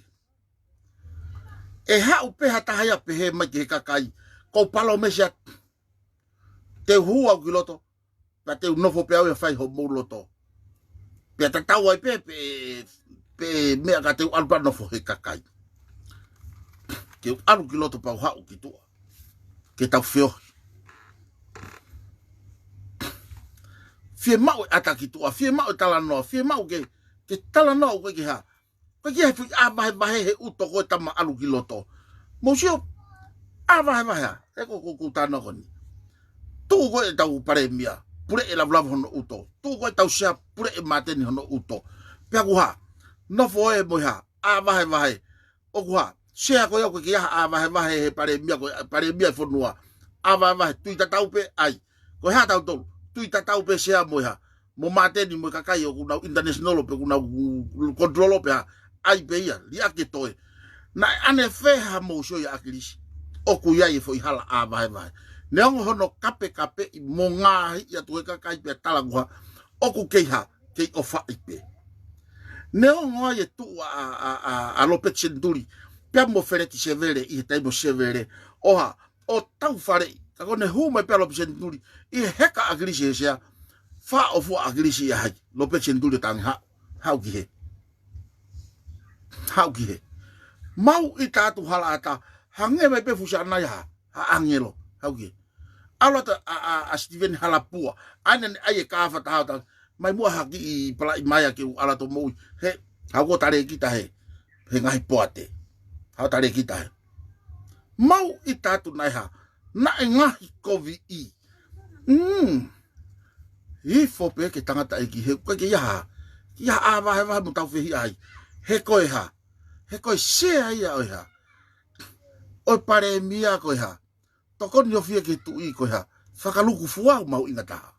ʻE haʻu pē ha taha ia pehē mai ki he kakai, ko e palōmesi atu. Te u hū au ki loto, pea te u nofo pē au ia ʻo fai hoʻomou loto. Pea tatau ai pē, pē, pē meʻa ka te u ʻalu pē ʻo nofo he kakai. Ke u ʻalu ki loto pea u haʻu ki tuʻa. Ke tau feohi. Fiemaʻu e ʻata ki tuʻa, fiemaʻu e talanoa, fiemaʻu ke, ke talanoa ʻoku ʻikai ke hā. Ko e kiʻi foʻi ʻā vahevahe he ʻuto ko e tama ʻalu ki loto. Mou sio, ʻā vahevahe ā, he ko, ko, ko tana ko eni. Tuʻu ko ē ʻetau palēmia, puleʻi e Lavulavu hono ʻuto. Tuʻu ko ē ʻetau sea, puleʻi e Māteni hono ʻuto. Pea ʻoku hā, nofo ē mo e hā, ʻā vahevahe. ʻOku hā, sea ko ia ʻoku ʻikai ke ʻi ai ha ʻā vahevahe he palēmia, ko e palēmia e fonua. ʻĀ vahevahe, tui tatau pē, ʻai. Ko e hā tautolu, tui tatau pē sea mo e hā. Mo Māteni mo e kakai ʻoku nau international pe ʻoku nau control pe hā. ʻAi pē ia, liʻaki e toe. Naʻe ʻanefē ha mou sio ia ʻAkilisi. ʻOku ʻi ai e foʻi hala ʻā vahevahe. Neongo hono kapekapeʻi mo ngaahi ia tuʻu e kakai pea tala ʻoku hā. ʻOku kei hā, kei ʻofaʻi pē. Neongo ai e tuʻu ʻa, ʻa, ʻa, ʻa Lopeti Senituli. Pea mo Feleti Sevele, ʻi he taimi ʻo Sevele. ʻO hā, ʻo tau faleʻi, ka ko ʻene hū mai pē ʻa Lopeti Senituli, ʻi he heka ʻa ʻAkilisi he sea, fāʻofua ʻa ʻAkilisi ia hai, Lopeti Senituli ʻo tangi haʻu, haʻu ki hē. Haʻu ki hē. Mau ʻita atu hala ʻatā, hangē mai pē fusi ʻanai ha, ha ʻāngelo, haʻu ki hē. ʻAlu atu ʻa, ʻa, ʻa Sitiveni Halapua, ʻa ʻene ʻai e kāfataha ʻo tangi, mai muʻa ha kiʻi palaʻi mai ʻa ke u ʻalu atu ʻo moʻui, he, haʻu ʻo tali kita he, he ngaahi poate. Haʻu ʻo tali kita he. Mau ʻita atu naʻe hā, naʻe ngaahi koviʻi. Mm. Hifo pē ke tangataʻeiki he, ʻoku ʻikai ke ʻi ai ha, ʻi ai ha ʻā vahevahe mo tau fehiʻa ai. He ko e hā, he ko e sea ia ʻo e hā. ʻO e palēmia ko e hā. Tokoni ʻo fie ke tuʻi ko e hā. Fakalūkufua ʻoku mahuʻinga taha.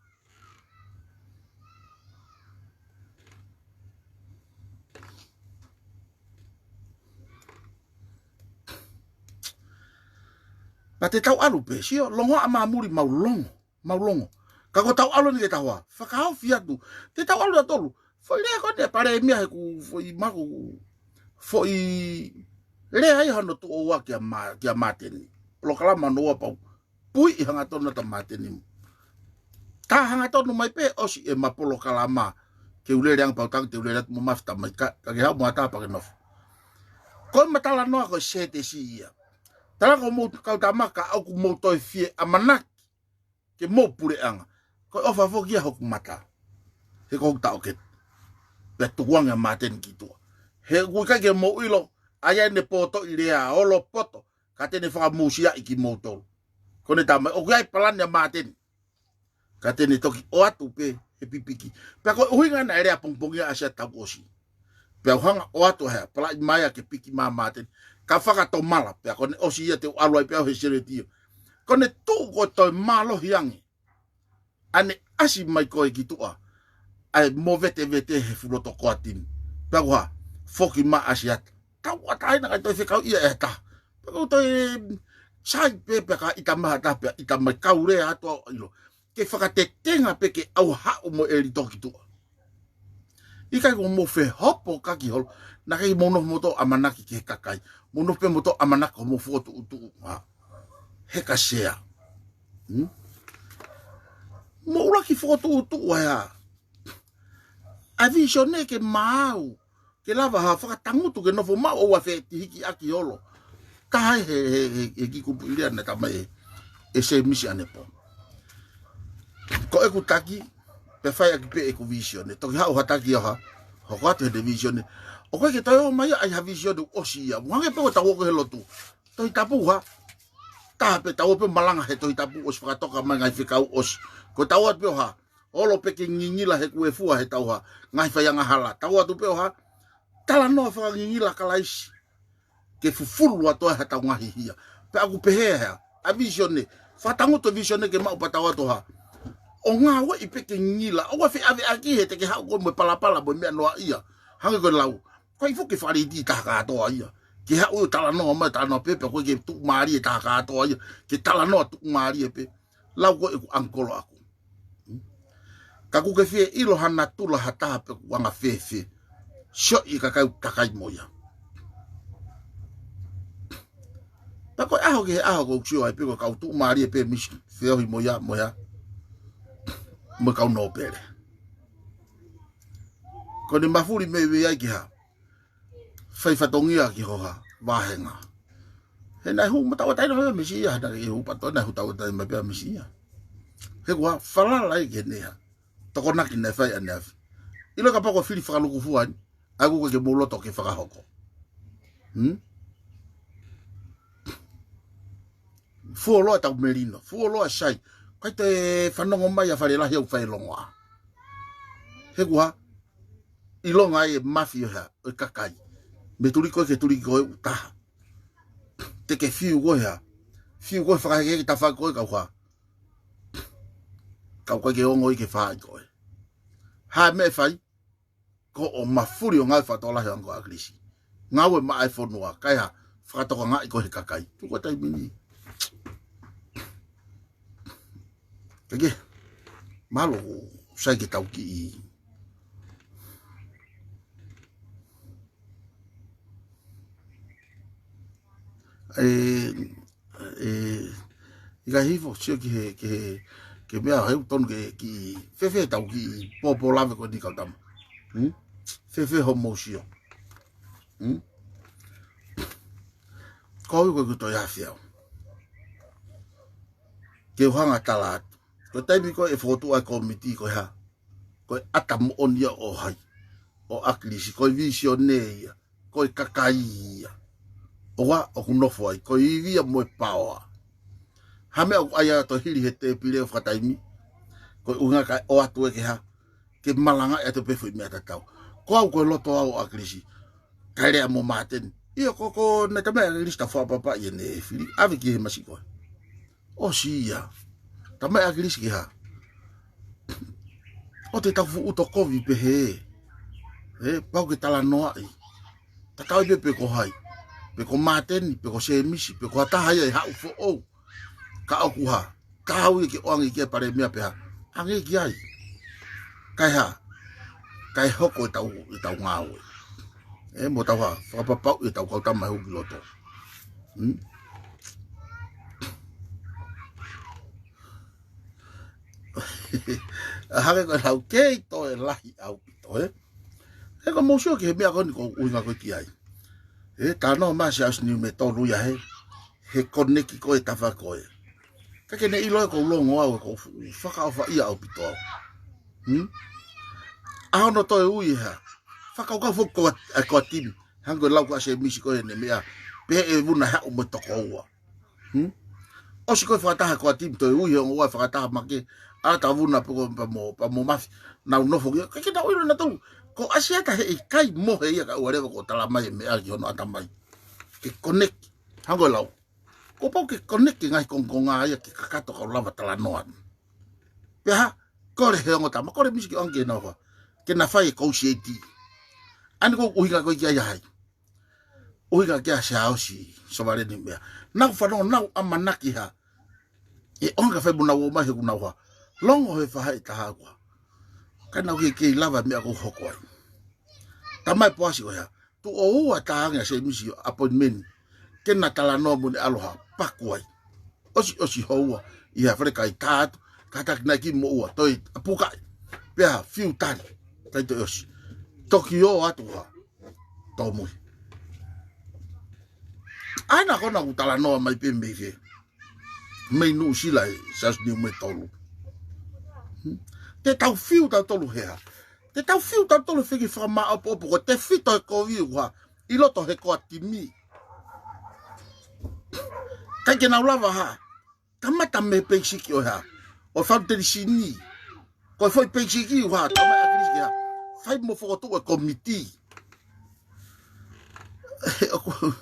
Pea te tau ʻalu pē, sio, longoaʻa mā muli mau longo, mau longo. Ka ko ʻetau ʻalu ni ke tau hā, fakaofi atu. Te tau ʻalu ʻa tolu, foʻi lea ko eni ʻa e palēmia he ʻoku foʻi maku, foʻi lea ia hono tuʻo ua kia Ma-, kia Māteni. Polokalama hono ua pau. Puiʻi hangatonu ʻa Māteni. Tā hangatonu mai pē ʻosi ʻema polokalama. Ke u lele ange pau tangi, te u lele atu mo Mafi Tamaika, ka ke haʻu mo ʻatā pea ke nofo. Ko e matalanoa ko e setesi ia. Tala ko mou kau tama ka ʻoku mou toe fie ʻamanaki. Ke mou puleʻanga. Ko e ʻofa foki ia hoku mata. He ko hoku taʻokete. Pea tukuange ʻa Māteni ki tuʻa. He ʻoku ʻikai ke mou ʻilo, ʻa ia ʻene poto ʻi lea, olo poto, ka te ne fakamusiaʻi kimoutolu. Ko ʻene tama, ʻoku ʻi ai e palani ʻa Māteni. Ka te ne toki ʻoatu pē he pipiki. Pea ko e ʻuhinga naʻe lea pongipongia ʻa Siata kuo ʻosi. Pea u hanga ʻoatu he palaʻi mai ʻa ke piki mā Māteni. Ka fakatomala, pea ko ʻene ʻosi ia te u ʻalu ai pē au he seletio. Ko ʻene tuʻu ko e toe mālohi ange. ʻAne ʻasi mai ko ē ki tuʻa. ʻAi mo vetevete he fuloto koatini. Pea ko e hā, foki mā ʻa Siata. Tauʻatāina kai toe fekau ia ʻe ha taha. Pea ko e toe sai pē pea ka ʻita mai ha taha pea ʻita mai kau lea atu au ʻilo. Ke fakatetenga pē ke au haʻu mo e ʻelito ki tuʻa. ʻIkai ko mou fehopokaki holo. Naʻa ke mou nofo moutolu ʻamanaki ki he kakai. Mou nofo pē moutolu ʻamanaki ko mou fokotuʻutuʻu. Ha. He ka sea. Hmm? Mou ʻuluaki fokotuʻutuʻu ai ha. ʻA e vīsone ke maau. Ke lava ha fakatangutu ke nofo maʻu ʻo ua fetihiki ʻaki holo. Taha he, he, he, he kiʻi kupu ʻi lea naʻe tala mai ʻe, ʻe Semisi ʻanepō. Ko ʻeku taki, pea fai ʻaki pē ʻeku vīsone. Toki haʻu ha taki ʻo hā, hoko atu he vīsone. ʻOku ʻikai ke toe ō mai ʻa e hā vīsone ʻosi ia. Muange pē ko e tau ō ko ē he lotu. Tohi Tapu hā. Taha pē tau ō pē malanga he Tohi Tapu ʻosi fakatoka mai ngaahi fekau ʻosi. Ko e tau ō pē ʻo hā. Olo pē ke ngingila he kuo fua he tau hā. Ngaahi faiangahala. Tau ō atu pē ʻo hā. Talanoa fakangingila Kalaisi. Ke fufulu atu ai ha tau ngaahi hia. Pea ʻoku pehē hā. ʻA e vīsone. Fakatangutu e vīsone ke maʻu pea tau ō atu hā. ʻO ngāueʻi pē ke ngila, ʻoua ʻe feʻaveʻaki he te ke haʻu koe mo e palapala mo e meʻa noaʻia. Hangē ko e lau, ko e foki faleiti taha kātoa ia. Ke haʻu ʻo talanoa mai, talanoa pē pea ko e ke tuʻumālie taha kātoa ia. Ke talanoa tuʻumālie pē. Lau ko ē ʻeku ʻangikolo ʻaku. Ka ʻoku ke fie ʻilo ha natula ha taha pe ʻoku anga fēfē. Sio ʻi he kakai ʻoku takai mo ia. Pea ko e ʻaho ki he ʻaho ʻoku ou sio ai pē ko e kau tuʻumālie pē misi feohi mo ia, mo ia. Mo e kau nōpele. Ko ʻene mafuli mei ai ki ha fai fatongia ki hoha vāhenga. He naʻe hū matau ʻa taina mai misi ia, naʻe hū pato, naʻe hū tau ʻa taina mai pea misi ia. He kuo falala ai ke neha. Tokonaki naʻe fai ʻaneafi. ʻIlo kapau ko e fili fakalukufua ni, ʻa ʻoku ke mou loto ke fakahoko. Hmm? Fuoloa tau melino, fuoloa sai. Kai te fanongo mai ʻa Fale Lahi au fai longoa. He kuo ʻilonga ai e mafi ʻo hea, ʻo e kakai. Me tuli koe ke tuli koe ʻu taha. Te ke fiu koe hea. Fiu koe fakaheke ke tafa koe kau hea. Kau kai ke ongo i ke fai koe. Ha meʻa fai, ko hoʻo mafuli ʻo ngāue fakatokolahi ʻo ango ʻa ʻAkilisi. Ngāue maʻa e fonua, kai ha fakatokangaʻi ko e he kakai. Tuku taimi ni. Kake, mālō, sai ke tau kiʻi. E, e, ʻikai hifo, sio ki he, ki he, ki he meʻa he ʻoku tonu ke, kiʻi, fēfē tau kiʻi, pōpō lave ko eni kau tama. Hmm? Fēfē hoʻomou sio. Hmm? Ko au ko e kuto ia fiau. Ke u hanga tala atu. Ko e taimi ko ē fokotuʻu ai komiti ko e hā. Ko e ʻata moʻoni ia ʻo hai. ʻO ʻAkilisi, ko e visionē ia. Ko e kakai ia. ʻOua, ʻoku nofo ai, ko e ivi ia mo e paoa. Ha meʻa ʻoku ʻai ʻa e toe hili he tēpile ʻo fakataimi. Ko e ʻuhinga kae ʻoatu ʻe ke hā. Ke malangaʻi atu pē foʻi meʻa tatau. Ko au ko e loto au ʻo ʻAkilisi. Kae lea mo Māteni. ʻIo ko, ko, naʻe tamai ʻAkilisi ta fua papa ia ne fili. ʻAve ki he masi koe. ʻOsi ia. Tamai ʻAkilisi ke hā. ʻO te tau fuʻu tokovi pē he. He, pau ke talanoaʻi. Tatau ai pē pe ko hai. Pe ko Māteni, pe ko Sēmisi, pe ko ha taha ia ʻe haʻu foʻou. Ka ʻoku hā. Ka haʻu ia ke ʻoange ki ai Palēmia pe hā. ʻAnge ki ai. Kae hā. Kae hoko e tau, e tau ngāue. E mo tau hā. Fakapapau e tau kau tama hu ki loto. Hmm? ʻA hake ko e lau kei toe lahi ʻaupito, e? He ko mou sio ki he meʻa ko eni ko ʻuhinga ko ē ki ai. E, talanoa mai Siaosi Niumetolu ia he, he koneki ko e tafa ko ē. Ka ke ne ʻilo e ko u longo au, e ko u fakaʻofaʻia ʻaupito au. Hmm? ʻA hono toe ui e hā. Fakakaukau foki ko a, e ko a timi. Hangē ko e lau ko ē ʻa Sēmisi ko ē ne meʻa. Pehē ʻe Vuna haʻu mo e toko ua. Hmm? ʻOsi ko e fakataha ko a timi toe ui he ongo ua fakataha make, ʻa ta Vuna pe ko pea mo, pea mo Mafi, nau nofo ki, ke, ke nau ʻilo nautolu. Ko ʻAsiata heʻikai mohe ia ka ʻoua leva ko tala mai e meʻa ki hono ʻatamai. Ke koneki, hangē ko e lau. Ko pau ke koneki ngaahi kongokonga ia ke kakato kau lava talanoa. Pea hā, kole he ongo tama, kole misi ke ʻoange ke nau hā. Ke na fai e kousieti. ʻAni ko ʻuhinga ko ē ki ai ʻa hai. ʻUhinga ki ai Siaosi, Sovaleni meʻa. Nau fanongo, nau ʻamanaki hā. ʻE ʻoange fai mo nau ō mai he ʻoku nau hā. Longo he fahaʻi taha kua. Ka nau kei, kei lava meʻa ko hoko ai. Tamai Poasi ko e hā. Tuʻo ua tānge ʻa Sēmisi ʻo appointment. Ke na talanoa mo ne ʻaloha, paku ai. ʻOsi, ʻosi houa, ʻi ha fale kai tātu, kātaki nai ki mo ua, toi, ʻapukaʻi. Pea fiu tali, kai toi ʻosi. Toki ō atu hā. Tōmui. ʻAi na kona ʻoku talanoa mai pē mei he. Mei Nuʻusila e Siaosi Niumetolu. Hmm? Te tau fiu tautolu he hā. Te tau fiu tautolu he fiki fakamāʻopoʻopo ko e tefito he kovi ua. ʻI loto he ko a timi. Kai ke nau lava hā. Kamata mei he peisiki ʻo e hā. ʻO e falutenisini. Ko e foʻi peisiki ua, tamai ʻAkilisi ke hā. Fai mo fokotuʻu e komiti. ʻOku,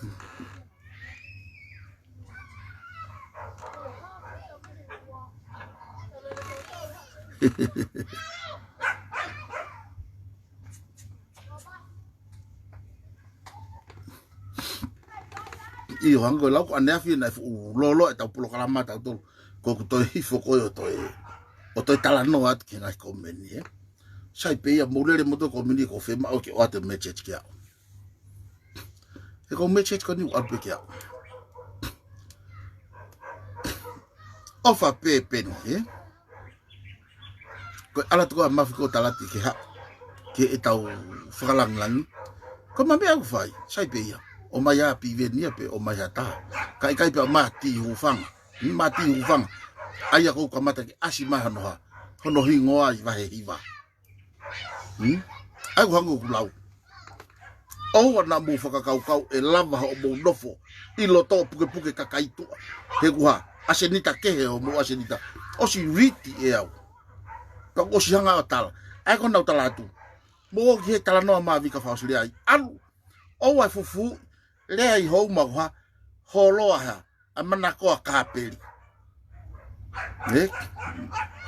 ʻIo, hangē ko e lau ko ʻaneafi naʻe fuʻu lōloa ʻetau polokalama tautolu. Ko ʻeku toe hifo ko ē ʻo toe, ʻo toe talanoa atu ki he ngaahi komeni, ē. Sai pē ia, mou lele mo toe komeni, ko e fiemaʻu ke ʻoatu e message kia au. He ko e message ko eni ʻoku ʻalu pē kia au. ʻOfa pē peni, ē. Ko e ʻalu atu ko ē ʻa Mafi ko Talati ke haʻu ki heʻetau fakalangilangi. Ko e meʻa ʻoku fai, sai pē ia. ʻOmai ʻa Piveni ia pe ʻomai ha taha. Ka ʻikai pē ʻa Mati Hufanga. Ni Mati Hufanga. ʻA ia ʻoku kamata ke ʻasi mai hono ha, hono hingoa ʻi vahe hiva. Hmm? ʻA ia ʻoku hangē ʻoku lau. ʻOua naʻa mou fakakaukau ʻe lava hoʻomou nofo ʻi loto pukepuke kakai tuʻa. He ʻoku hā, ʻasenita kehe hoʻomou ʻasenita. ʻOsi viti ʻe au. Ka ʻosi hanga ʻo tala. ʻA ia ko ʻeku tala atu. Mou ō ki he talanoa Mavika Fausileai. ʻAlu. ʻOua ʻe fufū. Lea ʻi hou ma ko ha. Holoa ha. ʻA e manakoa kāpeli. Ē?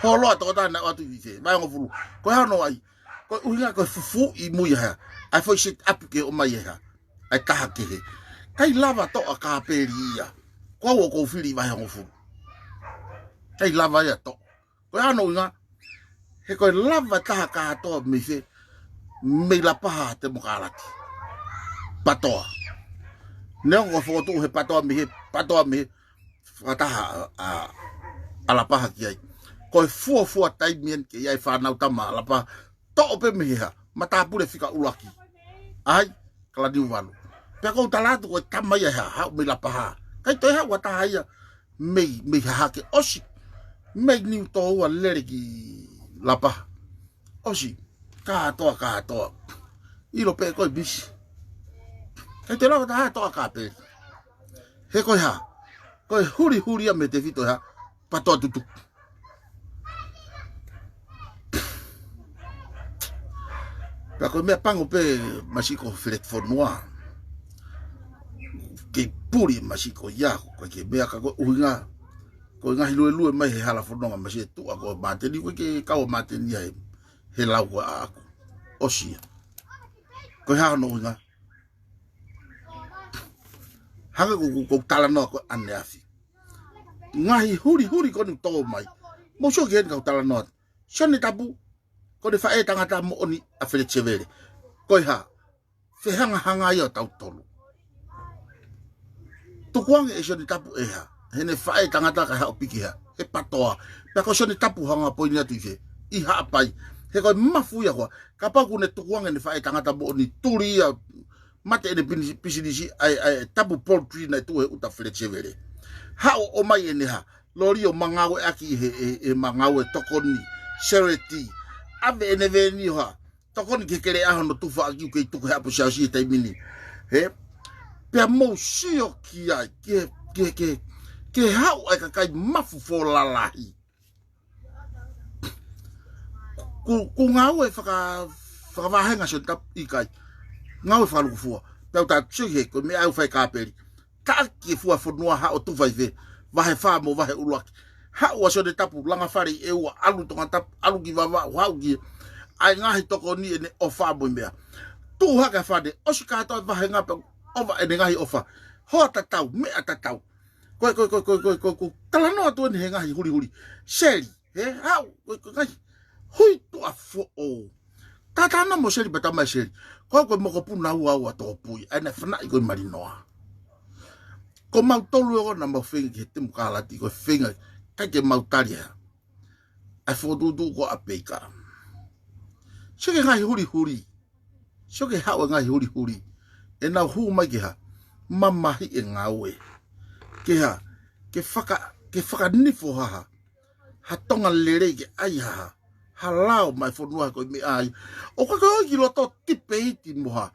Holoa tokotā naʻe ʻoatu ʻi fē, vahe hongofulu. Ko e hā hono ʻai? Ko e ʻuhinga ko e fufū ʻi mui ʻa e hā? ʻA e foʻi set up ke ʻomai ʻe hā? ʻA e taha kehe. ʻIkai lava toʻo ʻa kāpeli ia. Ko au ʻoku ou fili ʻi vahe hongofulu. ʻIkai lava ia toʻo. Ko e hā hono ʻuhinga? He ko e lava taha kātoa mei fē, mei Lapaha Temokalati. Patoa. Neongo fokotuʻu he Patoa mei hē, Patoa mei hē, fakataha ʻa, ʻa, ʻa Lapaha ki ai. Ko e fuofua taimi eni ke ʻi ai e fānau tama ʻa Lapaha, toʻo pē mei he hā, matāpule fika ʻuluaki. ʻAi, Kalaniuvalu. Pea ʻoku ou tala atu ko e tama ia ʻe hā, haʻu mei Lapaha. ʻIkai toe haʻu ha taha ia mei, mei Hahake ʻosi. Mei Niutōua lele ki Lapaha. ʻOsi. Kātoa, kātoa. ʻIlo pē ko e misi. ʻIkai toe lava ha taha toʻo ʻa kāpeli. He ko e hā. Ko e hulihuli ia mei he tefito ʻe hā. Patoa tutu. Pea ko e meʻa pango pē masiʻi ko Feleti Fonua. Kei puli masiʻi ko ia, ko e ke meʻa ka ko e ʻuhinga. Ko e ngaahi luelue mai he hala fononga masiʻi e tuʻa ko e māteni, ko e ke kau ʻa māteni ia he, he lau ko ē ʻaʻaku. ʻOsi ia. Ko e hā hono ʻuhinga. Hangē ko, ko, ko e talanoa ko ē ʻaneafi. Ngaahi hulihuli ko eni tō mai. Mou sio ki heni kau talanoa. Sione Tapu, ko ʻene faʻē tangata moʻoni ʻa Feleti Sevele. Ko e hā, fehangahangai ʻa tautolu. Tukuange ʻe Sione Tapu ʻe hā, heʻene faʻē tangata kae haʻu piki hā, he Patoa. Pea ko Sione Tapu hanga poini atu ʻi fē, ʻi Haʻapai. He ko e mafu ia ko ē, kapau ʻoku ne tukuange ʻene faʻē tangata moʻoni tuli ia, mate ʻene pini-, pisinisi ʻa e, ʻa e Tapu Poultry naʻe tuʻu he ʻuta Feleti Sevele. Haʻu ʻo ʻomai ʻene hā, loli ʻo ma ngāueʻaki he, he, he ma ngāue tokoni, charity. ʻAve ʻene veni ʻo hā, tokoni ki he keleʻaho hono tufa ʻaki ʻoku kei tuku he ʻapi siasi he taimi ni. He? Pea mou sio ki ai, ki he, ki he, ki he, ki he haʻu ʻa e kakai mafu fō lalahi. Ku, ku ngāue faka-, fakavahenga Sione Tapu ʻikai. Ngāue fakalukufua. Pea u tātusi he, ko e meʻa ʻoku fai kāpeli. Taʻaki e fua fonua haʻu ʻo tufa ʻi fē, vahe fā mo vahe ʻuluaki. Haʻu ʻa Sione Tapu, langa fale ʻi ʻEua, ʻalu Tongatapu, ʻalu ki Vavaʻu, haʻu ki ai ngaahi tokoni ʻene ʻofa mo e meʻa. Tuʻu hake ʻa fale, ʻosi kātoa e vahenga pea ʻova ʻene ngaahi ʻofa. Hoa tatau, meʻa tatau. Ko e, ko e, ko e, talanoa atu eni he ngaahi hulihuli. Seli, he, haʻu, ko e, ko e ngaahi hui tuʻa foʻou. Tatana mo Seli pea tama e Seli. Ko au ko e mokopuna ua ua tōpui. ʻA ia naʻe fanaʻi ko e Malinoa. Ko mautolu ʻe ʻona mau feinga ki he temokalati ko e feinga ʻikai ke mau tali ʻa e fokotuʻutuʻu ko ē ʻa Peika. Sio ki he ngaahi hulihuli. Sio ki he haʻu e ngaahi hulihuli. ʻEnau hū mai ke hā. Mamahi e ngāue. Ke hā. Ke faka-, ke fakanifo ha hā. Ha Tonga lelei ke ʻai ha hā. Ha lao mai fonua ko e meʻa ai. ʻOku ʻikai ke ʻi loto tipeiti mo hā.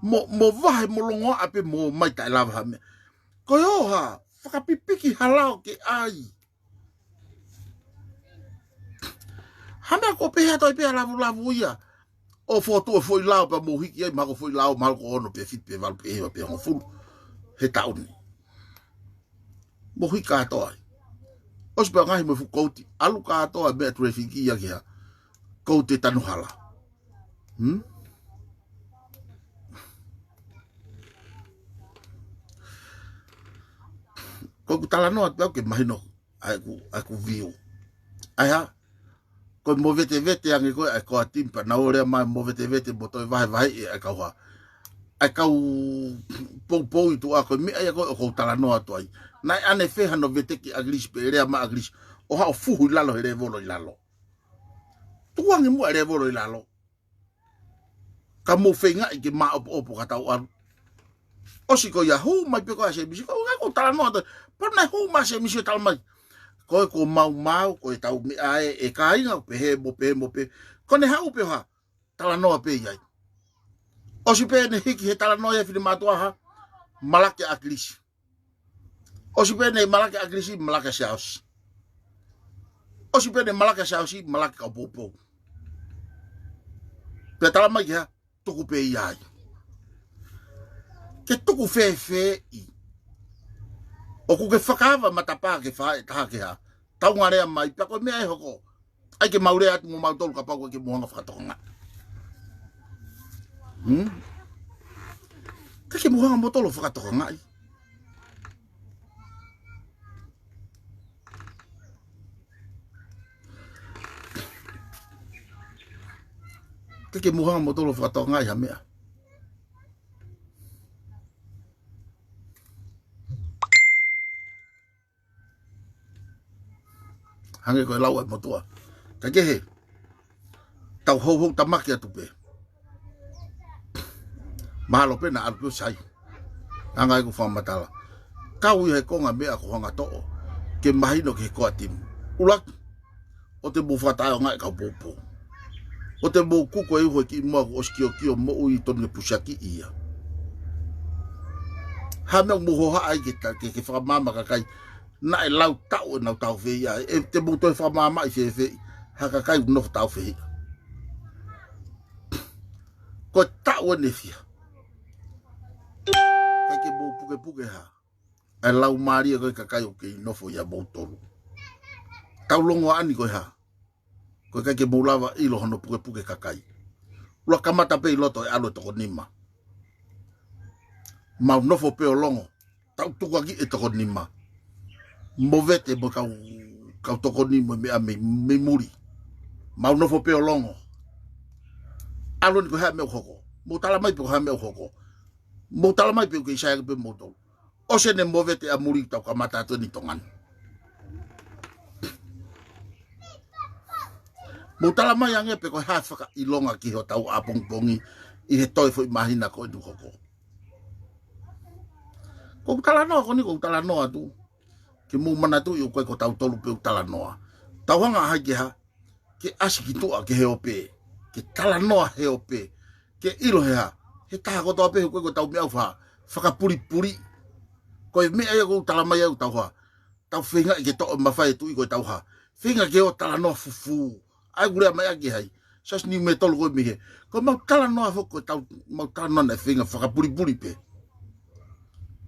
Mo, mo vahe mo longoaʻa pē mo mai taʻe lava ha meʻa. Ko e ʻo hā. Fakapipiki ha lao ke ʻai. Ha meʻa ko e pehē ʻa e toe pē ʻa e lavulavu ia. ʻO fotu e foʻi lao pea mou hiki ai, mahalo ko e foʻi lao, mahalo ko e ono pe fitu pe valu pe hiva pe hongofulu. He taʻu ni. Mou hiki kātoa ai. ʻOsi pē ʻo ngaohi mo e fuʻu kouti, ʻalu kātoa meʻa traffic ia ki ha kouti tanu hala. Hmm? Ko ʻeku talanoa atu pē au ke mahino ʻa ʻeku, ʻa ʻeku view. ʻAi hā, ko e movetevete ange ko ē ʻa e core team pea nau ō lea mai movetevete mo toe vahevahe ʻa e kau hā. ʻA e kau poupou ʻi tuʻa ko e meʻa ia ko ē ʻoku ou talanoa atu ai. Naʻe ʻanefē hano veteki ʻa ʻAkilisi pea lea mai ʻa ʻAkilisi ʻo haʻu ʻo fuhu ʻi lalo he lēvolo ʻi lalo. Tuku ange muʻa e lēvolo ʻi lalo. Ka mou feingaʻi ke māʻopoʻopo ka tau ʻalu. ʻOsi ko ia hū mai pē ko ē ʻa Sēmisi, ko e ʻuhinga ʻoku ou talanoa atu. Pea naʻe hū mai ʻa Sēmisi ʻo talamai, ko e ko maumau, ko e tau meʻa ē, ʻe kāinga, pehē mo pehē mo pehē. Ko ʻene haʻu pē ʻo hā, talanoa pē ia ai. ʻOsi pē ʻene hiki he talanoa ia ʻa e finemātuʻa hā, malaki ʻa ʻAkilisi. ʻOsi pē ʻene malaki ʻa ʻAkilisi, malaki ʻa Siaosi. ʻOsi pē ʻene malaki ʻa Siaosi, malaki kau poupou. Pea talamai ke hā, tuku pē ia ai. Ke tuku fēfē ʻi. ʻOku ke fakaava matapā ke fai ʻe taha ke hā. Tau ngalea mai, pea ko e meʻa ʻe hoko. ʻAi ke mau lea atu mo mautolu kapau ʻoku ʻikai ke mou hanga ʻo fakatokangaʻi. Hmm? ʻIkai ke mou hanga moutolu ʻo fakatokangaʻi. ʻIkai ke mou hanga moutolu ʻo fakatokangaʻi ha meʻa. Hangē ko e lau ʻa e motuʻa. Kae kehe, tau houhou tamaki atu pē. Mahalo pē naʻa ʻalu pē ʻo sai. Hangē ko e fakamatala. Kau ia he konga meʻa ʻoku hanga ʻo toʻo ke mahino ki he core team. ʻUluaki, ʻoua te mou fakataʻeʻaongaʻi e kau poupou. ʻOua te mou kuku e uho ʻi he kiʻi moa kuo ʻosi kiokio moʻui tonu ke pusiakiʻi ia. Hā e meʻa ʻoku mou hohaʻa ai ke ta-, ke, ke fakamaama kakai. Naʻe lau taʻu ʻenau tāufehiʻa, ʻe te mou toe fakamaamaʻi fēfē ha kakai ʻoku nofo tāufehiʻa. Ko e taʻu ʻeni ʻe fiha. ʻIkai ke mou pukepuke hā. ʻA e laumālie ko ē ʻa e kakai ʻoku kei nofo ʻia moutolu. Tau longoaʻa ni ko e hā. Ko e ʻikai ke mou lava ʻilo hono pukepuke kakai. ʻUluaki kamata pē ʻi loto ʻe ʻalu e toko nima. Mau nofo pē ʻo longo. Tau tukuakiʻi e toko nima. Movete mo e kau, kau tokoni mo e meʻa mei, mei muli. Mau nofo pē ʻo longo. ʻAlu ni ko e hā e meʻa ʻoku hoko. Mou talamai pē ko e hā e meʻa ʻoku hoko. Mou talamai pē ʻoku kei sai ange pē moutolu. ʻOsi ʻene movete ʻa muli tau kamata atu ʻeni ʻi Tonga ni. Mou talamai ange pē ko e hā e fakaʻilonga ki hotau ʻapongipongi ʻi he toe foʻi māhina ko eni ʻoku hoko. Ko ʻeku talanoa ko eni, ko ʻeku talanoa atu. Ke mou manatuʻi ʻoku ʻikai ko tautolu pē ʻoku talanoa. Tau hanga ʻo hā ke hā, ke ʻasi ki tuʻa ke he ope. Ke talanoa he ope. Ke ʻilo he hā. He taha kotoa pē he ʻoku ʻikai ko tau meʻa ʻoku fā. Fakapulipuli. Ko e meʻa ia ʻoku talamai ʻoku tau hā. Tau feingaʻi ke toʻo mafai e tuʻi ko e tau hā. Feinga ke ʻo talanoa fufū. ʻAi ʻoku lea mai ʻaki hai. Siasi Niumetolu ko e mei hē. Ko mau talanoa foki ko e tau, mau talanoa naʻe feinga fakapulipuli pē.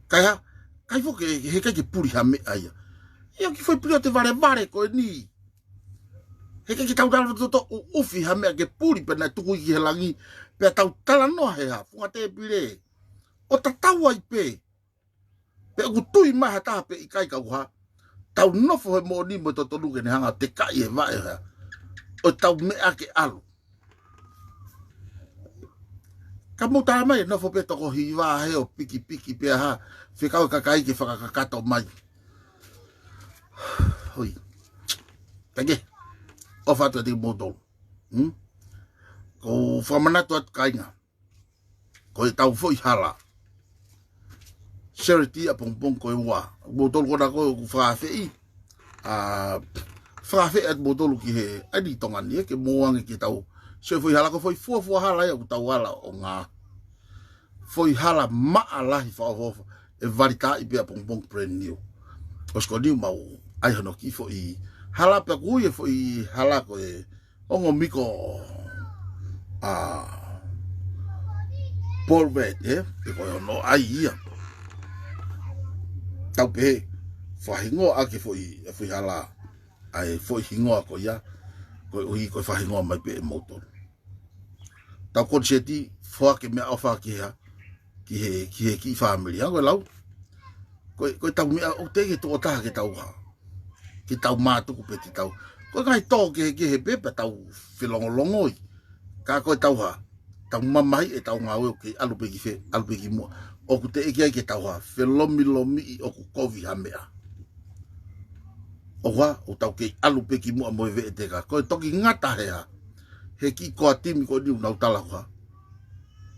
Kae hā, ʻikai foki, he ʻikai ke puli ha meʻa ia. Ia ki foʻi pili ʻo te valevale ko eni. He ʻikai ke tau talanoa toto ʻuʻufi ha meʻa ke puli pē naʻe tuku ki he langi. Pea tau talanoa he hā, funga tēpile. ʻO tatau ai pē. Pea ʻoku tui mai ha taha pe ʻikai kau hā. Tau nofo he moʻoni mo e totonu ke ne hanga ʻo tekaʻi e vaʻe hā. ʻO tau meʻa ke ʻalu. Ka mou talamai ʻe nofo pē toko hiva he ʻo pikipiki pē hā. Fekau e kakai ke fakakakato mai. Hoi. Kae kehe. ʻOfa atu ʻiate kimoutolu. Hmm? Ko e fakamanatu atu kāinga. Ko e tau foʻi hala. Charity ʻapongipongi ko e ua. Moutolu ko ena ko ē ʻoku fakaafeʻi. ʻA, fakaafeʻi atu moutolu ki he ʻaeni Tonga ni ē ke mou ō ange ki he tau. Sio foʻi hala ko e foʻi fuafua hala ia ʻoku tau ala ʻo ngā. Foʻi hala maʻa lahi fakaʻofoʻofa. ʻE valitaʻi pē ʻapongipongi brand new. ʻOsi ko eni mau ʻai hono kiʻi foʻi hala pea ʻoku ui e foʻi hala ko e ongo miko ʻa Paul Red, ē? Pe ko e ono ai ia. Tau pehē, fakahingoa ʻaki e foʻi, e foʻi hala, ʻa e foʻi hingoa ko ia, koeʻuhi ko e fakahingoa mai pē ʻe moutolu. Tau koniseti, foaki e meʻaʻofa ki he, ki he, ki he kiʻi fāmili. Hangē ko e lau, ko e, ko ʻetau meʻa ʻoku teʻeki ke tuʻo taha ke tau hā, ke tau mātuku pē te tau. Ko e ngaahi tō kehekehe pē pea tau felongolongoi. Ka ko ʻetau hā, tau mamahi ʻetau ngāue ʻoku kei ʻalu pē ki fē, ʻalu pē ki muʻa. ʻOku teʻeki ai ke tau hā, felomilomiʻi ʻoku kovi ha meʻa. ʻOku hā, ʻoku tau kei ʻalu pē ki muʻa mo e veʻeteka. Ko e toki ngata he hā, he kiʻi koa timi ko eni ʻoku nau tala ko e hā,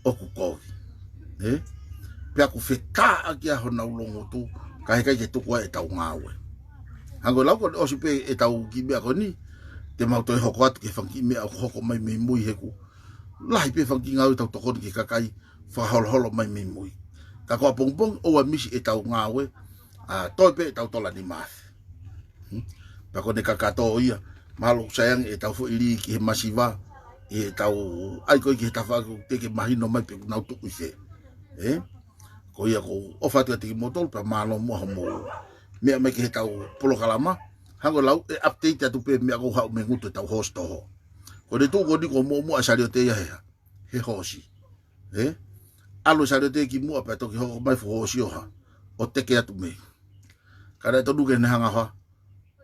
ʻoku kovi. Ē? Pea ʻoku fekāʻaki ʻa honau loungutu, kae ʻikai ke tuku ai ʻetau ngāue. Hangē ko e lau ko eni, ʻosi pē ʻetau kiʻi meʻa ko eni, te mau toe hoko atu ki he fanga kiʻi meʻa ʻoku hoko mai mei mui he ʻoku lahi pē fanga kiʻi ngāue ʻoku tau tokoni ki he kakai, fakaholoholo mai mei mui. Ka ko ʻapongipongi ʻoua misi ʻetau ngāue, ʻa, toe pē ʻetau tola nima afe. Hmm? Pea ko ʻene kakato ia, mahalo ʻoku sai ange ʻetau foʻi lī ki he masiva, ʻi heʻetau ʻai ko ē ki he tafaʻaki ʻoku teʻeki ke mahino mai pe ʻoku nau tuʻu ʻi fē. Ē? Ko ia ʻoku ou ʻofa atu kiate kimoutolu pea mālō muʻa hoʻomou meʻa mai ki heʻetau polokalama. Hangē ko e lau, ʻe update atu pē meʻa ʻoku haʻu mei he ngutu ʻetau host toho. Ko ʻene tuʻu ko eni ko muʻomuʻa e Saliote ia he hā, he hoosi. Ē? ʻAlu e Saliote ki muʻa pea toki hoko mai e fuʻu hoosi ʻo hā, ʻo teke atu mei. Ka naʻe tonu ke ne hanga ʻo hā,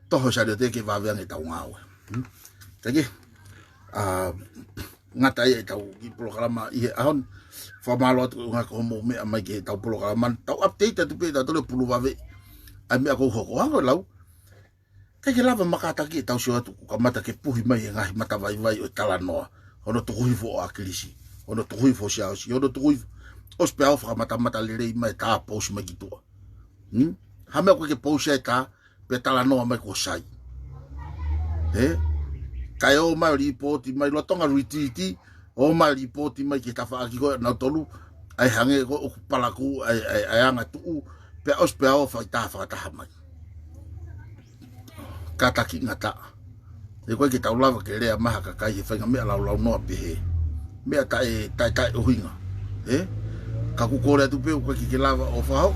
toho e Saliote ke vave ange ʻetau ngāue. Hmm? Kae kehe, ʻa, ngata ai ʻetau kiʻi polokalama ʻi he ʻaho ni. Fakamālō atu ko e ʻuhinga ko hoʻomou meʻa mai ki heʻetau polokalama. Tau update atu pē ʻetau tole pulu vave ʻa e meʻa ʻoku hoko. Hangē ko e lau, ʻikai ke lava maka taki ʻetau sio atu kuo kamata ke puhi mai e ngaahi matavaivai ʻo e talanoa. Hono tuku hifo ʻo ʻAkilisi, hono tuku hifo ʻo Siaosi, hono tuku hifo, ʻosi pē ʻa e fakamatamata lelei mai e tā pousi mai ki tuʻa. Hmm? Ha meʻa ʻoku ʻikai ke pousi ai e tā, pea talanoa mai kuo sai. Ē? Kae ō mai ʻo lipooti mai, lolotonga retreat, ō mai ʻo lipooti mai ki he tafaʻaki ko ē ʻanautolu, ʻa e hangē ko ē ʻoku palakū ʻa e, ʻa e, ʻa e anga tuʻu, pea ʻosi pē ʻa e ō fai tā fakataha mai. Kātaki ngata. ʻE ʻikai ke tau lava ke lea mai ha kakai he faʻahinga meʻa laulaunoa pehē. Meʻa taʻe, taʻe, taʻe ʻuhinga. Ē? Ka ʻoku kole atu pē ʻoku ʻikai ke lava ʻo fakahoko,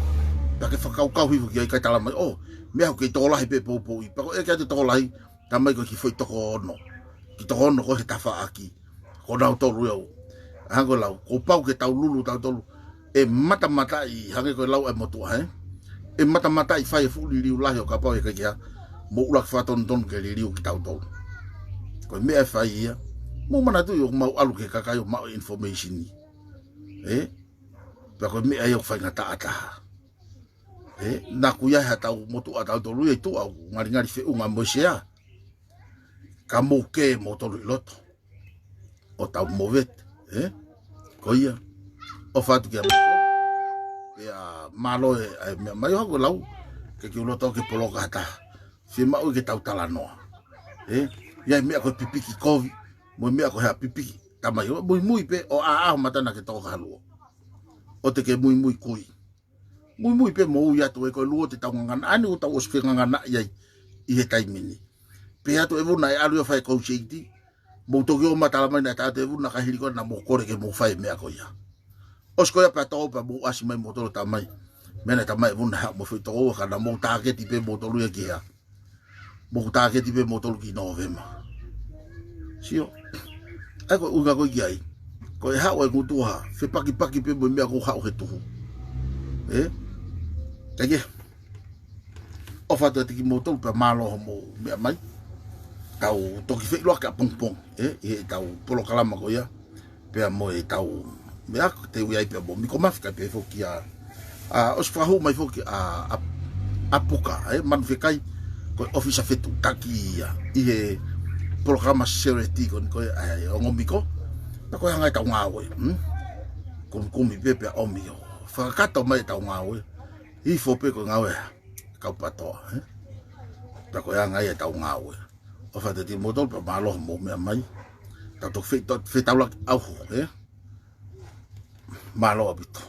pea ke fakakaukau hifo ki ai kae tala mai, ʻō, meʻa ʻoku kei tokolahi pē poupouʻi. Pea ko e ʻeke atu e tokolahi, tā mai ko e kiʻi foʻi toko ono. Kiʻi toko ono ko ē he tafaʻaki. Ko nautolu ia ʻoku. Hangē ko e lau, kuo pau ke tau lulu tautolu. ʻE matamataʻi, hangē ko e lau ʻa e motuʻa, ē? ʻE matamataʻi fai e fuʻu liliu lahi ʻo kapau ʻe ʻikai ke hā, mou ʻuluaki fakatonutonu ke liliu kitautolu. Ko e meʻa ʻe fai ia, mou manatuʻi ʻoku mau ʻalu ki he kakai ʻo maʻu e information. Ē? Pea ko e meʻa ia ʻoku faingataʻa taha. Ē? Naʻa ku ʻi ai haʻatau motuʻa tautolu ia ʻi tuʻa ʻoku ngalingali feʻunga mo e sea. Ka mou kē moutolu ʻi loto ʻo tau movete, ē? Ko ia, ʻofa atu kia moutolu. Pea mālō e, ʻa e meʻa mai ʻo hā ko e lau, ke kiʻi loto ke poloka ha taha. Fiemaʻu ke tau talanoa. Ē? ʻI ai e meʻa ko e pipiki kovi, mo e meʻa ko e hā pipiki tamai. ʻO muimui pē ʻo ʻā ʻaho mata naʻa ke toko kahaluo. ʻOua te ke muimui kui. Muimui pē mo ui atu ē ko e luo te tau ngangana. ʻAni ʻoku tau ʻosi fengangana ʻi ai ʻi he taimi ni. Pehē atu ʻe Vuna ʻe ʻalu ia ʻo fai e kouseiti. Mou toki ō mai ʻo tala mai naʻe tā atu ʻe Vuna ka hili ko ē naʻa mou kole ke mou fai e meʻa ko ia. ʻOsi ko ia pea tō pea mou ʻasi mai moutolu ʻo tā mai. Meʻa naʻe tā mai ʻe Vuna haʻu mo e foʻi toko ua ka naʻa mou tāketi pē moutolu ia ki he hā. Mou tāketi pē moutolu ki Nōvema. Sio. ʻA ia ko e ʻuhinga ko ē ki ai. Ko e haʻu e ngutu ʻo hā, fepakipaki pē mo e meʻa ʻoku haʻu he tuhu. Ē? Kae kehe, ʻofa atu kiate kimoutolu pea mālō hoʻomou meʻa mai. Tau toki feʻiloaki ʻapongipongi, ē? ʻI heʻetau polokalama ko ia. Pea mo ʻetau meʻa ko ē te u ʻi ai pea mo Miko Mafi kae pehē foki ʻa, ʻa, ʻosi fakahū mai foki ʻa, ʻa, ʻa Puka, ē, Manufekai, ko e ʻōfisa fetuʻutaki ia ʻi he polokalama Sereti ko eni ko ē, ʻa e ongo Miko. Pea ko e anga ʻetau ngāue, hmm? Kumikumi pē pea ʻomi ʻo fakakakato mai ʻetau ngāue. Hifo pē ko e ngāue ʻa e kau PTOA, ē? Pea ko e anga ia ʻetau ngāue. ʻOfa atu kiate kimoutolu pea mālō hoʻomou meʻa mai. Tau toki fe-, to-, fetaulaki ʻauho, ē? Mālō ʻaupito.